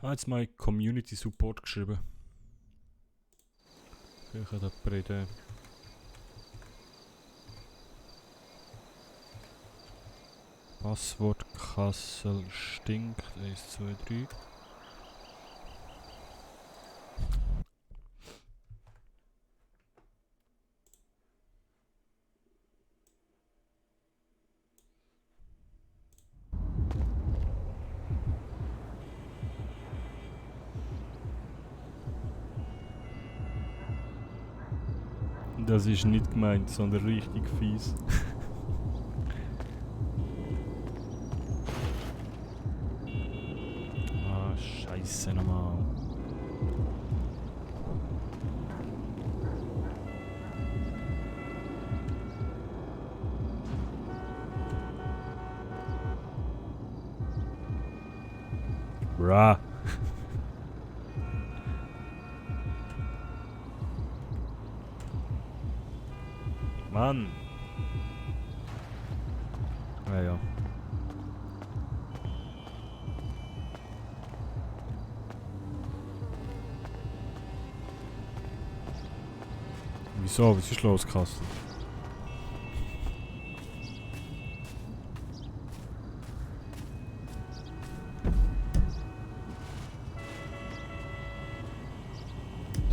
Jetzt mal Community Support geschrieben. Ich habe da Idee. Passwort Kassel stinkt. 1, 2, 3. Das ist nicht gemeint, sondern richtig fies. Ah, Scheiße nochmal. Bruh. Mann! Ja. Wieso? Was ist los, Kassel?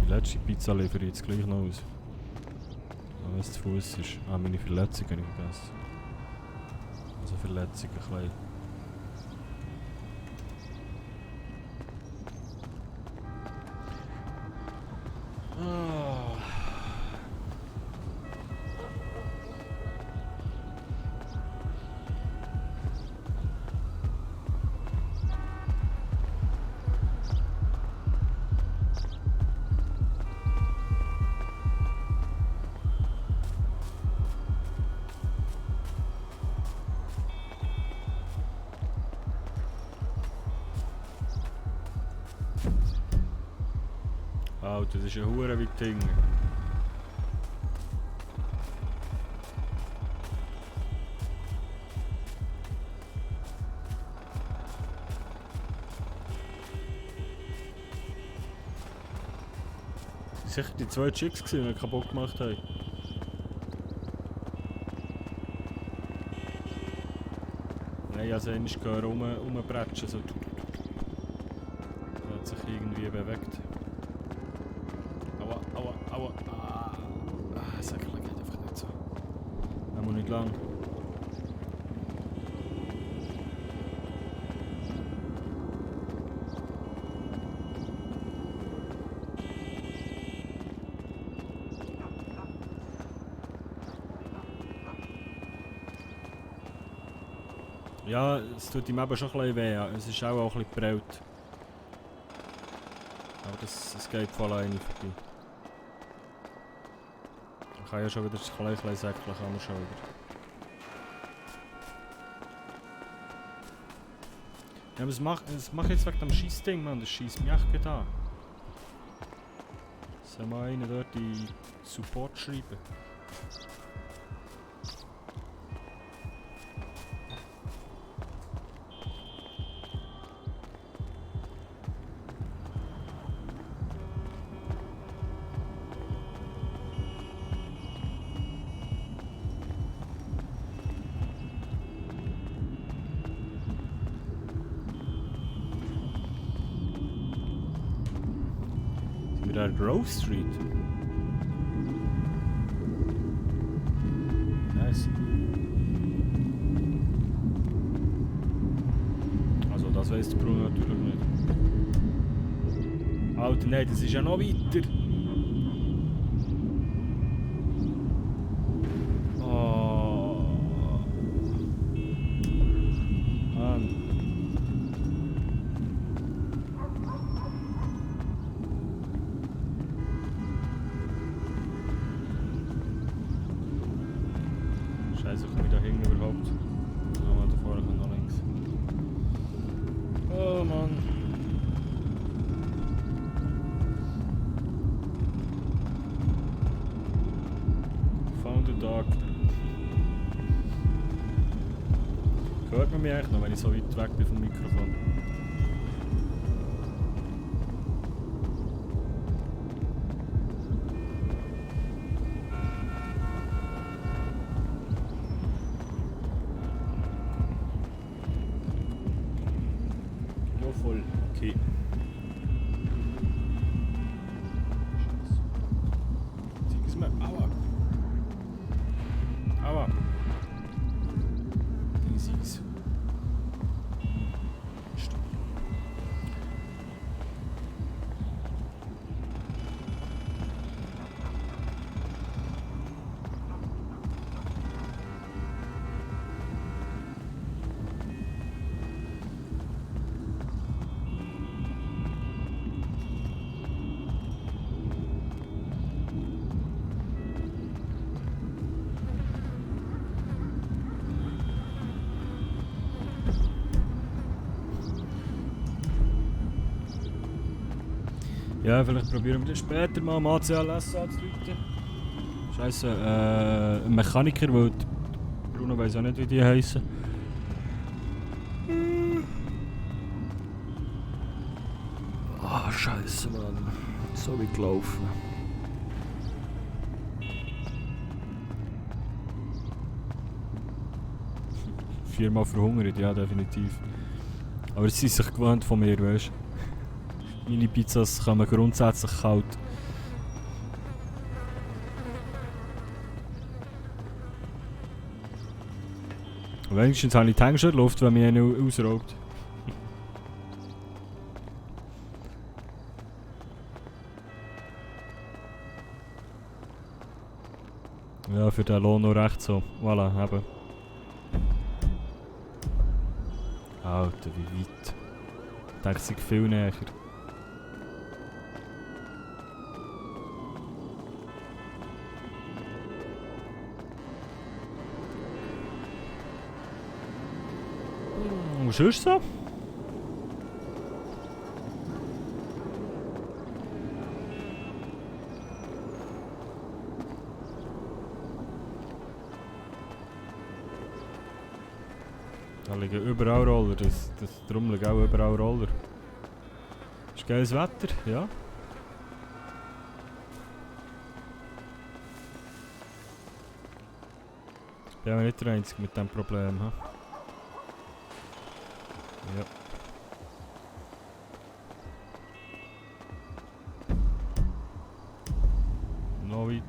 Die letzte Pizza liefere ich jetzt gleich noch aus. Wenn es zu Fuß ist. Ah, meine Verletzung habe ich vergessen. Also Verletzung ein bisschen. Ah. Alter, das ist ein Hure wie Ding. Sicher die 2 Chicks gewesen, die kaputt gemacht haben. Nein, also einmal gehört rumbretschen, so. Hat sich irgendwie bewegt. Aua, aua, aua. Das geht einfach nicht so. Das muss nicht lang. Ja, es tut ihm eben schon ein bisschen weh. Es ist auch ein bisschen geprellt. Aber das geht von alleine vorbei. Ich kann ja schon wieder das kleine Säckchen, kann man schon wieder. Ja, aber was mach ich jetzt wegen dem Scheissding, Mann? Das scheisst mich echt gut an. Soll mal einer dort die Support schreiben? Der Grove Street. Nice. Also das weiss der Bruno natürlich nicht. Alter, nein, das ist ja noch weiter. Oh. Mann. Scheiße, komme ich da hinten überhaupt? Ah, da vorne kommt noch links. Oh Mann. Found a dog. Hört man mich eigentlich noch, wenn ich so weit weg bin vom Mikrofon? Voll. Okay. Zeig mir. Aua. Aua. Easy. Ja, vielleicht probieren wir das später mal am ACLS anzurufen. Scheiße, ein Mechaniker, weil Bruno weiss auch nicht, wie die heißen. Ah, Scheiße, Mann. So wie gelaufen. Viermal verhungert, ja, definitiv. Aber sie sind sich gewohnt von mir, weißt du. Meine Pizzas kommen grundsätzlich kalt. Wenigstens habe ich die Hänge schon in der Luft, wenn mich einer ausraubt. Ja, für den Lohn noch recht so. Voilà, eben. Alter, wie weit. Ich denke, es sei viel näher. Und sonst so? Da liegen überall Roller, darum liegen auch überall Roller. Ist geiles Wetter, ja. Ich bin auch nicht der Einzige mit diesem Problem. Ha? Ja. Noch weiter.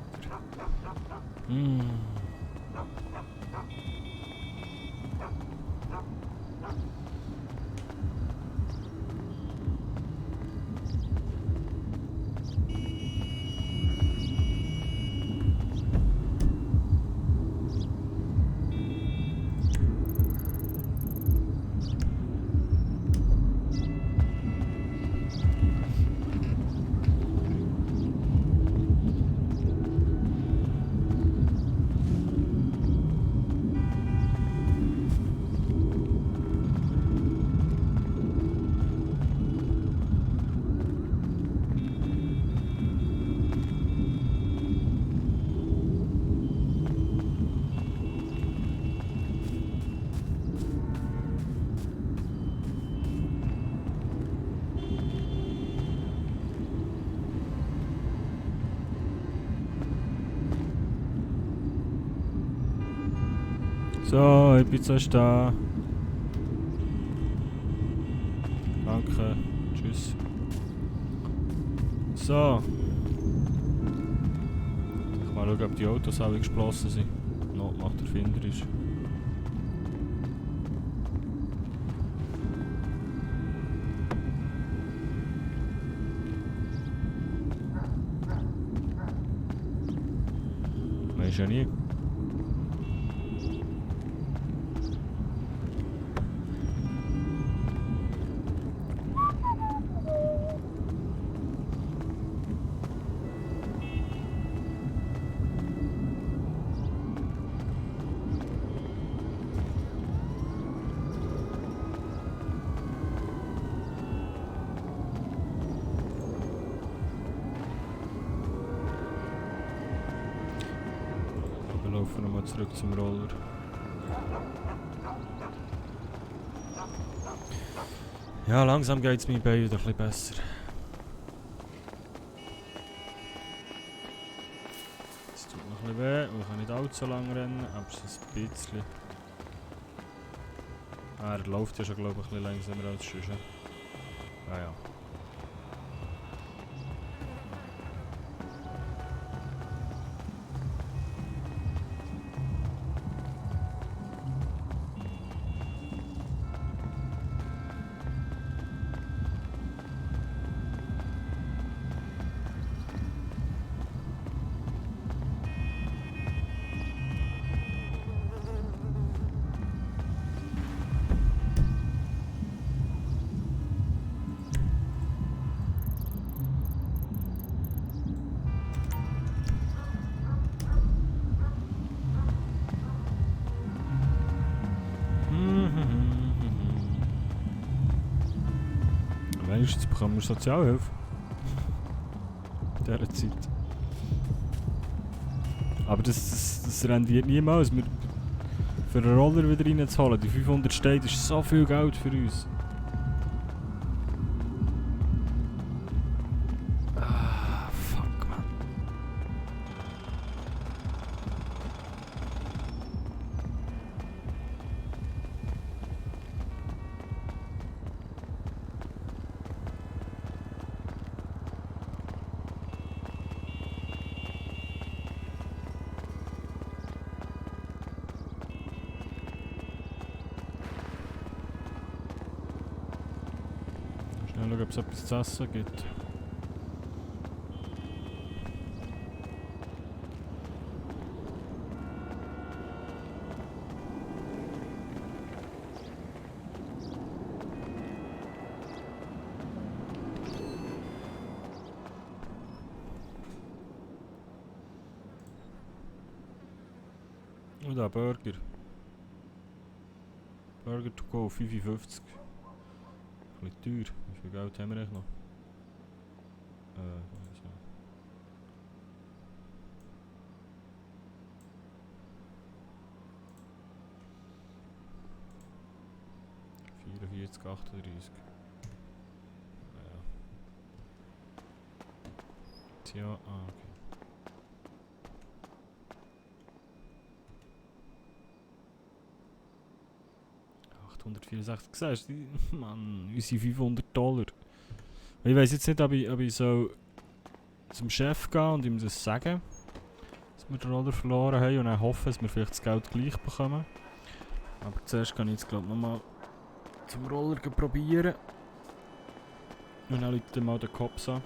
So, die Pizza ist da. Danke. Tschüss. So. Mal schauen, ob die Autos alle geschlossen sind. Notmacht erfinderisch. Weiß ja nie. Wir laufen nochmal zurück zum Roller. Ja, langsam geht es mir bei wieder ein bisschen besser. Es tut noch ein bisschen weh, ich kann nicht allzu lang rennen, aber es ist ein bisschen. Er läuft ja schon, glaube ich, ein bisschen langsamer als sonst. Ah ja. Wenigstens bekommen wir Sozialhilfe. In dieser Zeit. Aber das rendiert niemals. Für einen Roller wieder reinzuholen. Die 500 Steine ist so viel Geld für uns. Ah, fuck, man. ob es etwas zu essen gibt. Da, Burger. Burger to go, 55. Ein bisschen teuer. Wie viel Geld haben wir eigentlich noch? So. $44,38. Ja. Tja, okay. $164 siehst du? Mann, unsere $500. Ich weiß jetzt nicht, ob ich so zum Chef gehen und ihm das sagen, dass wir den Roller verloren haben und dann hoffen, dass wir vielleicht das Geld gleich bekommen. Aber zuerst kann ich jetzt glaube nochmal zum Roller probieren. Und dann ruft mal den Cops an.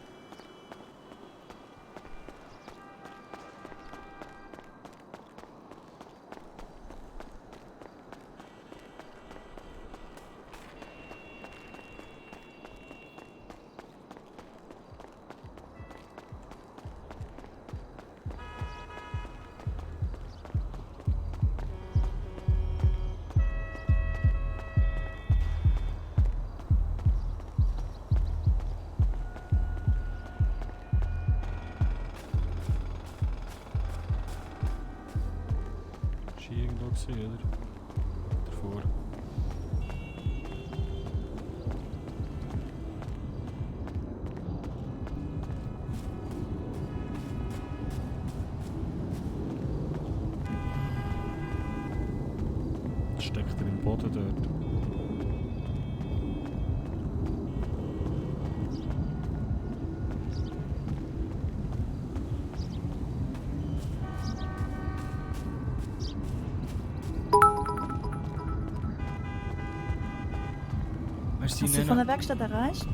Irgendwo gesehen, oder? Davor. Steckt er im Boden dort? Hast du von der Werkstatt erreicht?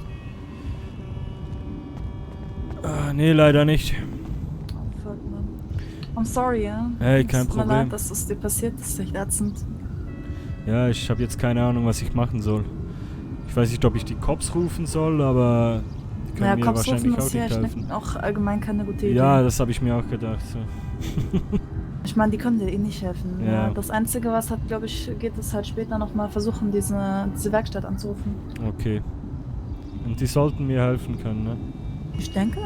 Nee, leider nicht. Oh, fuck, man. I'm sorry, ja. Hey, kein Es tut mir Problem. leid, dass es dir passiert ist. Das ist echt ätzend. Ja, ich habe jetzt keine Ahnung, was ich machen soll. Ich weiß nicht, ob ich die Cops rufen soll, aber die können Naja, mir Cops wahrscheinlich rufen auch ist ja nicht helfen. auch allgemein keine gute Idee. Ja, das habe ich mir auch gedacht. So. Ich meine, die können dir eh nicht helfen. Ja. Ja. Das Einzige, was hat, glaube ich, geht es halt später nochmal versuchen, diese Werkstatt anzurufen. Okay. Und die sollten mir helfen können, ne? Ich denke.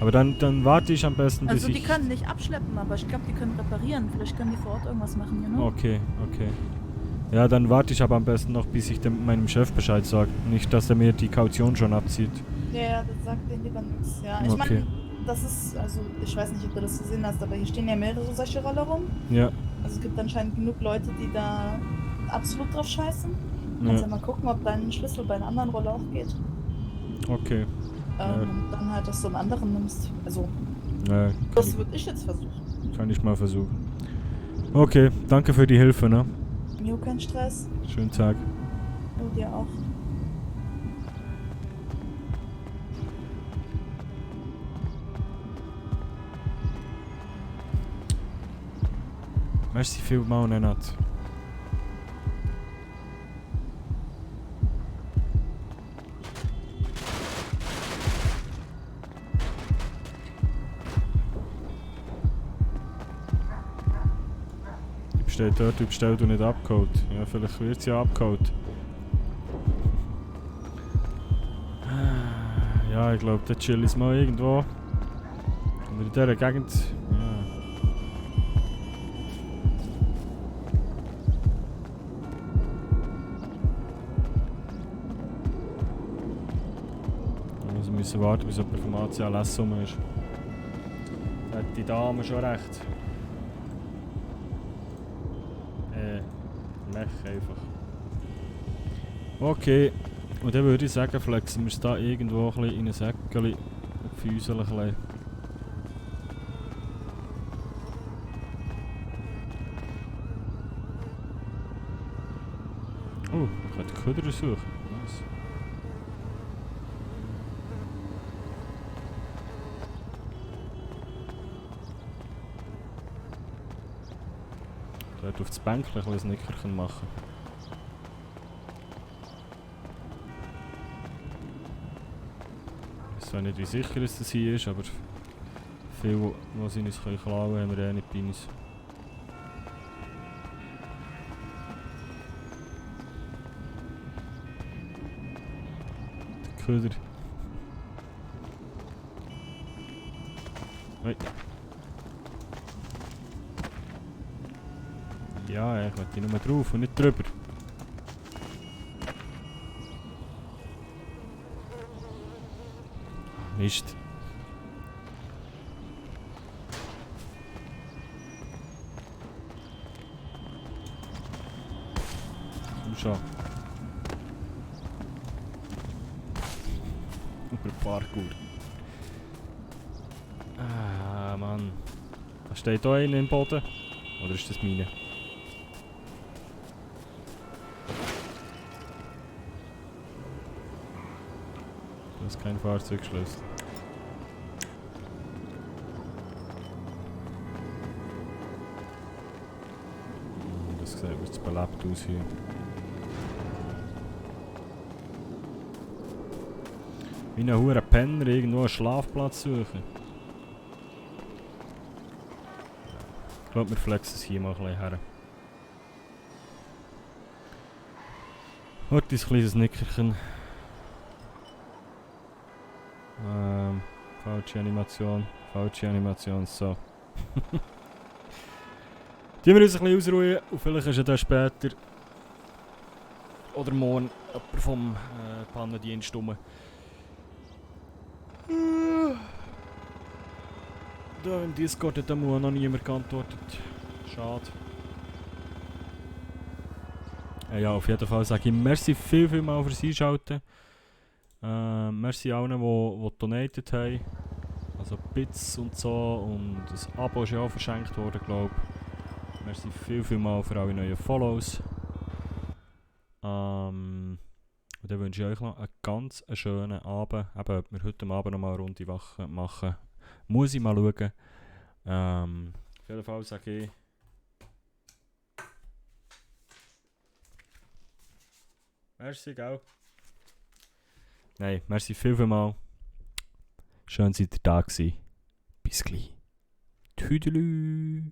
Aber dann warte ich am besten, Also bis die ich... können nicht abschleppen, aber ich glaube, die können reparieren. Vielleicht können die vor Ort irgendwas machen, you know? Okay, okay. Ja, dann warte ich aber am besten noch, bis ich meinem Chef Bescheid sage. Nicht, dass er mir die Kaution schon abzieht. Ja, das sagt denen lieber nichts. Ja, ich Okay. meine, das ist, also ich weiß nicht, ob du das gesehen hast, aber hier stehen ja mehrere solche Roller rum. Ja. Also es gibt anscheinend genug Leute, die da absolut drauf scheißen. Ja. Kannst ja mal gucken, ob dein Schlüssel bei einem anderen Roller auch geht. Okay. Und dann halt, dass du einen anderen nimmst. Also, Ja, das würde ich jetzt versuchen. kann ich mal versuchen. Okay, danke für die Hilfe, ne? Jo, kein Stress. Schönen Tag. Du dir auch. Merci vielmals, Nenad. Die steht dort, die bestellt und nicht abgeholt. Ja, vielleicht wird sie ja abgeholt. Ja, ich glaube, der Chill ist mal irgendwo. Oder in dieser Gegend. Ja. Also müssen warten, bis jemand vom ACLS rum ist. Da hat die Dame schon recht. Mech einfach. Okay. Und dann würde ich sagen, flexen wir es da irgendwo ein bisschen in ein Säckchen und füseln ein bisschen. Oh, ich habe die Köder suchen. Nice. dort auf das Bänkchen ein Nickerchen machen. Ich weiß nicht, wie sicher es das hier ist, aber viel, was sie uns klauen können, haben wir nicht bei uns. Der Köder. Hey. Ja, ich möchte nur drauf und nicht drüber. Mist. Komm schon. Über Parkour. Ah, Mann. Da steht da einer im Boden. Oder ist das meine? Das ist kein Fahrzeugschlüssel. Das sieht jetzt belebt aus hier. Wie ein hoher Penner irgendwo einen Schlafplatz suchen. Ich glaube, wir flexen es hier mal ein bisschen her. Heute ist ein kleines Nickerchen. Falsche Animation, so. Die wir uns ein bisschen ausruhen und vielleicht ist ja dann später oder morgen jemand vom Pannendienst rum. Da im Discord hat noch niemand geantwortet. Schade. Ja, auf jeden Fall sage ich merci viel mal fürs Einschalten. Merci allen, die donated haben. Also Bits und so. Und das Abo ist ja auch verschenkt worden, glaube ich. Merci viel mal für alle neuen Follows. Und dann wünsche ich euch noch einen ganz schönen Abend. Eben, ob wir heute Abend noch mal eine Runde machen. Muss ich mal schauen. Auf jeden Fall sage ich... Merci, gell? Nein, merci viel mal. Schön seid ihr da gewesen. Bis gleich. Tüdelü.